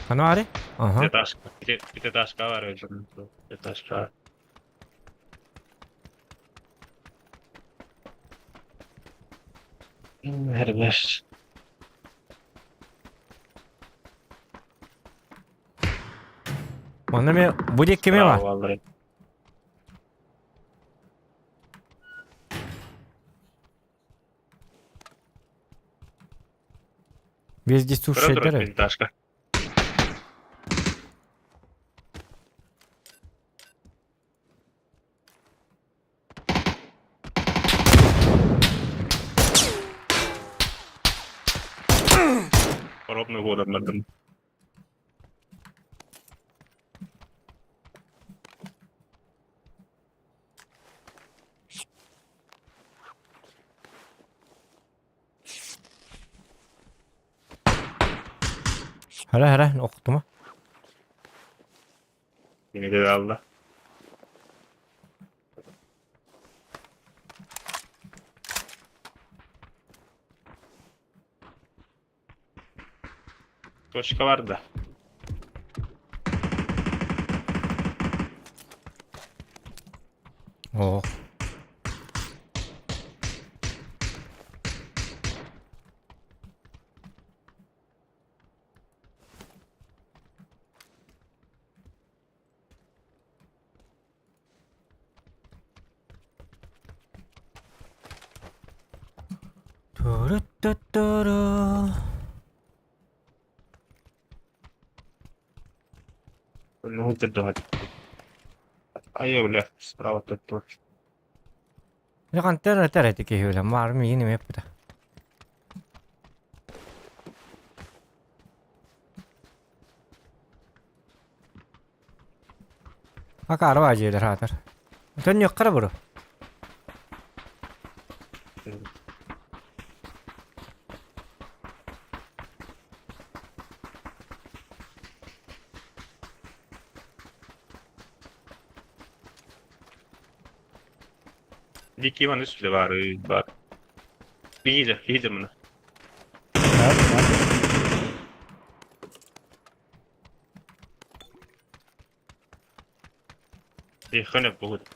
Ханаари? Ага. Пятиэтажка бар Пятиэтажка. Эрбэс. Манна ме бу диэки кими бар? Вездесущая Пятиэтажка. Ровно годом надо. Хара хара охтума. Кинигэ хаалла. Точка бар да. Ох. Туру-ту-туру. Ну, ты давай. Айа, бля, справа тут точно. Дьэ хантан этэр эти киһи үлэ маар миигин эмиэ эппитэ. Акаары баадьыйлар аатар. Төннүөххэ эрэ буру. Дикий Иван үс үлэ баар, баар. Биир, биир мына. Хönöp буһут.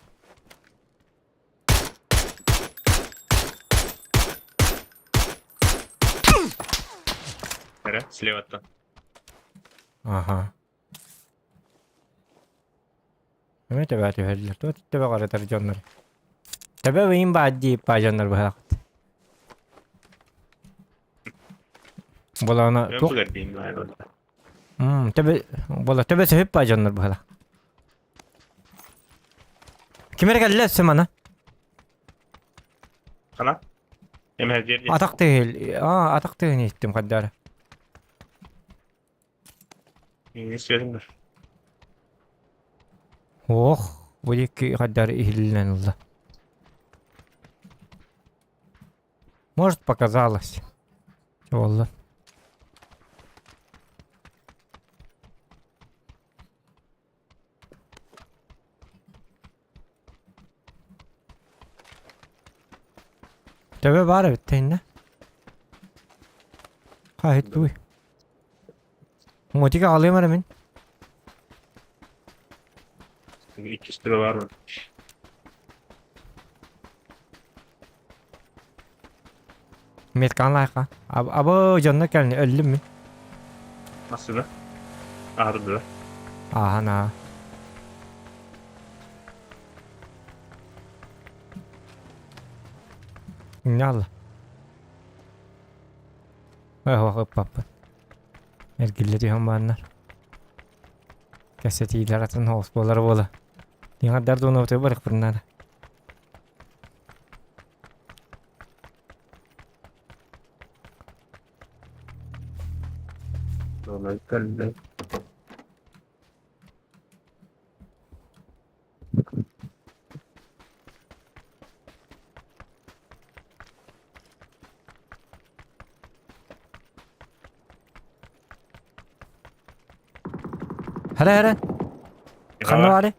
Эрэ, слева-то. Аха. Эмиэ төбө түһэллэр. Туох төбө қаратар дьоннор. Төбө ыйын баар дии баа дьоннор быһаахыт. Буолаҕына Мен туох булар дейм баар. Төбө буола төбө сөһүп баа дьоннор быһалаах. Ким эрэ кэллэ өссө мана? Хана? Эмэ Атах тыһыл, аа атах тыһын иһиттим хаддаара. Иһиттим. Ох, бу диэки хаддаара иһиллэн ылла. Может, показалось. Буолла. Төбө баар эбит иннэ. Хаһыт туй. Мотика аҕалыам эрэ мин. Иккис төбө баар. Меткан лайка. Абы дьонно кэлни өллүм мин. Массыына. Аһарды да. Ааһан аа. Инньэ аҕалла. Оһох ыппаппын. Эргиллэ түһэн бааннар. Кэпсэтиилэр атын соҕус буолар буола. Диҥардар дуонабытыгар барыахпын наада. Кэллэ. Хара хара. Ханна баары?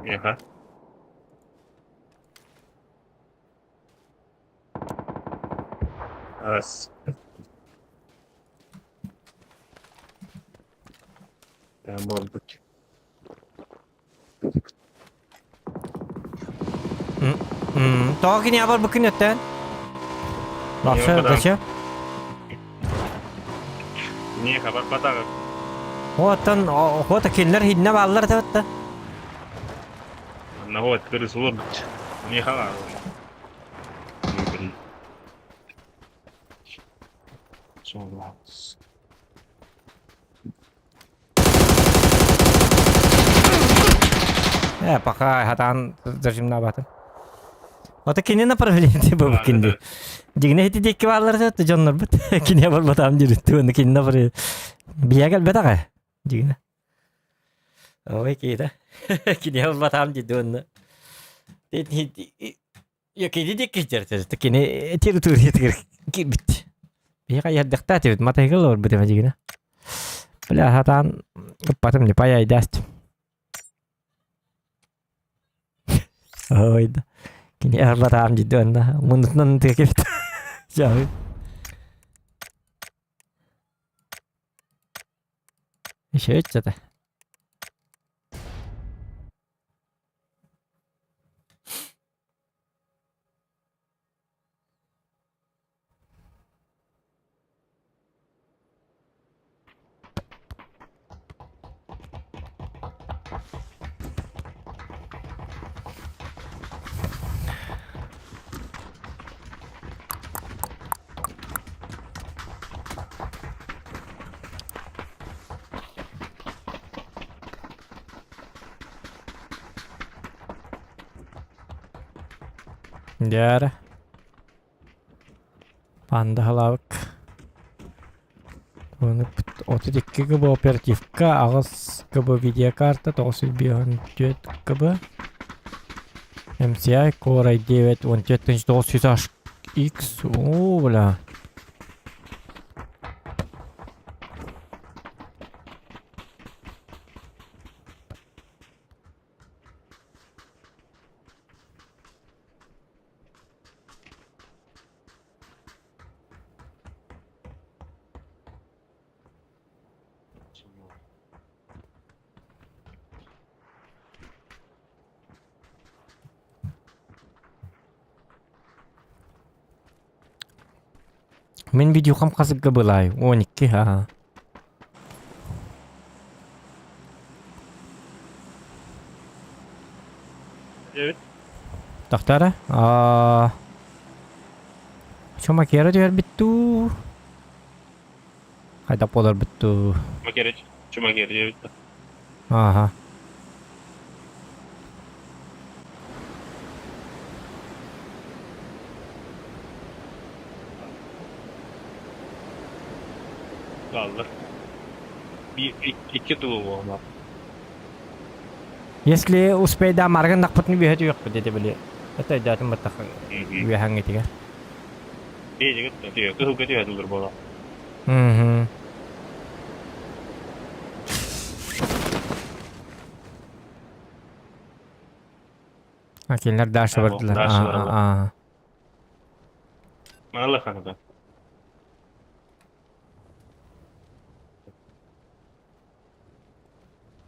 Миэхэ. Ас. Буолбут. Тоҕо кини абар бу күн өттөөн? Вообще, зачем? Не хабарбатаҕым. Оттон охота кинилэр хиннэ бааллар этэ Одного открылись улыбать. Не хала. Э, пока хатаан зажимнаабатым. Ото кини направление бу кинди. Дигне хити дикки бааллар сөттү дьоннорбут. Кини барбатаам дирүттү уонна кини направление. Бия кэлбэтэҕэ. Дигне. Ой, киитэ. Кини барбатаам дии уонна. Я кини дикки дьэртэ. Кини территориятыгар киирбит. Биһиэхэ иһэрдэхтээтибит, матайга олорбут эбэ дигинэ. Бля, сатаан ыппатым не паяйдаст. Ой да. Кини арбатаам дии уонна муннутунан тыакебит. Жабы. Еще это. Дьэ Панда халаабык. 32 КБ оперативка, 8 КБ видеокарта, 954 КБ. MCI Core i9 14900 X. О, бля. Мин видюхам хасыгга былай 12 ха. Evet. Тахтара? Аа. Чома кера түһэрбит дуу? Хайдах буоларбыт дуу? Макерич. Чумакер диэбит. Ааха. Kaldı. Bir, iki dolu olma. Если успейдаамаргын нахпытын үөһэ түһүөхпүт дии били. Это өйдөөтүм баттах үөһэҥҥитигэр. Бэйдигит кыһыл көтүө дылыр буола. Мгм. А кинилэр дальше бардылар. Дальше бардылар. Мана лаханата.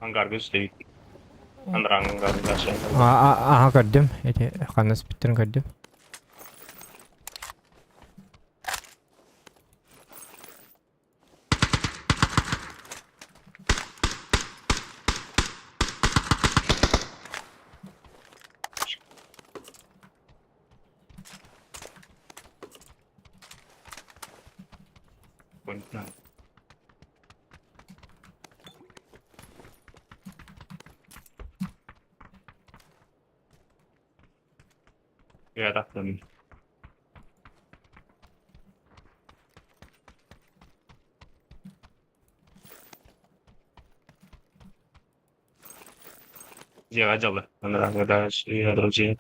Ангарга үстебит. Андрang ангарга Аха көрдүм. Эти ханна спиттерин көрдүм. Yeah, that's them. Дьиэҕэ дьалла. Анарааҥҥыда дьиэ.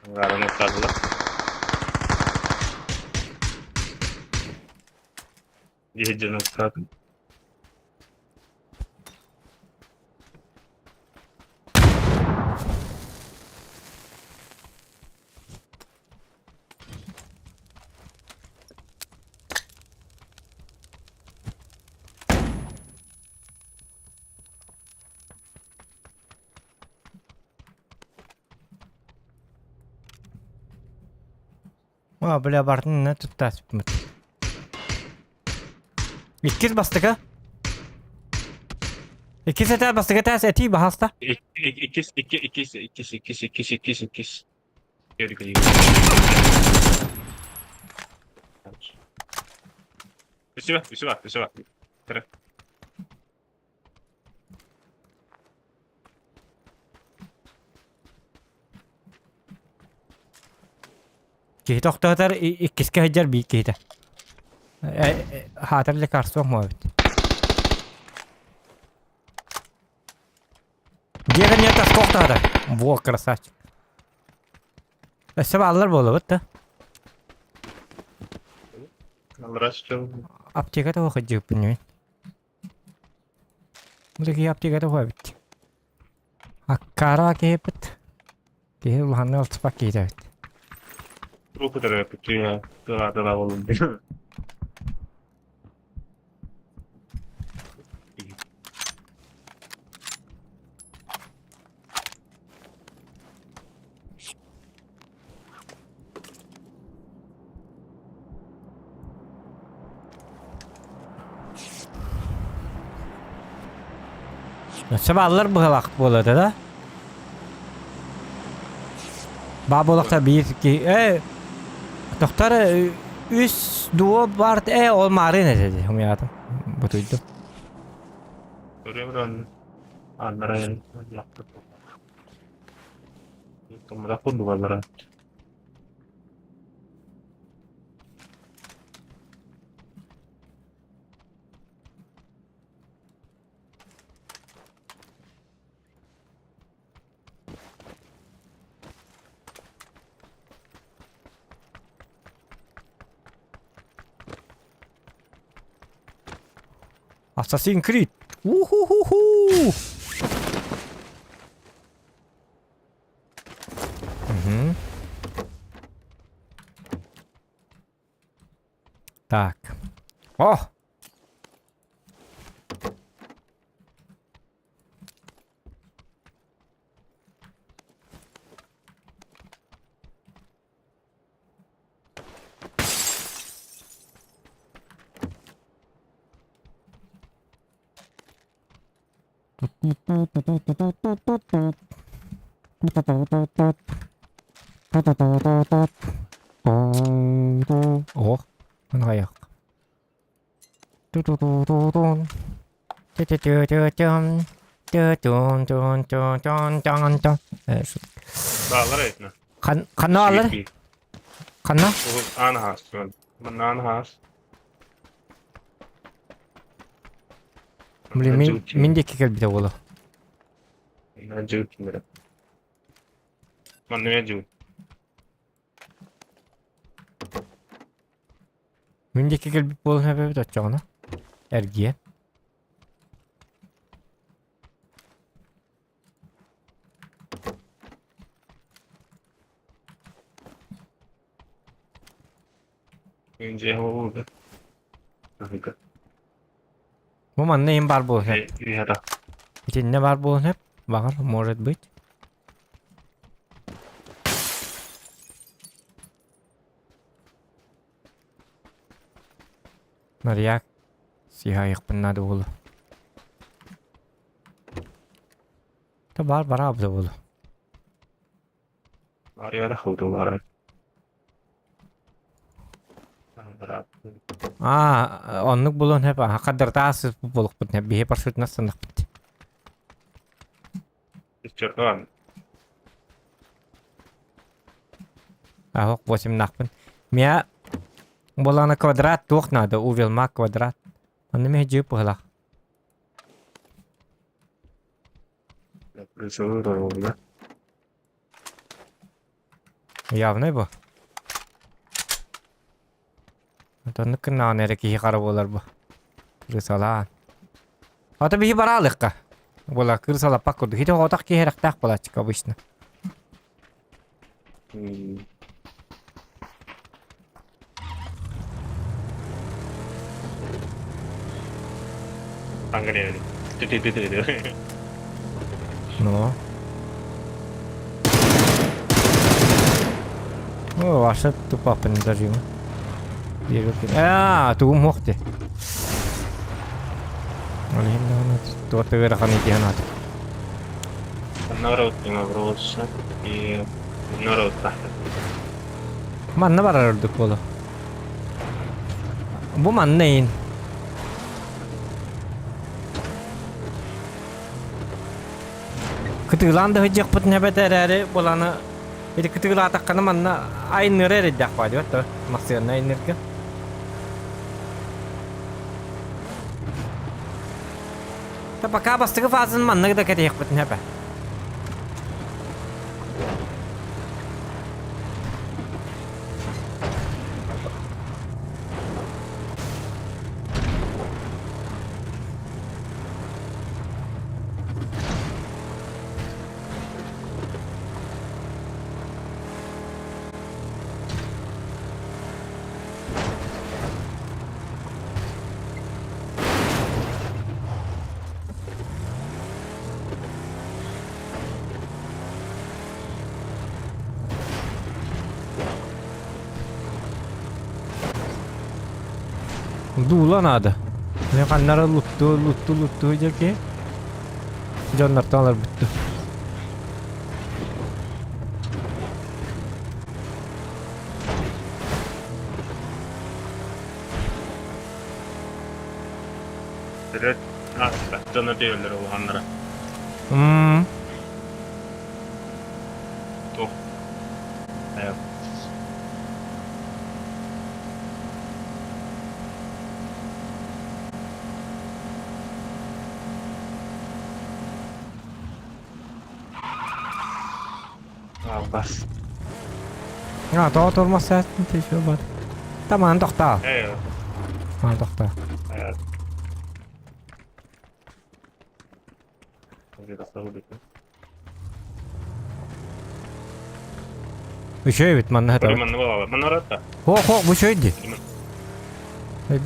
Ангарын устадылар. Дьиһдьин устаатын. О, бля, бартын не туттаспыт. Иккис бастакы. Иккис этээ бастакы этээс этии баһаста. Иккис, икки, иккис, иккис, иккис, иккис, иккис, иккис. Спасибо, спасибо, спасибо. Киһи тохтоотор иккискэ сылдьар биир киһитэ. Хаатар лекарство муобут. Дьиэҕэ нет тоскоохтоото. Во, красавчик. Өссө бааллар буолабыт да. Аптека того хадьыыппын мин. Бу киһи аптеката уһа эбит. Аккара киһиппит. Киһи улаханнык алтыспат киһитэ эбит. Өссө бааллар быһалаах буолла да? Баа буолахта биир киһи э тохтор үс дуо барт э ол маарын этэ умуйаатым бутуйдум. Assassin's Creed. Уху-ху-ху! Угу. Так. О! Ох, ынҕайах. Ханна алар? Ханна? Блин, мин, мин диэки кэлбитэ буолуо. Мин диэки кэлбит буолан эбэбит оччоҕуна. Эргийэн. Бу манна им баар буолуон сөп. Итиннэ баар буолуон сөп. Баҕар, может быть. Нарьяк сиһайыахпын наада буолуо. Та баар бараабыта буолуо. Аа, оннук булуон сөп. Хаддартаа сыспыт буолукпут. Биһи парашютунан саннахпыт. Аһок восемнахпын. Мия буолаана квадрат туох наада? Увелма квадрат. Онно миһэ дьиэ пыһылах. Явный бу. Оннук гыннаҕына эрэ киһи хара буолар бу. Кырыысалаан. Ата биһи бараалыхха. Буола кырыысалаппак курдук. Ити оҕотох киһи эрэхтээх буолааччыка обычно. Ангрели. Ты-ты-ты-ты. Ну. О, ваша тупапын даже. Аа, тугум суох дии. Ол иһин даҕаны туох да ыарахан идея наада. Народ не и народ тахта. Манна барар ордук буолуо. Бу манна иин. Кытыылаан да сылдьыахпытын эбэтэ эрээри буланы ити кытыылаатаххына манна айынныыра эрэйдээх баадьыбат да массыына айынныырга. Та пока бастакы фазаны маннык да кэтэһиэхпитин эбэ. Дуула наада. Мен ханнара лутту, лутту, лутту дьэки. Дьоннортон алар бүттү. Вперед. Дьоно диэллэр улаханнара. Туох. Бас. А, тоҕо турмас саатын тише бар. Таман тохтаа. Маан тохтаа. Үчүгэй эбит манна сытабыт. Манна буолала. Манна баратта. Хоох хоох бу үчүгэй дии.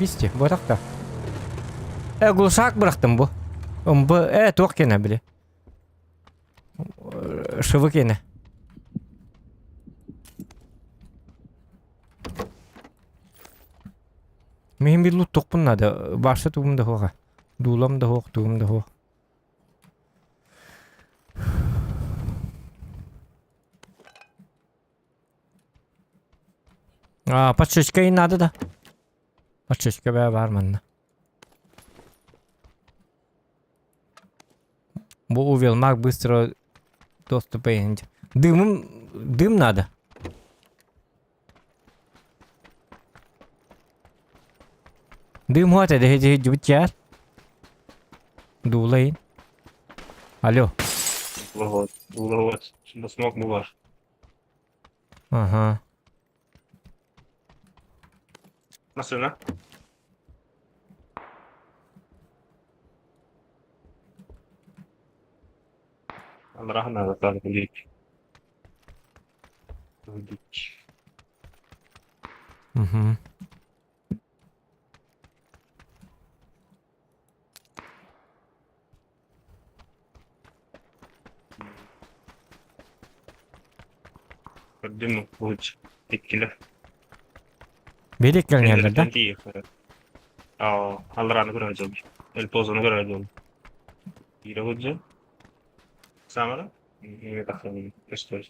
Бисти, буотах Э, глушак бырахтым бу. Ымбы, э, туох кэнэ били. Шывы кэнэ. Мин bir лут надо. Башта тугум да хуаха. Дуулам да хуох, тугум да хуох. А, подшечка и надо да. Подшечка бää бар манна. Бу увел маг быстро доступа Дымым, дым надо. Дым хуата де дьубутяр. Дуулайын. Алло. Вот, вот, смог булар. Ага. Машина. Алрахна так лик. Угу. Көрдүм луч. Иккиле. Берек келгенлер да? Аа, алраны көрөжөм. Эл позону көрөжөм. Ире худжа. Самара? Неме тахсан көстөр.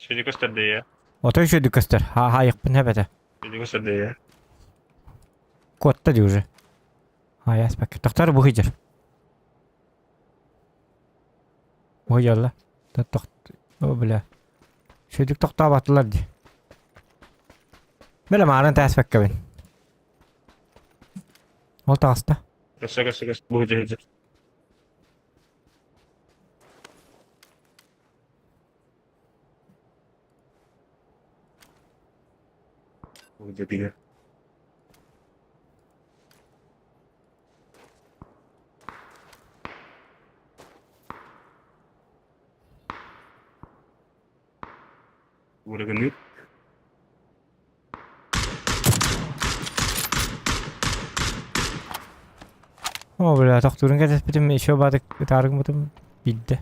Шөдү көстөр дее. Отой шөдү көстөр. Ха ха йыкпын хэбэтэ. Шөдү көстөр дее. Куотта ди уже. А яспак. Тохтор бу хыдьар. Бу хыдьалла. Тохт. О бля. Шөдүк тохтообатылар ди. Бэлэ маарын тааспаккабын. Ол таҕыста. Көстө көстө көстө бу хыдьар. Где Уровень. О, бля, тохтуурун кэтэспитим еще баатык ытааргыммытым биирдэ.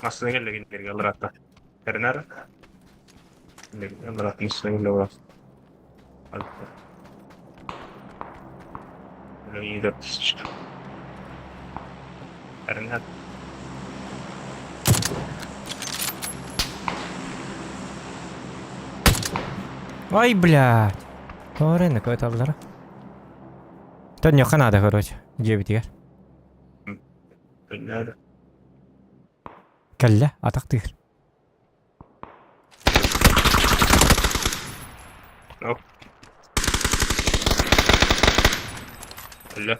Массыына кэллэ кинилэргэ ылыратта. Тэринэр. Ылыратта массыына кэллэ буолар. Тэринэр. Ой, блядь. Тоҕо көталлара. Төннүөххэ наада, короче, дьиэбитигэр. Төннөр. Кэллэ, атахтыыр. Оп. Кэллэ.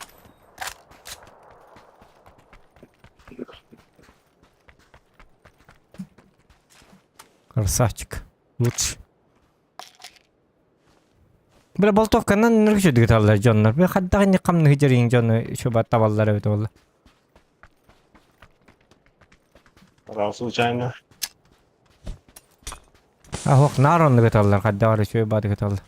Красавчик. Лучше. Бля, болтовканан нөргүчүдүк дьоннор. Бля, хаддаҕын хамныһы дьэрин дьону шуба табаллар эбит буолла. Рал случайно. Ахох наар оннук ыталлар, хаддаҕар үчүгэй баадык ыталлар.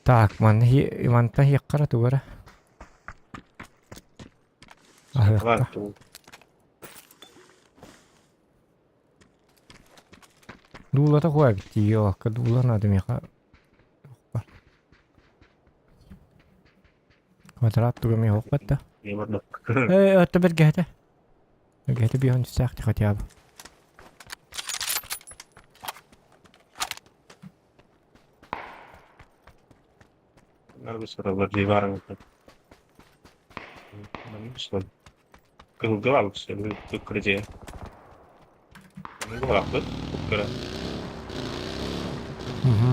Так, ман Иванта хиэккара тугара. Аһыахха. Дуулата хуа эбит ёлка, дуула надо миэхэ. Квадрат туга миэхэ охпат да. Э, это бэргэһэтэ. Бэргэһэтэ биһон түстээх хотя бы. Угу.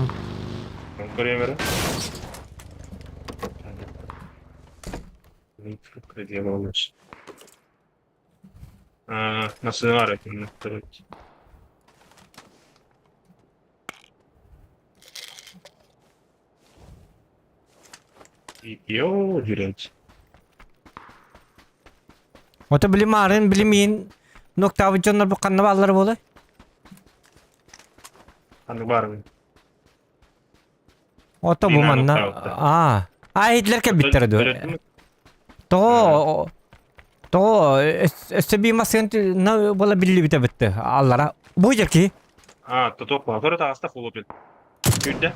Ото билимаарын билимиин ноктаабыт дьоннор бу ханна бааллар буолай? Ото бу манна аа аа итлер кэлбиттэрэ дуо? Тоҕо тоҕо өссө бии массыын на буола биллибитэ битте аллара бу дьэрки. А, то таҕыста хлопит. Күрдэ.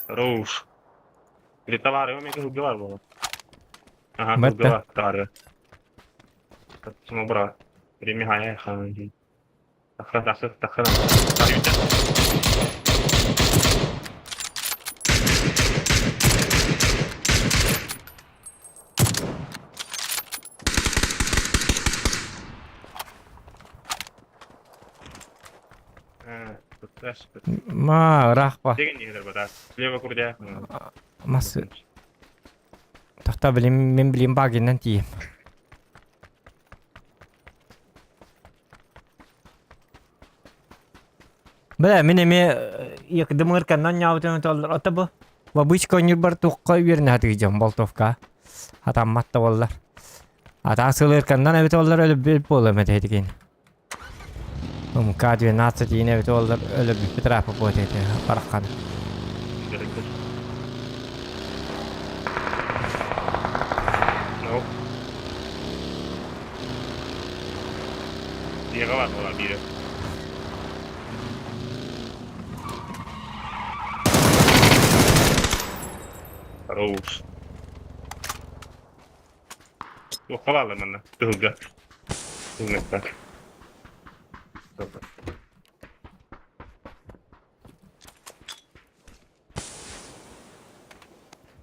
Хорош. Или товары, у меня убивал было. Ага, убивал товары. Брат. Перемигай, хан. Тахра, тахра, тахра. Ма, рахпа. Слева курдя. Мас. Тахта билим, мен билим багиннан тиим. Бля, мен эме якдымыр каннан нябытын толлар. Ата бу. Бабычка бар туққа үйеріне хатыгы болтовка. Атамматта боллар. Ата сылыр каннан эбит оллар өлүп бил болы мететиген. МК-12 ине эбит оллар өлүп битрапы бот эти бараккан. Ну. Диэҕэ буола биирэ. Хорош. Туохха манна? Тыһылга. Тыһылга.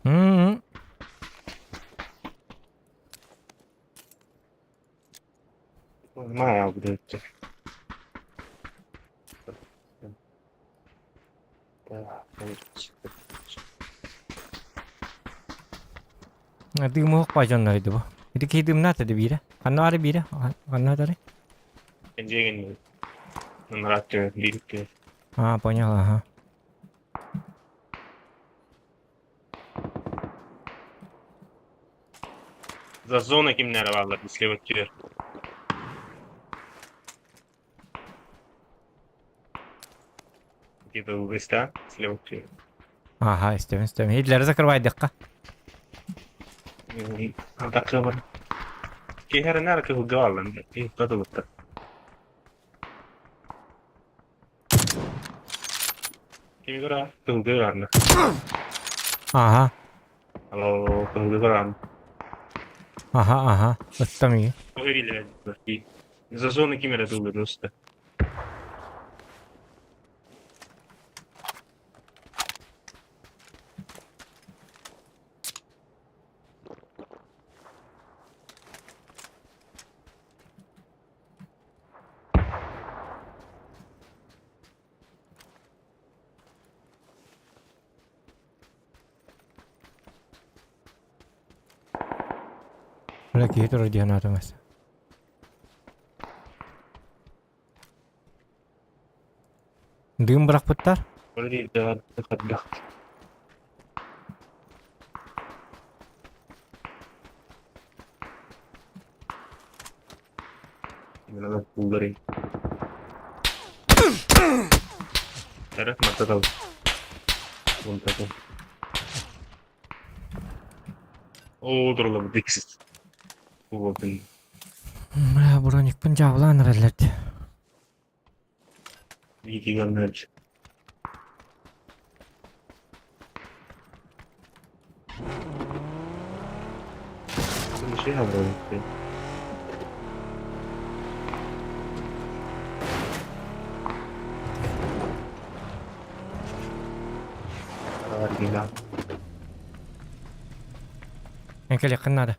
М-м. Маа, блядь. Дымы бажоннар ди бу. Ити киһи дымнаата да биирэ. Ханна бары биирэ? Ханна бары? Дьиэгин Нрааттыы биирикки. А, понял, ага. За зона кимнэр бааллар слева өттүгэр. Где-то угоста слева өттүгэр. Ага, истэбин, истэбин. Хитлери закрывайдыкка. Атакка бар. Киһэринэр кыһылга бааллар. Кыһылга Кими көрө? Кыһылга барна. Ага. Алло, кыһылга баран. Ага, ага. Ыттам iyi. Öyle За зону ким эрэ тыллыыр уста. Бля, киһи турар диэн аатымас. Дым бырахпыттар. Бля, броникпын дьаабылаан эрэллэр дии. Эн кэлиэххин наада.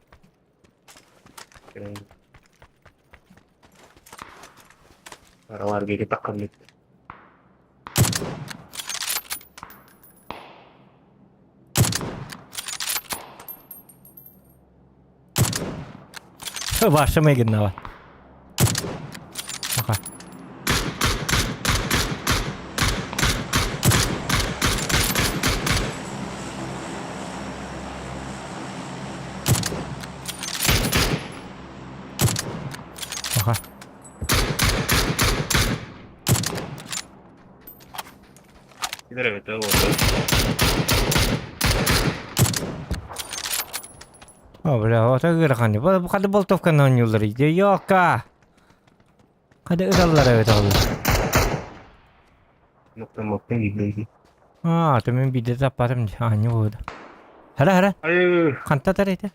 Ваша майгыннаба. Аха. Аха. О, бля, ото ыарахан. Бу хады болтовканы оонньууллар Йока! Хады ыталлар эбит ол. Аа, то мин биирдэ таппатым дии. Аанньа буолуо. Хара, хара. Ханта тар этэ?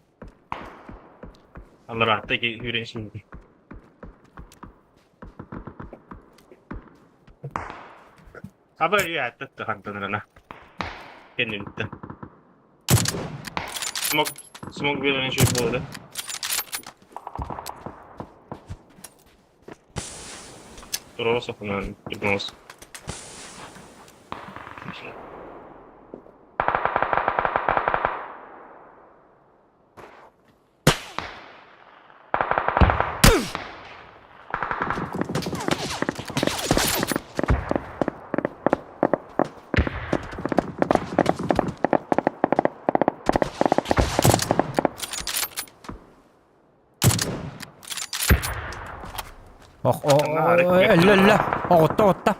Ох, өллө, өллө. Оҕутта, оҕутта.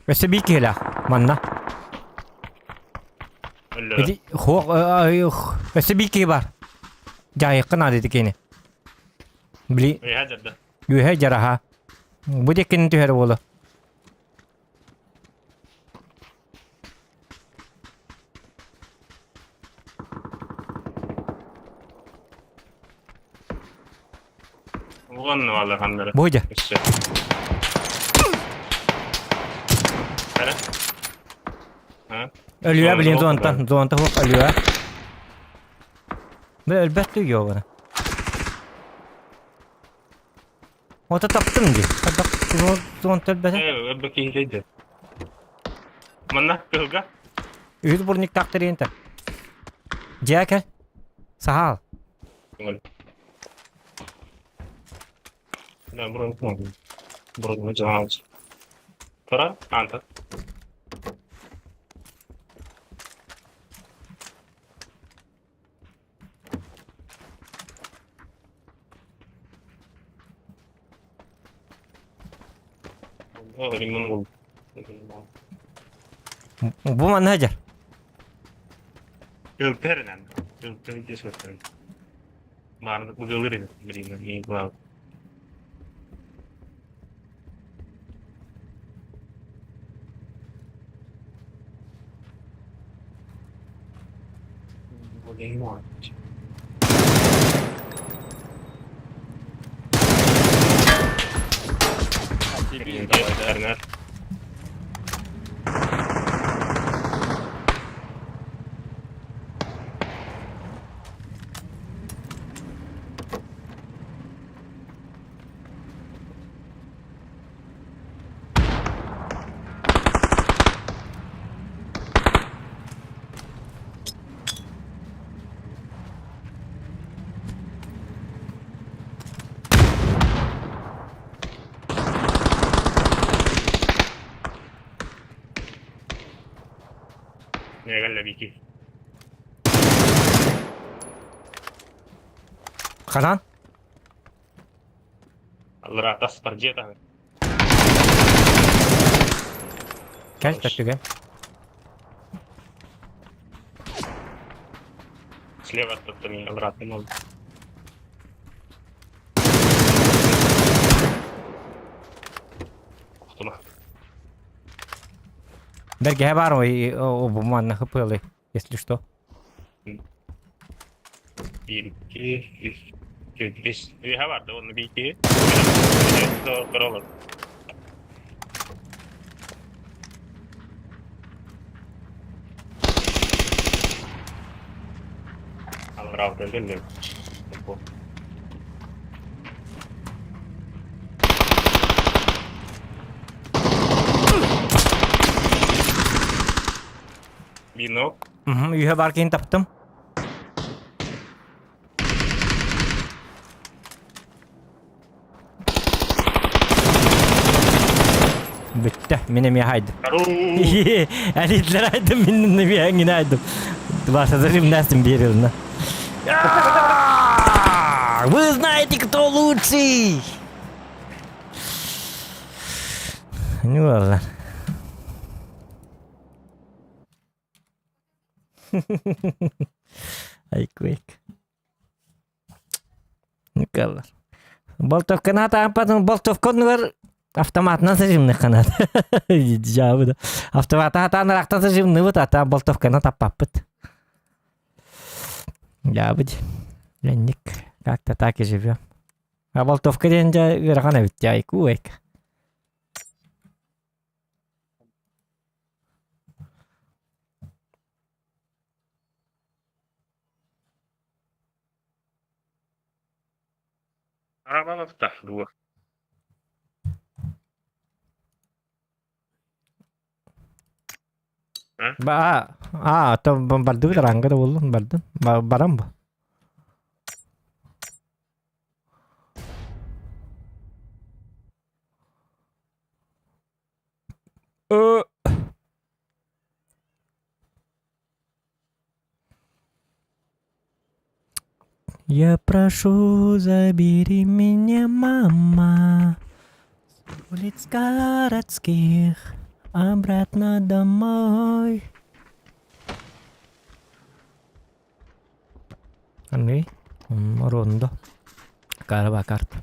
Өссө биир киһилээх манна. Ити хуох өссө биир киһи бар. Дьаайыкка наада ити кини. Били үөһэ дьараһа. Бу диэккини түһэр буолу. Бу дьэ. Өлүө билин зонтан, зонта хуох өлүө. Бу өлбөт дүү бара. Ото таптым дии. Туон төлбөтө. Э, өлбө киһи Манна кыһылга. Үһүс бурниктаах тэриэнтэ. Дьиэ кэл. Саһаал. Да, бронь Бронь жаалж. Тора, анта. Бу манна сылдьар. Өлтөрүнэн. Өлтөрү Маарнык быгылыр ини билигин глав. Вики. Ханан? Аллара тас бар дьиэ таһы. Кэл төттүгэ. Слева от меня обратно можно. Охтума. Бэргэһэ баар ой бу манна хыпыалы, если что. Биир, икки, үс, түөрт, бес. Үөһэ бар да, онно биир Көрөлөр. Аллара келдим. Вино. Үһэ бар киһин таптым. Бүттэ, мин эмиэ хайдым. Әлитлер айдым, мин эмиэ эҥин айдым. Ваша жимнастым берилна. Вы знаете, кто лучший? Не важно. Айквейк. Николар. Болтовканы атааппатын болтовконугар автоматынан сажимныхханат. Дьаабы да. Автомата атаан ырахтан сажимныбыт, ата болтовканы таппаппыт. Дьаабы Ленник. Как-то так и живем. А болтовка диэн дьэ ыарахан эбит дьэ айку айка. Арабаловта дуо. Ба а, то бомбардыбыт аранга да буоллун бардын. Баран бу. Я прошу, забери меня, мама, с улиц городских обратно домой. Андрей, Рондо. Карва карта.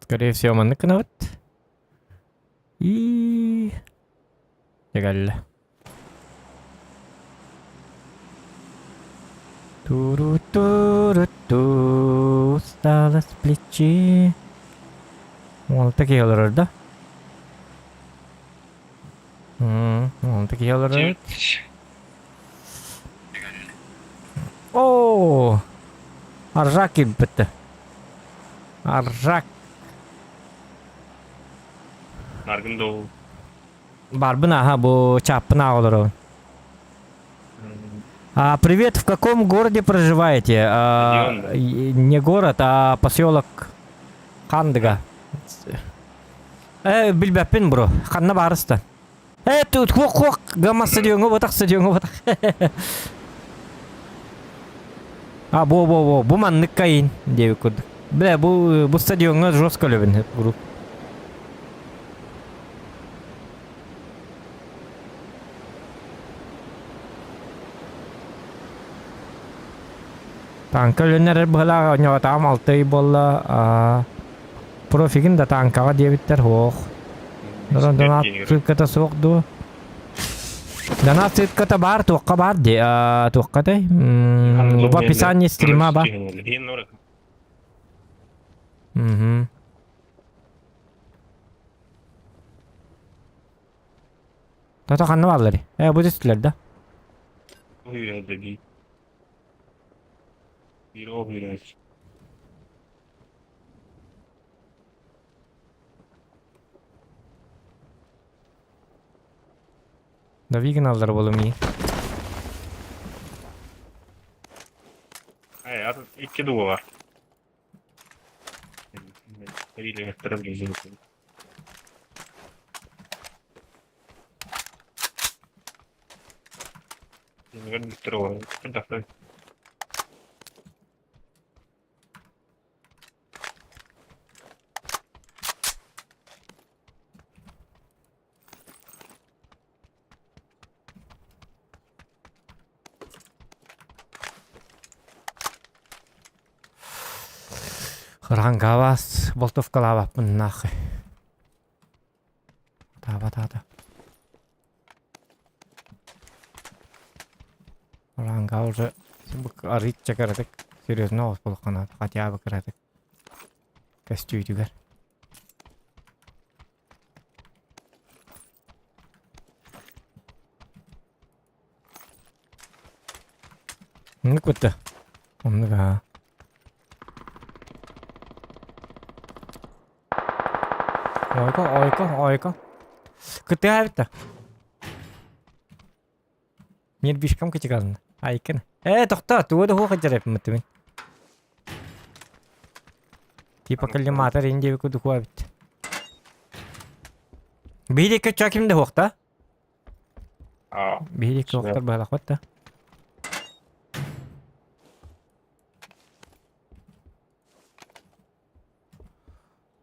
Скорее всего, маннык гынабыт. Кэллэ. Туру-туру-ту, устала с плечи. Уолта киһи олорор да? Уолта киһи олорор. Оо! Аржак киирбитте. Аржак. Наргын да Барбын аха бу чаппын ааҕа олоробун. А, привет, в каком городе проживаете? А, не город, а поселок Хандыга. Э, билбэппин бро. Ханна барыста? Э, тут хуох-хуох, гамма стадионга ботах, стадионга ботах. А, бо-бо-бо, бу маннык кайын, диэбит курдук. Бля, бу, бу стадионга жестко өлөбүн, групп. Тааҥка өлөн эрэр быһалаах оонньоотоҕум алта ый буолла. Профигин да тааҥкаҕа диэбиттэр суох. Донат ссылката суох дуо? Донат ссылката баар туохха баар дии туохха этэй? В описании стрима ба. Угу. Тото ханна бааллар? Э, бу түстүлэр да? Дави гыналлар буолумии. Ай, икки дуо бар. Ранговас болтовкалаабаппын нахуй. Таба-таата. Ранга уже арыычча кыратык серьезно оҕус буолуохха хотя бы кыратык көстүүтүгэр. Оннук бытта. Оннук аа. Ойко, ойко, ойко. Кытыа эбит Нервишкам кычыгазын. Айкын. Э, тохто, тугу да хуох дьарайпмыттыбын. Типа коллиматор индиэби кудухуа эбит. Биһиги көччө ким да хуохта? Биһиги хуохтар быһалахпат да.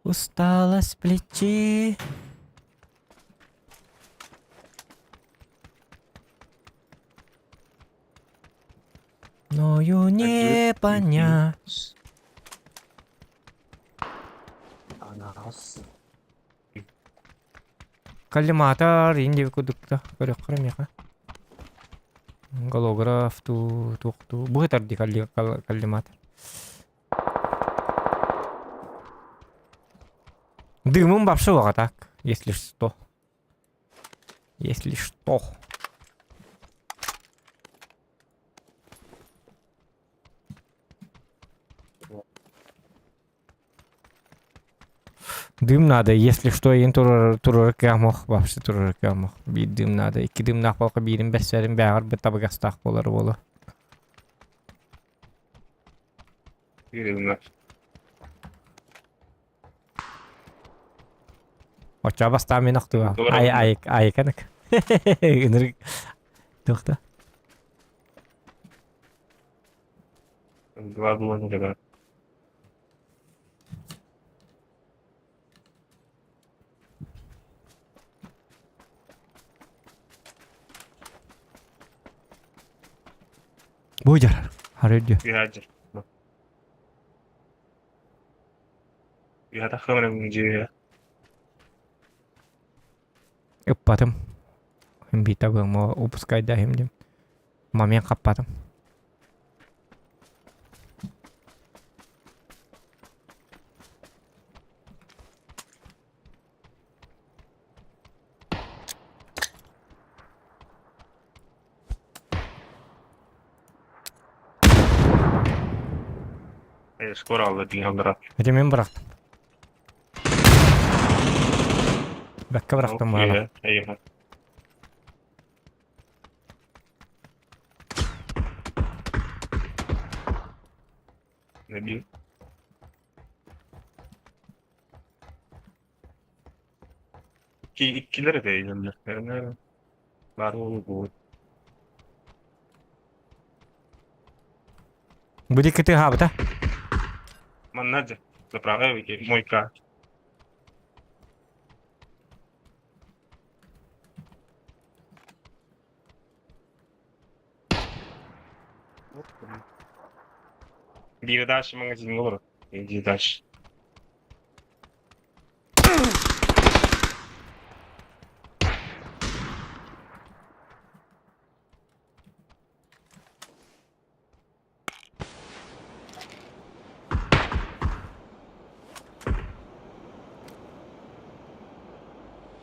Устала с плечи. Мною не понять. Коллиматор индиви кудукта көрөххөрө миэхэ. Голограф туу туох туу быһытар дии коллиматор. Дымым вообще так, если что. Если что. Дым надо, если что, иин турар турар кыамох, вообще турар кыамох. Биир дым надо, икки дымнаах буолка биирин бэссэрин бээҕэр бы табыгастаах буолар буолуо. Оччоҕо бастаан мин охтуга. Ай ай айканык. Ынырык туохта. Два было Бу дьар. Харыдю. Үһэ Үһэ таххамына дьиэ. Ыппатым. Биитэ быма упускайдаһым дим. Момент хаппатым. Скоро алла дигән Ити мин бырахтым. Бэккэ бырахтым баҕана. Эйиэхэ. Набил. Иккилэр этэ иһэллэр. Баар буолу Бу диэки тыаһаабыта. Манна дьэ, заправка мойка. Биир дальше магазин олорор. Иди дальше.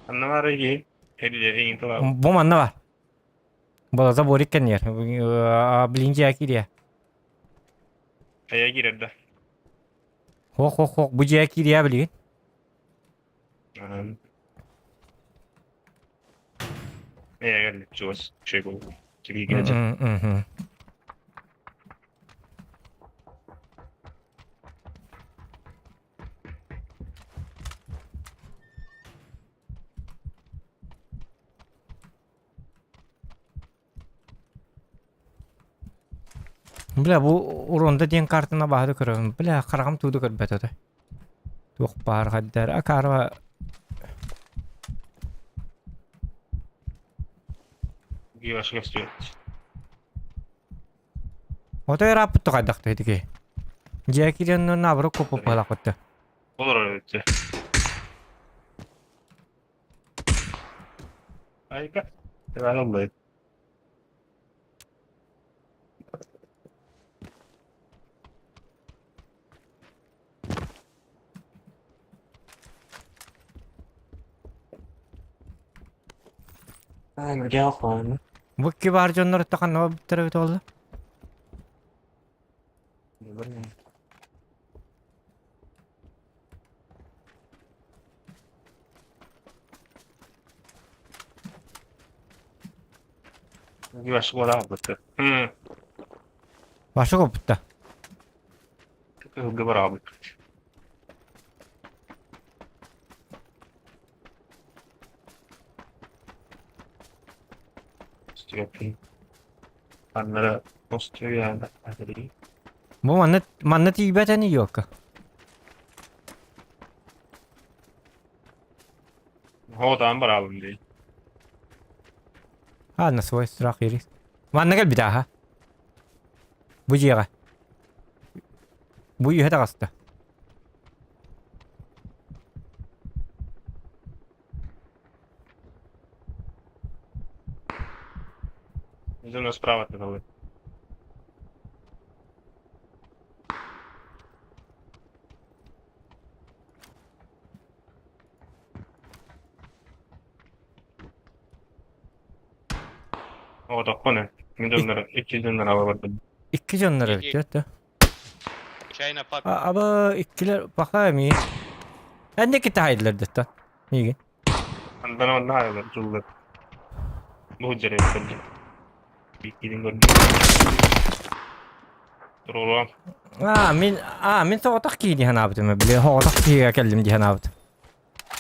Анна баар иһи, эйигин тылаабыт. Бу манна бар. Балаза борик кэннигэр. Блин дьиэ киириэ. Хайа киирэр да? Хох хох хох бу дьиэ киириэ билигин. Эйэ чугас үчүгэй буолуо. Бля, бу уронда диэн картаны баһары көрөбүн. Бля, хараҕым тууду көрбөт этэ. Туох баар хайдар акаарба Отой ырааппыт хайдах итики. Дьиэ киирэн наоборот куппуппалаахпытты. Олорор эбит. Айка. Иван Бу икки баар дьоннор ханна барбыттара эбит буолла? Ваша коппутта. Кыһылга бараабыт. Аннара Бу манна манна тиийбэт ини ёлка. Хоотаан бараабын дии. А, на свой страх и риск. Манна кэлбит аха. Бу дьиэҕэ. Бу үһэ таҕыста. Дьоно справа тыгалы. Оҕотоххун мин дьоннор икки дьоннор ала бардым. Икки дьоннор эбит да. Чайна пак. Аба иккилер паха эми. Энне китайдылар дetta. Миигин. Андан онна айылар дьуллар. Бу дьэрэ Иккитин көрдүм. Туруоруом. А, мин а, мин соҕотох киһи дии санаабытым били соҕотох киһигэ кэллим дии санаабытым.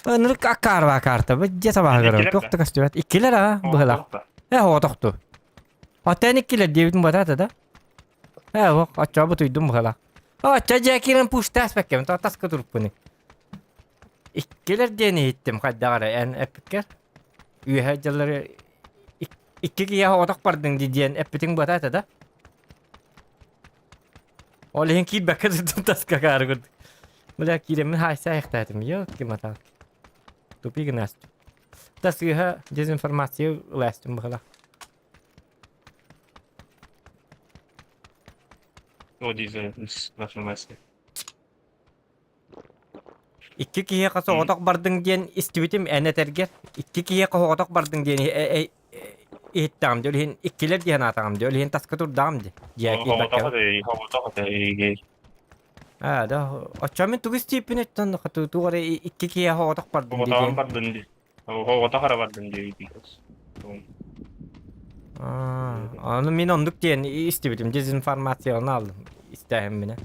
Ынырык аккаарбаа карта бу дьиэ табаһа көрөм. Туох да көстүбэт. Иккилэр а быһылах. Э соҕотохту. Оттон иккилэр диэбитим батаата да. Э ох, оччоо бутуйдум быһылах. Оччо дьиэ киирэн пуштаас бэккэм, таска туруппуну. Иккилэр диэн иһиттим хайдах эрэ эн эппиккэр. Үөһэ дьаллары икки киһи соҕотох бардыҥ дии диэн эппитиҥ буотаа этэ да? Ол иһин киирбэккэ сырдым таска хаары курдук. Бля киирэммин хаайса айахтаатым. Ёлки-моталки. Тупик гына. Да сыыһа дезинформация ылаастым быһыла. О, дезинформация. Икки киһиэхэ соҕотох бардыҥ диэн истибитим эн этэргэр. Икки киһиэхэ соҕотох бардыҥ диэн иһиттэҕим дии, ол иһин иккилэр дии санаатаҕым дии, ол иһин таска турдаҕым дии. Дьиэ Соҕотох киирбэккэ. этэ, соҕотох этэ, Аа, да, оччо мин тугу истииппин өттөн туох эрэ икки киһиэхэ соҕотох бардым дии Соҕотоҕун диэн. бардын дии. Соҕотох эрэ бардын дии. Аа, ону мин оннук диэн истибитим, дезинформацияны алдым истээһимминэ.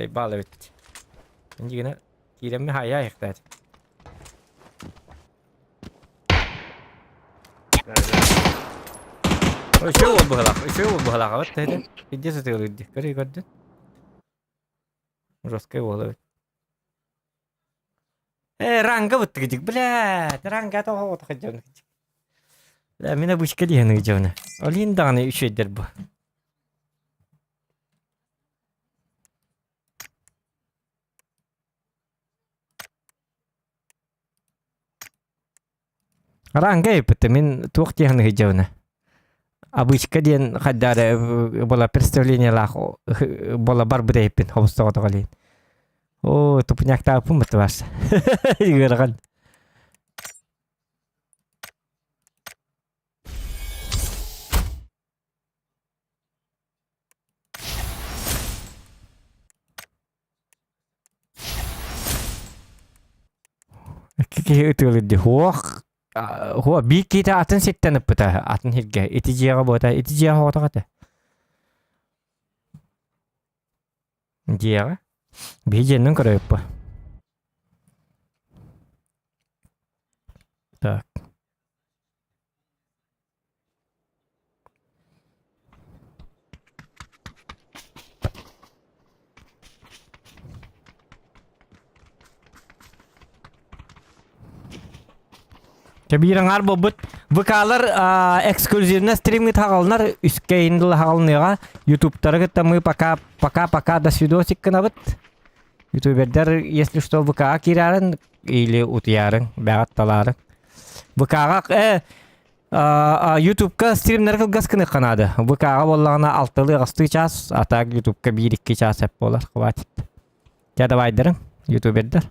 Баал эбит. Дьигинэ киирэмми хайа айахтаат. Үчүгэй уол быһалаах, үчүгэй уол быһалаах абат тэһитэ. Иди сытыылыыр дии. Көрүй көрдүн. Жесткай уол эбит. Э, ранга быттыгыдик, блядь, ранга тоҕо дьон. Бля, мин обычка диэн дьону. Олин даҕаны үчүгэйдэр бу. Ранга эппитэ мин туох диэн ыһыдьабына. Обычка диэн хайдары была представлениелаах была барбыт эппин хобустоҕотоҕолин. Оо, тупуняктааппын бытыбас. Ыарахан. Икки киһи ытыалыыр дии. Һуох, һуох биир киһитэ атын сиртэн ыппыта, атын сиргэ. Ити дьиэҕэ буота, ити дьиэҕэ оҕотох этэ. Дьиэҕэ? Биһи дьиэннэн көрөйүппа. Так. Кэбиир аҥаар буолбут ВК-лар эксклюзивно стримҥит хаҕалынар үскэ индыл хаҕалыныаҕа ютубтары кытта мы пока пока пока до свидосик гынабыт ютубердар если что ВК-ҕа киирээрин или утуйаарыҥ бэҕэт талаарыҥ ВК-ҕа э Ютубка стримнэр кылгас гыныахха наада. ВК-ҕа буоллаҕына алталыы аҕыстыы чаас, а так Ютубка биир-икки чаас эп буолар, хватит. Дьэ давайдарыҥ, ютубердар.